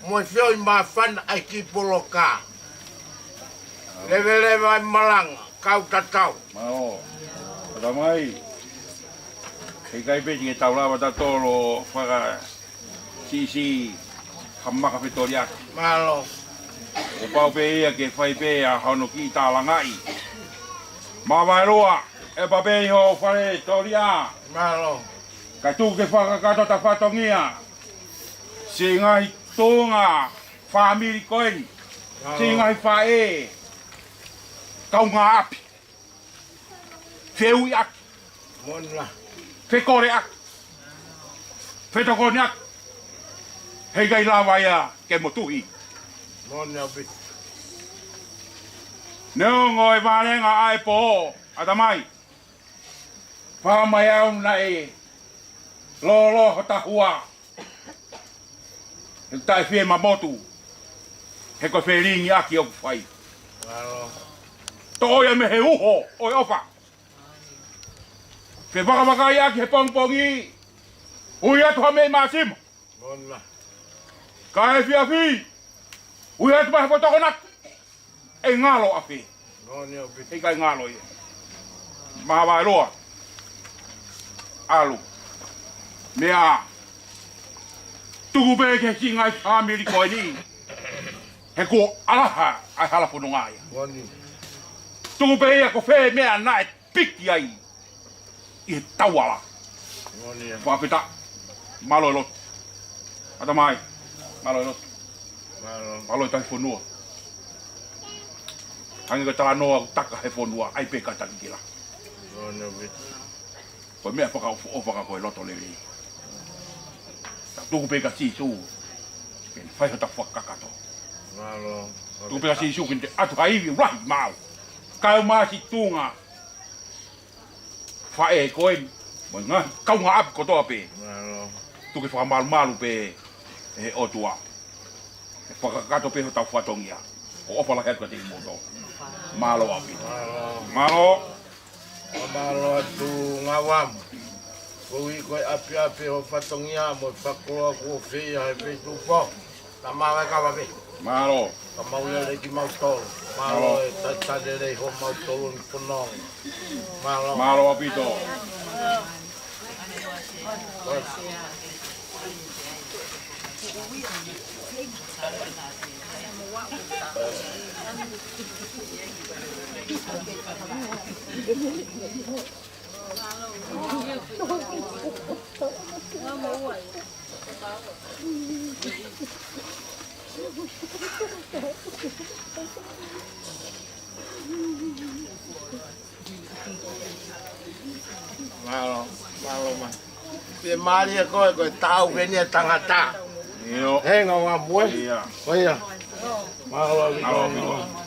mo e feohi māfana ʻa e kiʻi poloka. Leveleva e malanga, kau tatau. Mālō. Tata mai. He ʻikai pē ke tau lava tautolu ʻo faka- siʻisiʻi ha maka fetoliʻaki. Mālō. ʻE pau pē ia ke fai pē ʻa hono kiʻi tālangaʻi. Mavae Lua, ʻe pau pē ʻi ho fale toliʻa. Mālō. Kae tuku ke fakakakato ʻeta fatongia. Siʻi ngaahi tuʻunga fāmili ko eni. Mālō. Siʻi ngaahi faʻē. Kaungāʻapi. Fehuʻiʻaki. Moʻoni. Fekoleʻaki. Fetokoniʻaki. He ʻikai lava ia ke motuhi. Moʻoni ʻaupito. Neongo e vālenga ʻa e pō, ʻatamai. Fai mai au naʻe lōloa hota hua. He taʻe fie mamotu. He ko e felingiʻaki ʻoku fai. Mālō. Toʻo ia mei he uho ʻo e ʻofa. Fefakamakaiʻaki he pongipongi. Ui atu ha meʻi māsima. Moʻoni. Ka efiafi. Ui atu mai ha foʻi tokonaki. ʻE ngalo ʻapē. Moʻoni ʻaupito. ʻIkai ngalo ia. Māvaeloa. ʻAlu. Meʻa. Tuku pē ke singa ʻi he fāmili ko eni. He kuo ʻalaha ʻa e hala fononga ia. Moʻoni. Tuku pē ia ko fē meʻa naʻe piki ai ʻi he tauala. Moʻoni ia. Fakafetaʻi. Mālō e lotu. ʻAtamai. Mālō e lotu. Mālō. Mālō e tauhi fonua. Hangē ko e talanoa ʻoku taka he fonua, ʻai pē ka taki kila. Moʻoni ʻaupito. Ko e meʻa fakaʻofoʻofa ka ko e loto lelei. Tau tuku pē kia Sīsū, ke ne fai hotau fakakakato. Mālō. Tuku pē kia Sīsū ke ne toe ʻatu ha ivi lahi maʻau. Kae ʻumaʻā siʻi tuʻunga faʻē ko ē, mo e ngaahi kaungāʻapi kotoa pē. Mālō. Tuku ke fakamalumalu pē ʻe he ʻOtua. ʻE fakakakato pē hotau fatongia. ʻOku ʻofa lahi atu kiate kimoutolu. Mālō ʻaupito. Mālō. Mālō. Mālō atu Ngauam. Koeʻuhi ko e ʻapiʻapi ho fatongia mo e fakakoloa kuo fai he feituʻu foʻou. Tau maʻu e kava pē. Mālō. Ka mau lele kimautolu. Mālō. Mālō e talitali lelei hoʻomautolu ni fononga. Mālō. Mālō ʻaupito. Mālō, mālō mai. Pea mālie koe, ko e taʻau pē eni ʻa e tangata. ʻIo. He ngaahi ngāue. ʻIo. ʻIo. Mālō, mālō.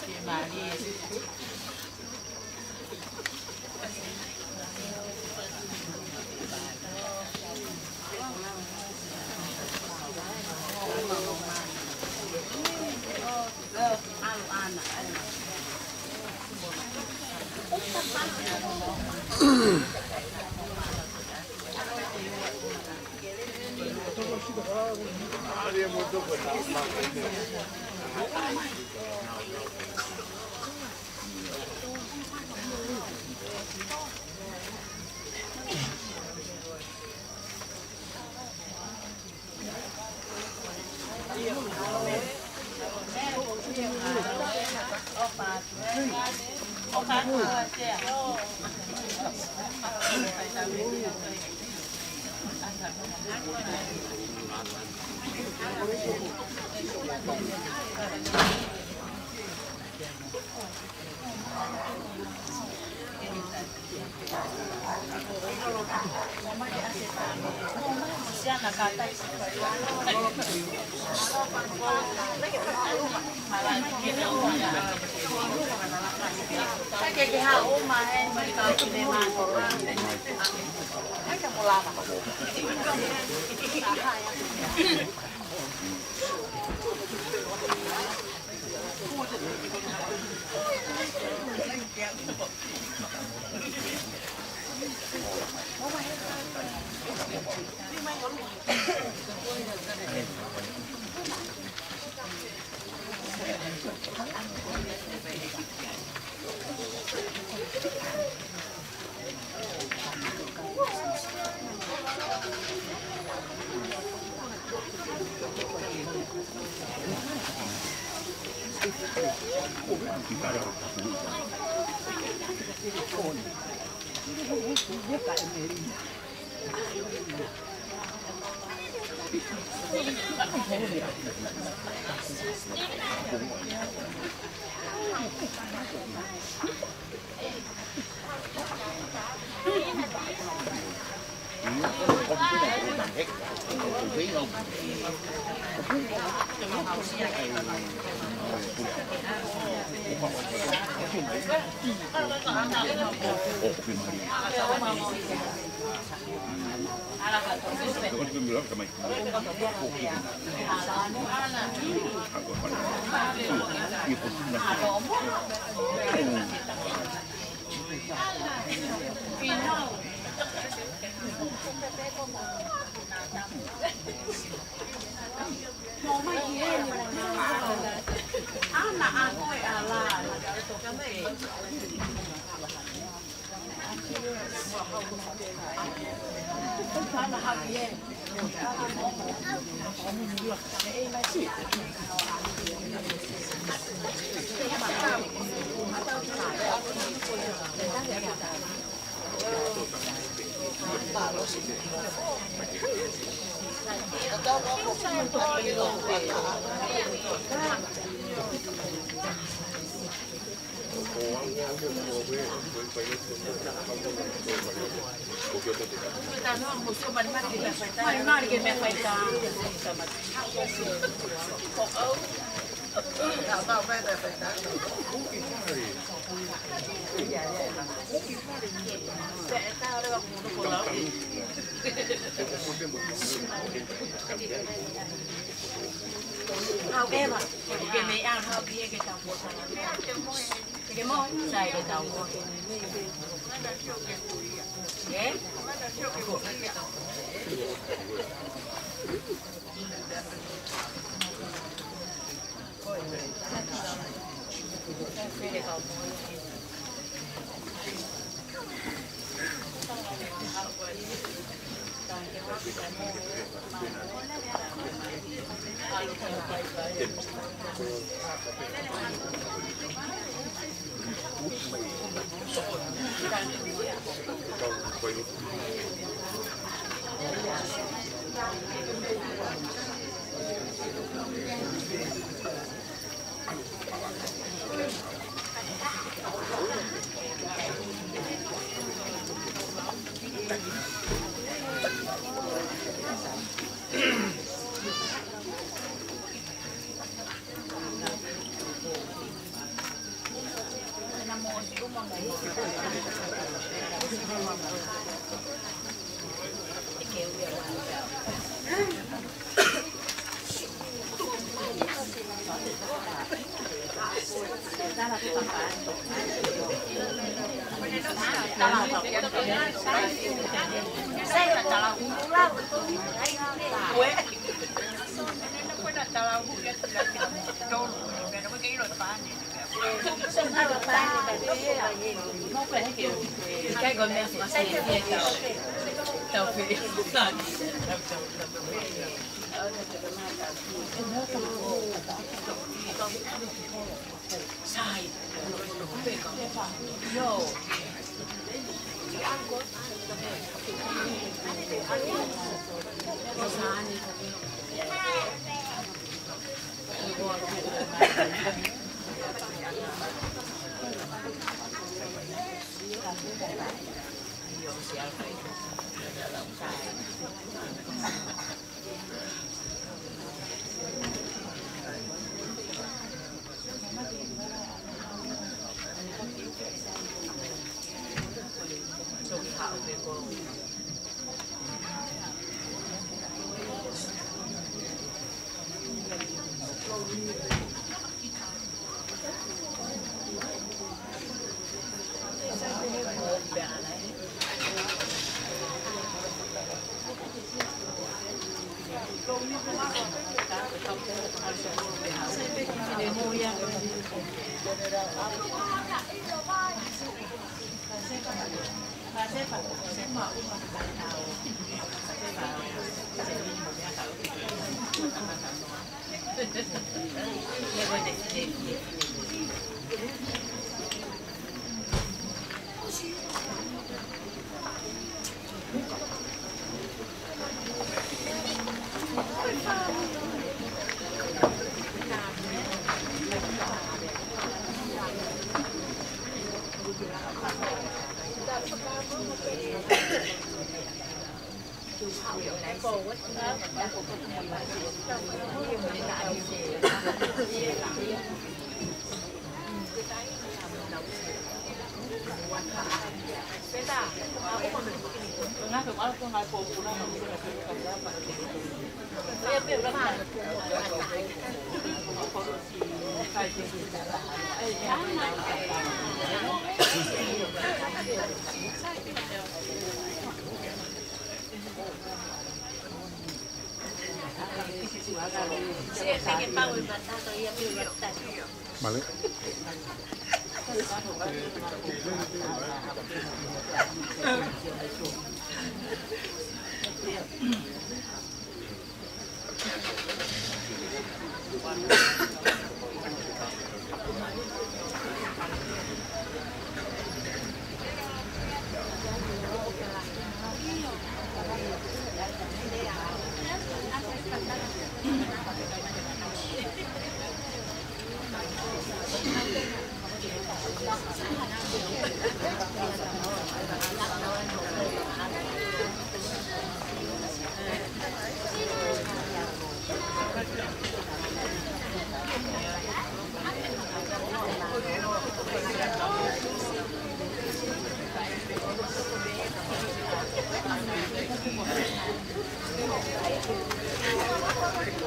Vale.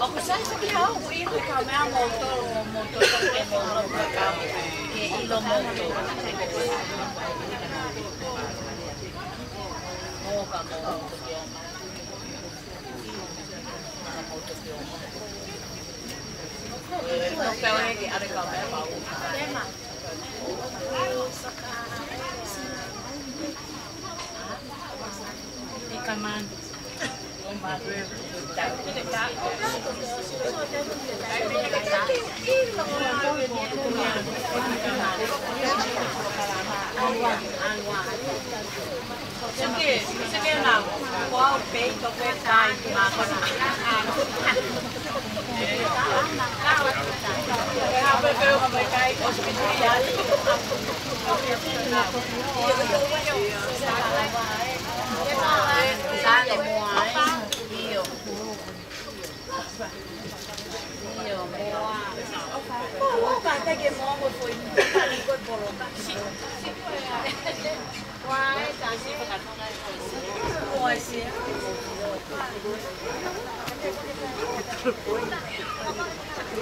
ʻOku sai saki hau, ʻi he ka mea moutolu, moutolu, ke moutolu, ke ʻilo moutolu. Mo ka moutolu, ke ʻomai. Ka moutolu, ke ʻomai. Ē, no, ke ʻoe ke ʻare ka mea mau.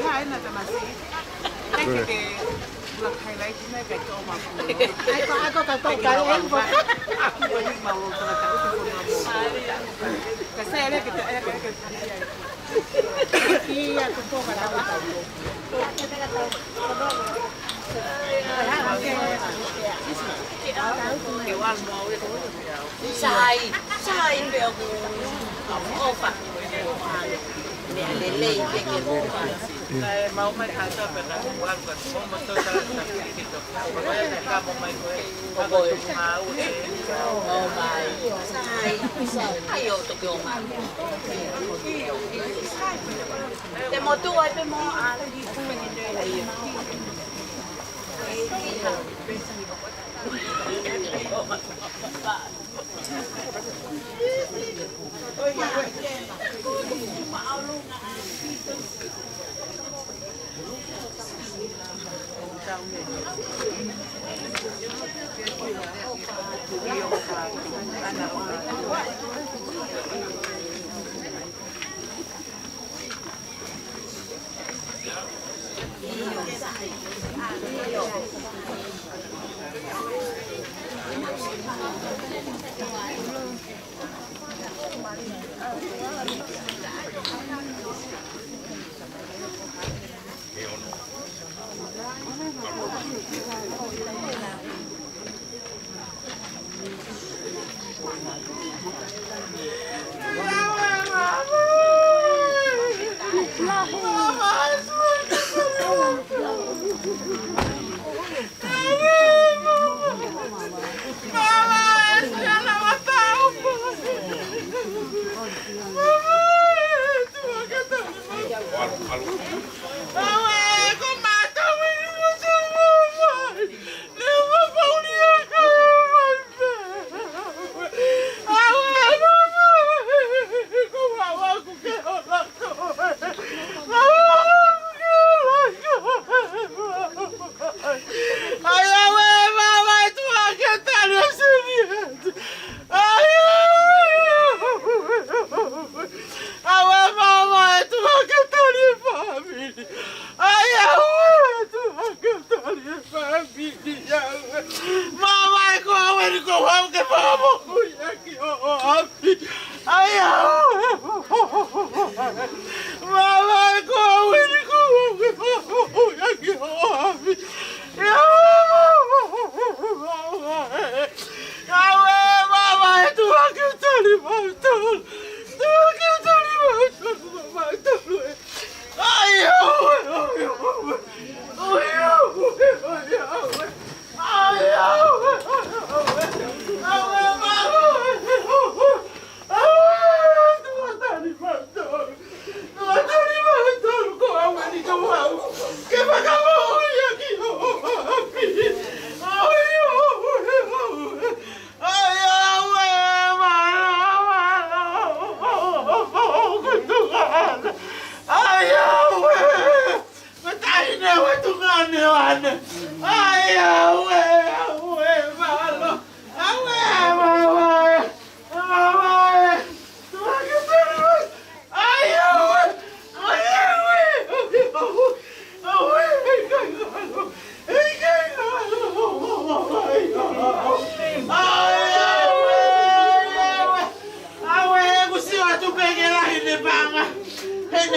Hai, na tamasi. Thank you, ke la highlight na ka toma. Ai, ko ako ka ko ka e ko. Ko ni mau ka ka ko ko. Ka sa ele ke ta ele ke. Ia, ko ko ka ka ko. Sai, sai pē ʻoku ʻofa. Meʻa lelei pē ke ʻofa. Kae mau mai kātoa pē ka kuku alu ka kuku mo tō tala ka kiki tō. Ko ia ka kamo mai ko e. Ko ko e. Mau e. ʻO mai. Sai, sai. ʻAi ʻo toki ʻomai. Te mo tuʻu ai pē mo ʻalu.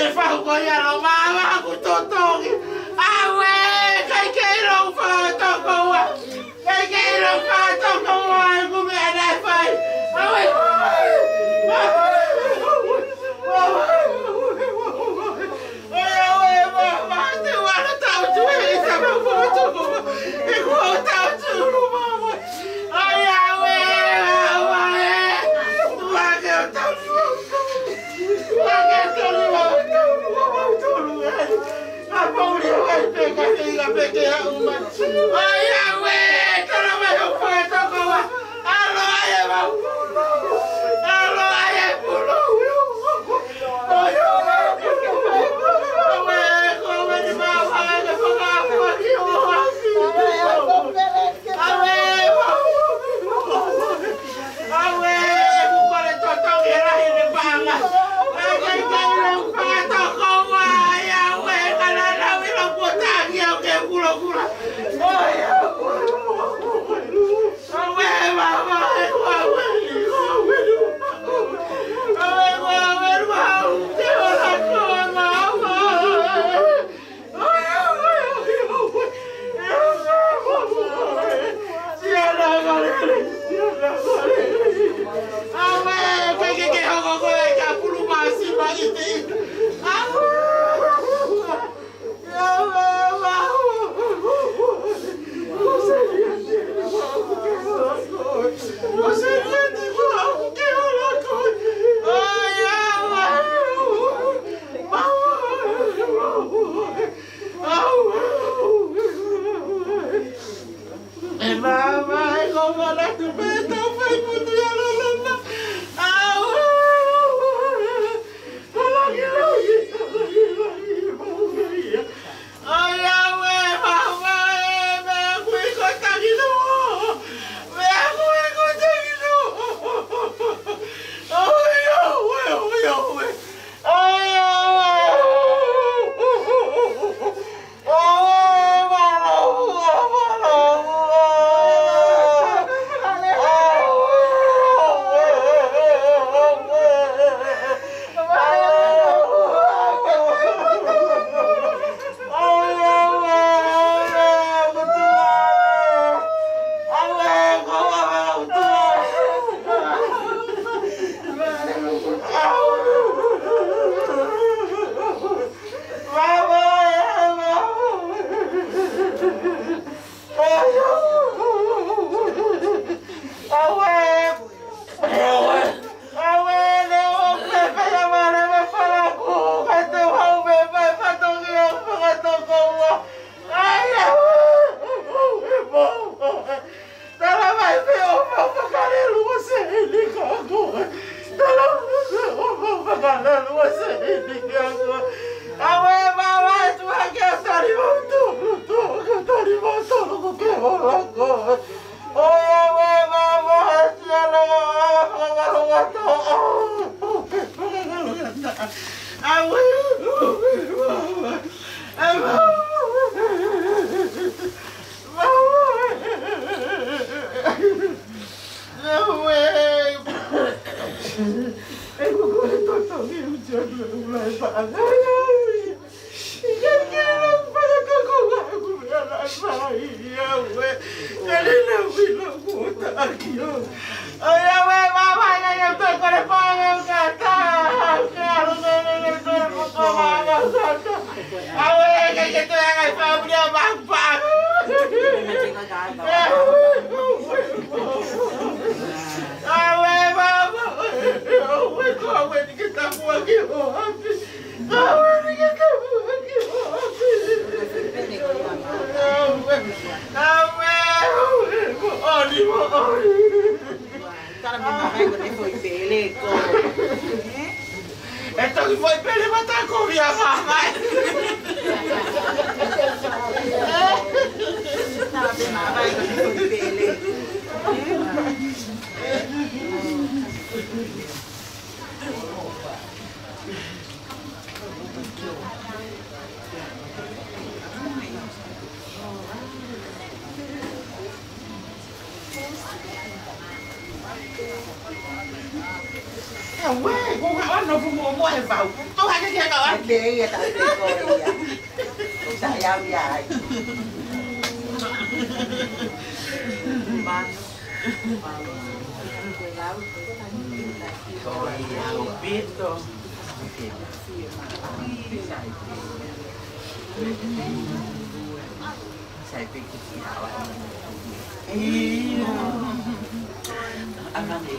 E fahu ko ia lo mama ku totongi. Awe, kai kei lo fa toko ua. Kai kei lo fa toko ua, ku me ana fai. Awe, awe, awe, awe, awe. Oi, awe, mama, te wana tau tu e, i tama fotu. E kua tau tu, mama. Oi, awe, mama, e. Tua ke o tau tu. Tua ke o tau tu, mama, tau tu, mama, tau tu, e. A pau ni, awe, peka, peka, peka, uma. Oi, awe, tala mai o fa toko ua. Alo ai e mau. Alo ai e pulu. E mama, e ko mana tu pe tau fai putu ia lolona. Au. Ai, awe, mama, e, meʻa kui ko takino. Meʻa kui ko takino. Ai, awe, awe, awe. Ai, awe. Tala mai pē ʻofa fakalelua se ʻEiki kia koe. Tala mai pē ʻofa fakalelua se ʻEiki kia koe. Awe, mama, ʻe tuʻu hake ʻo tali mautolu, tuʻu hake ʻo tali mautolu ko ke ola koe. ʻOi, awe, mama, ʻe tuʻu hake ʻo fakalongataʻa. Awe, mama. Awe, ke ke toe anga e fāmili ʻa Makupā. Awe, mama. Awe, ko awe ni ke tapuaki ʻo hapi. Awe ni ke tapuaki ʻo hapi. Awe, awe, awe. Moʻoni, moʻoni. Tala mai mai ko e foʻi pele ko. E toki foʻi pele mata ko via mai. Tala mai mai ko e foʻi pele. Awe, ko ka ana fu mo Ko e vau. Tō hake ki he kava. Hake ia, tā te ko ia. Tō ia ia ai. Manu. Ko ia, ʻaupito. Sai pē ki he ʻaho. Ia. Ana me.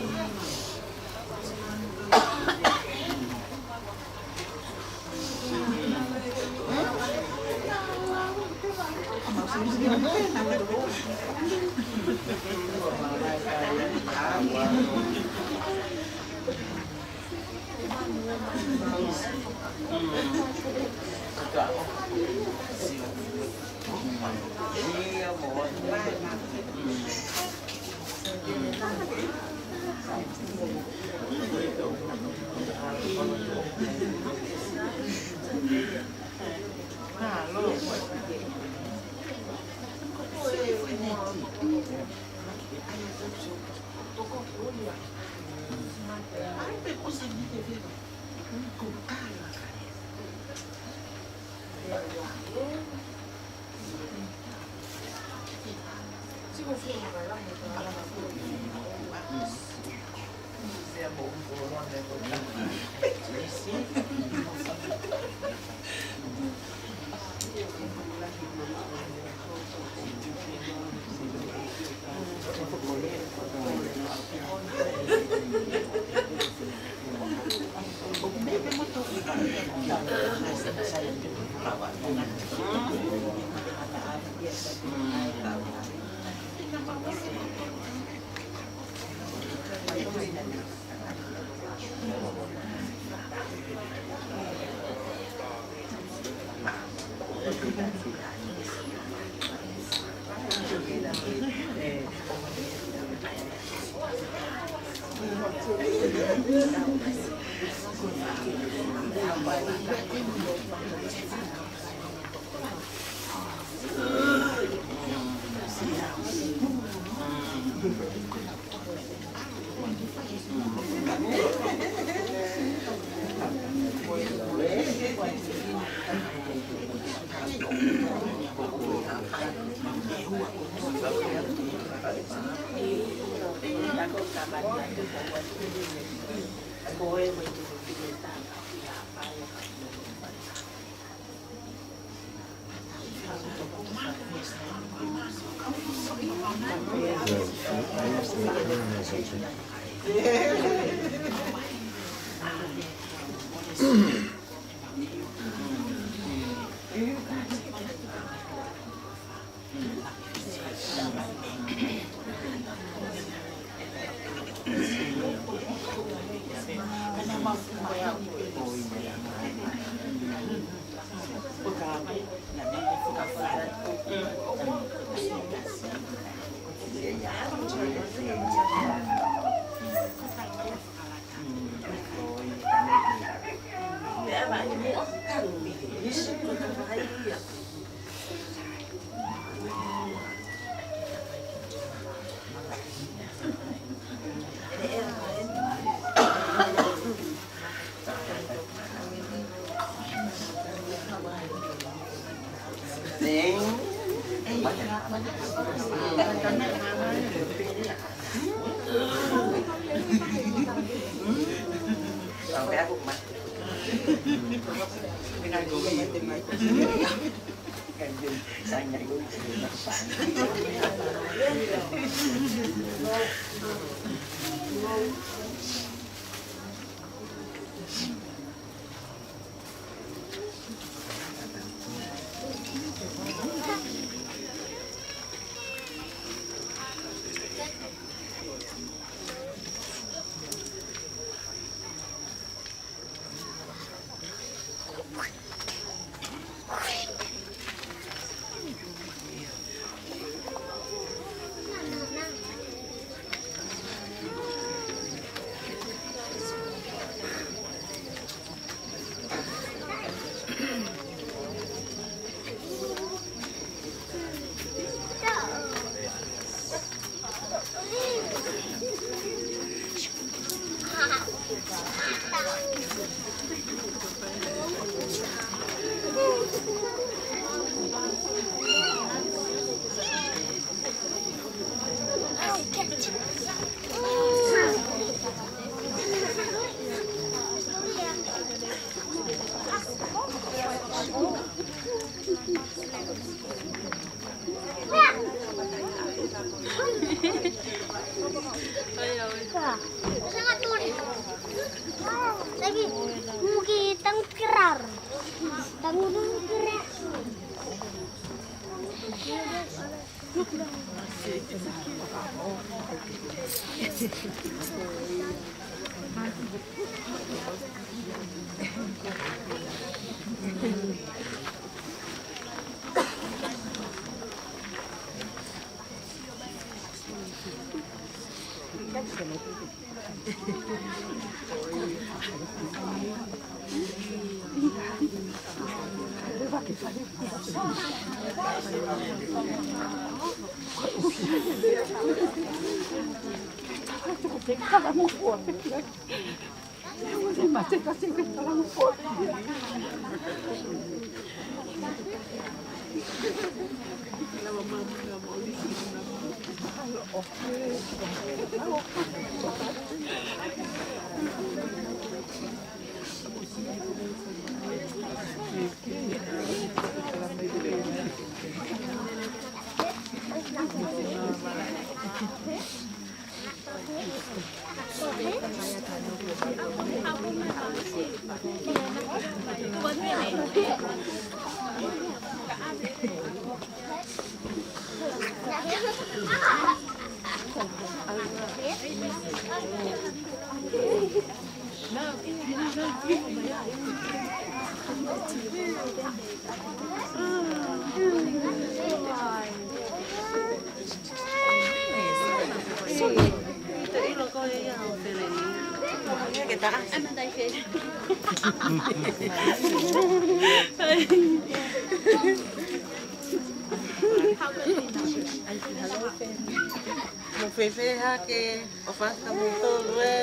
Mo fēfē hake, ʻofa atu kimoutolu ē.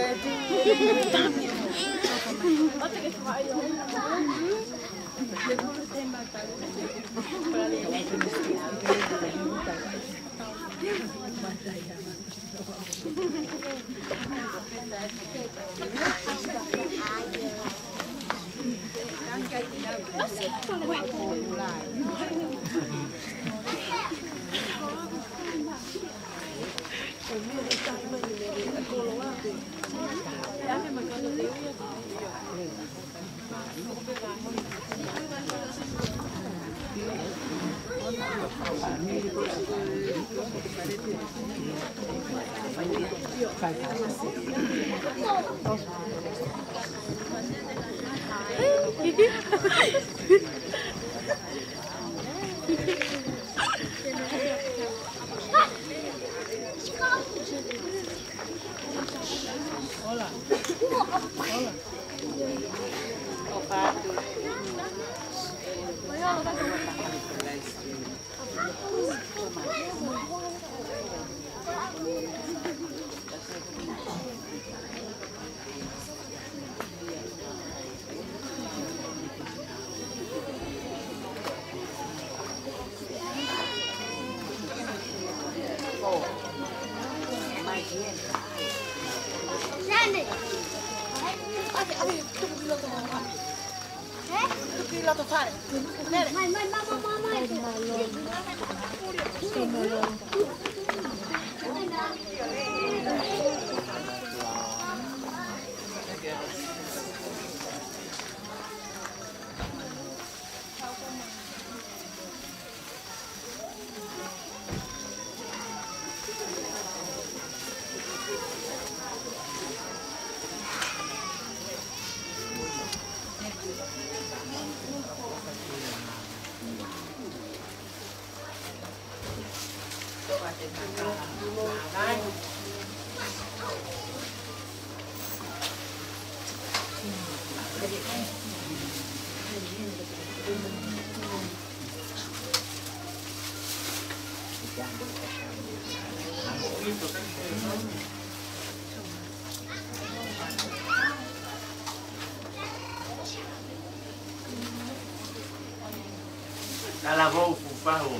Talavou fufahu.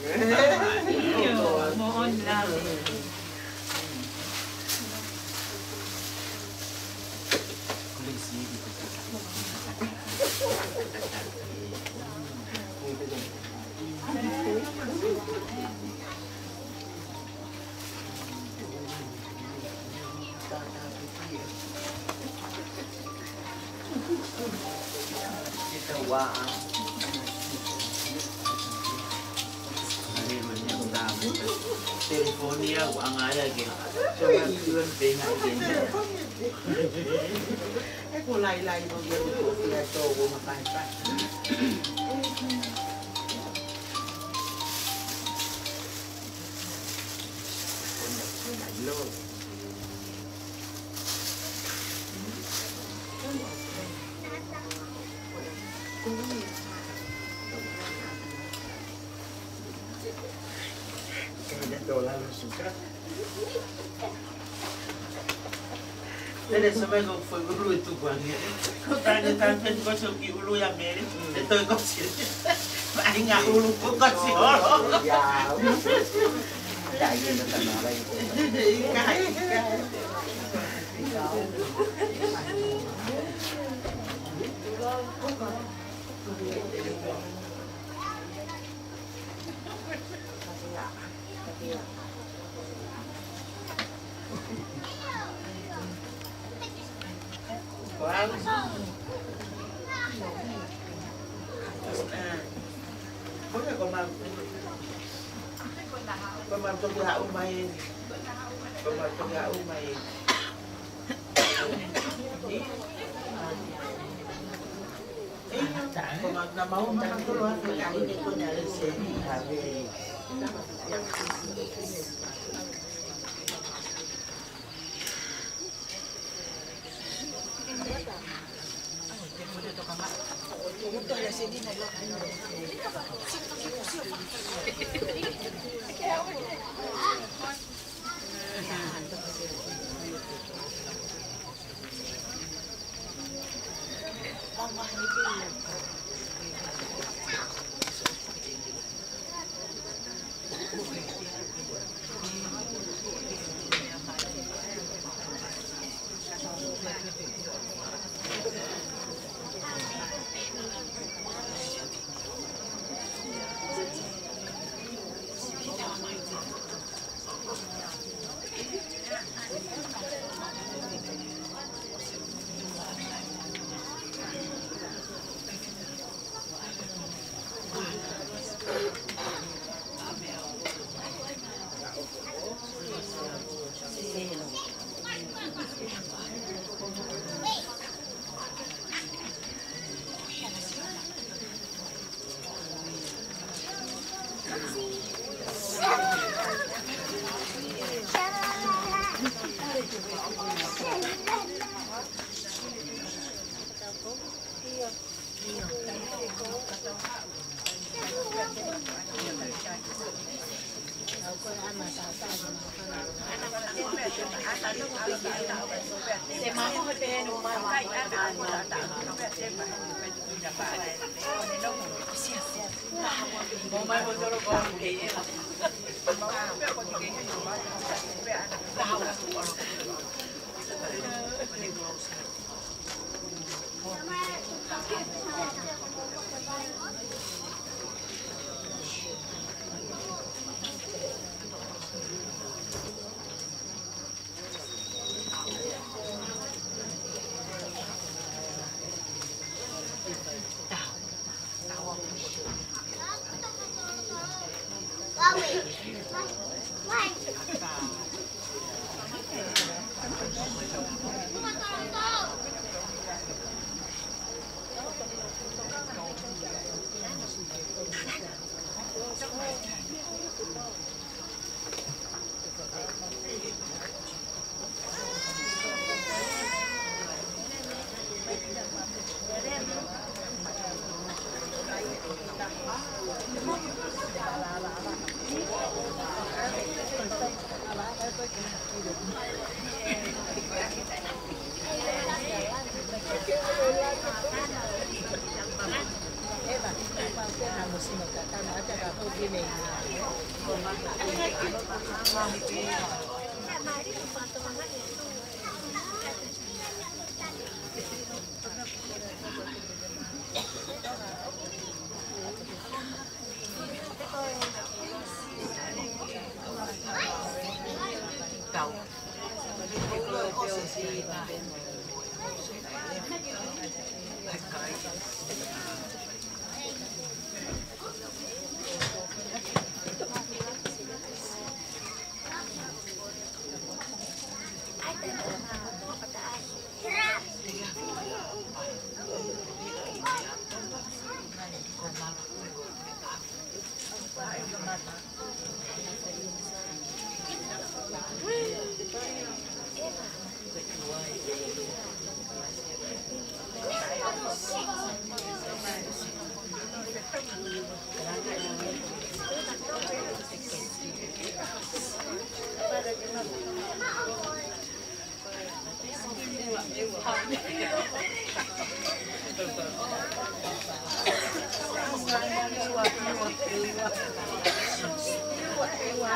ʻIo, moʻoni lā. California, ua ngā ia ke. So, ua pē ngā ia ke. E ko lai lai ko ia ko ia tō ko makai pa. Ko na, ko na, lo. Kei na tō lalo suka. Mele, so mai ko fo ulu e tuku ange. Ko tane tan pe ko so ki ulu ia Mele. E toi ko si. Ai ngā ulu ko ko si olo. Ia. Ia, ia, ia, ia, ia. Ika, ika. Ko ma, ko ma toki haʻu mai. Ko ma toki haʻu mai.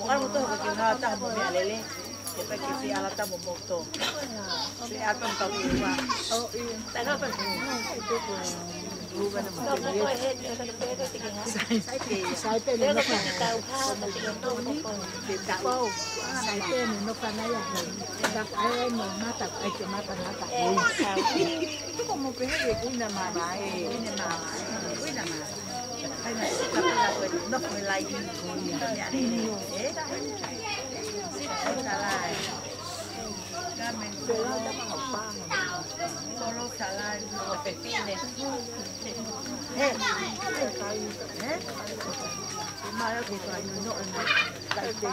Mo ʻalu mo tohi ko e kiʻi ngāue taha mo e meʻalele. Ke paki si ala taha mo moto. Se ata mo tau ua. Sai pē ne noka. Sai pē ne noka na ia. Ai mo mata, ai ke mata mata. Tuku mo pehē ke kuina mama, e, kuina mama, kuina mama. Kaina sika pala ko e nofo e lai ni ko ia, ia, e. Sika lai. Kamen solo. Solo salai, no pepine. E, e, e. Mara ke kai no, no, no. Kai te.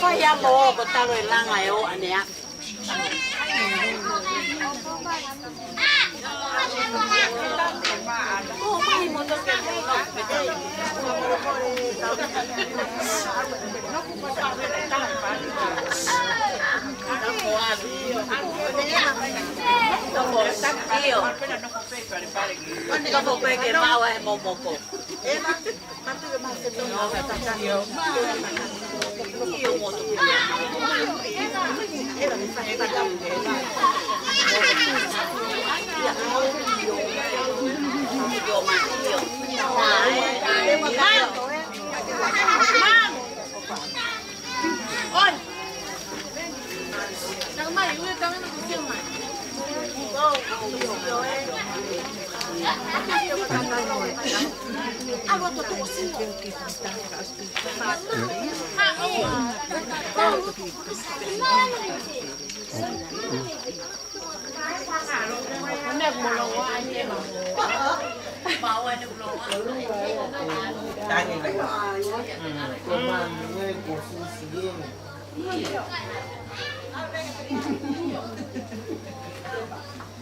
Fai amo ko talo e langa e o anea.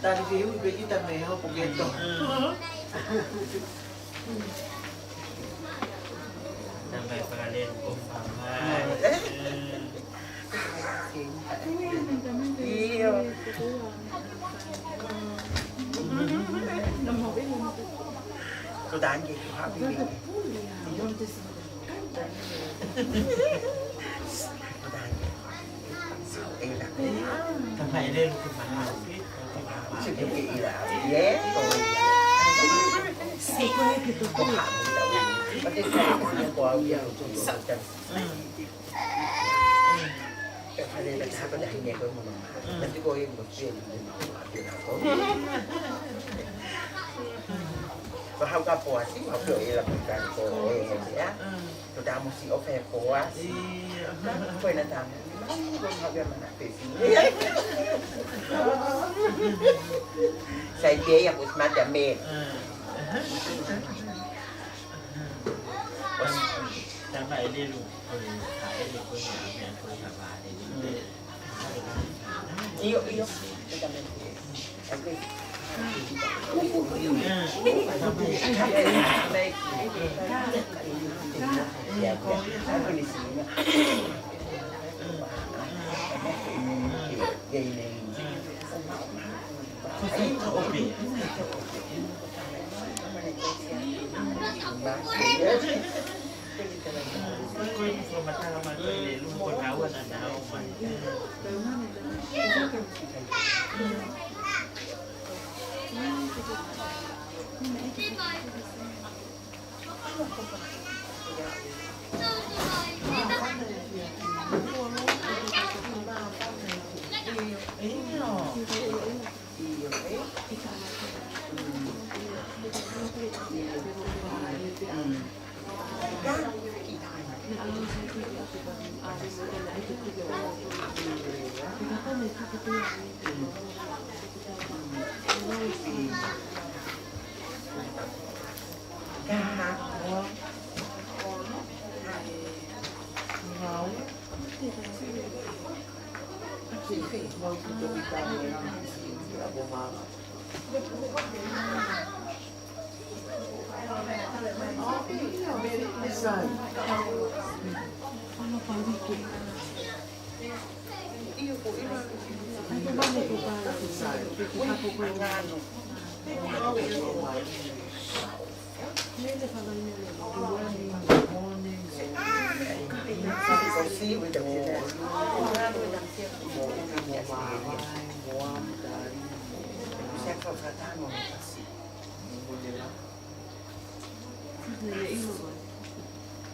Tali ke ui pē kita mei hopo ke tō. Tamai fakalele ko fanga. ʻIo. Ko tangi ko hapi. Ko tangi. Tamai lele ko fanga. Ko ena tama. Ko ena tama. Sai pē ia ko e mata me. Tama e lelu ko e ha ele ko e ha mea ko e ha vale. ʻIo, ʻio.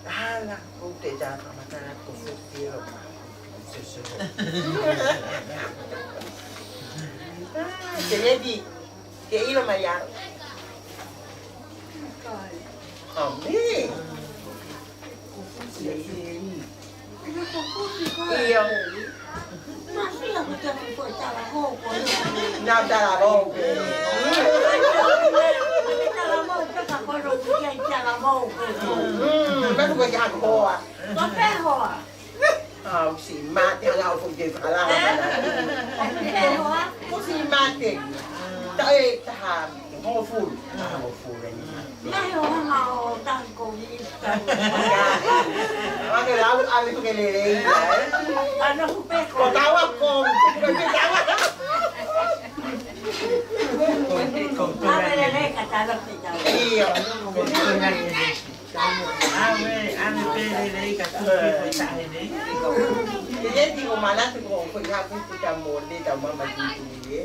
Hala, ko te ta ka matala ko fo piro. Ah, te lady, ke ʻilo mai au. Oh, me. ʻIo. Naʻa talavou pē. Mm, talavou pē ka ko e rokutia i talavou pē. Mm, ma tuku ki haku hoa. Ko pē hoa. Au si mate, hala o fuke, hala. Ko pē hoa. Ko si mate. Ta e taha. Hongofulu. Ah, hongofulu eni. Naʻe ʻi ai ha ʻo tango i ta. Ake lau, ʻave tuke lelei. Ano hupe ko. Ko taua ko. Ko taua. ʻAve lelei ka tala pita. ʻIo. ʻAve, ʻave pē lelei ka tuku ko tahe nei. Ia tiko manatu ko ko ia ko ta mo le ta mama tui tui e.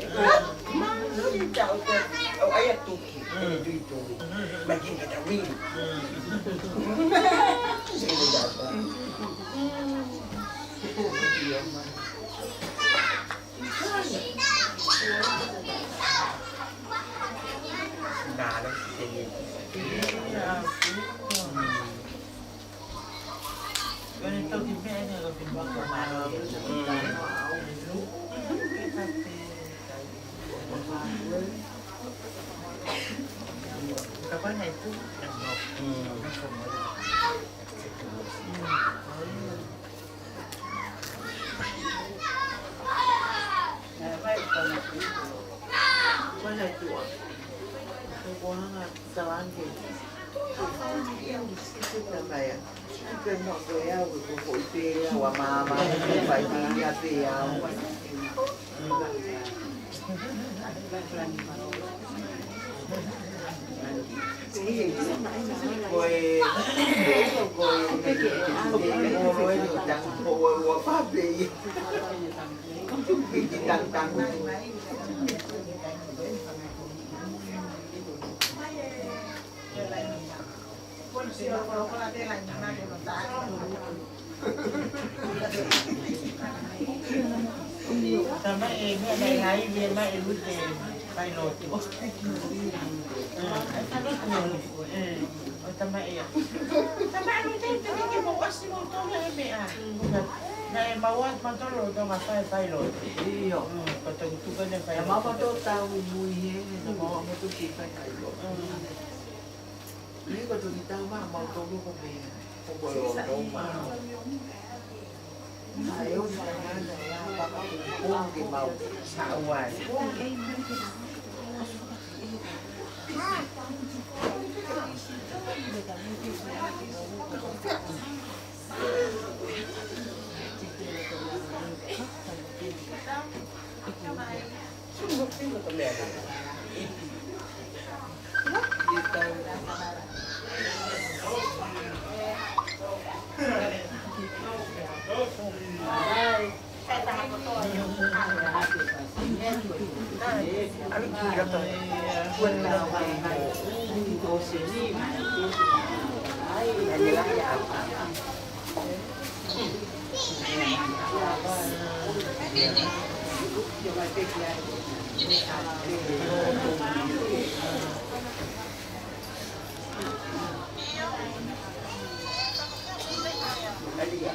Mama tui ta o ta. Au ai a tuki. Mm. Tui tui. Mm. Ma kini ka ta wili. Mm. Sini data. Mm. Nada, sini. Mm. Tama e, me, me, hai, me, ma, e, lute, fai lotu. Mm, fai lotu, mm, o tama e. Tama e, lute, te ke mo kasi mo tō me, me, a. Naʻe maua, ma tō lo, tō ma fai, fai lotu. ʻIo. Mm, ko tō tuka ne fai lotu. Naʻe maua tō tau mui he, naʻe maua mo tō ki fai, fai lotu. Mm. Ni ko tō ki tau ma, ma tō lo ko me, ko ko lo tō ma.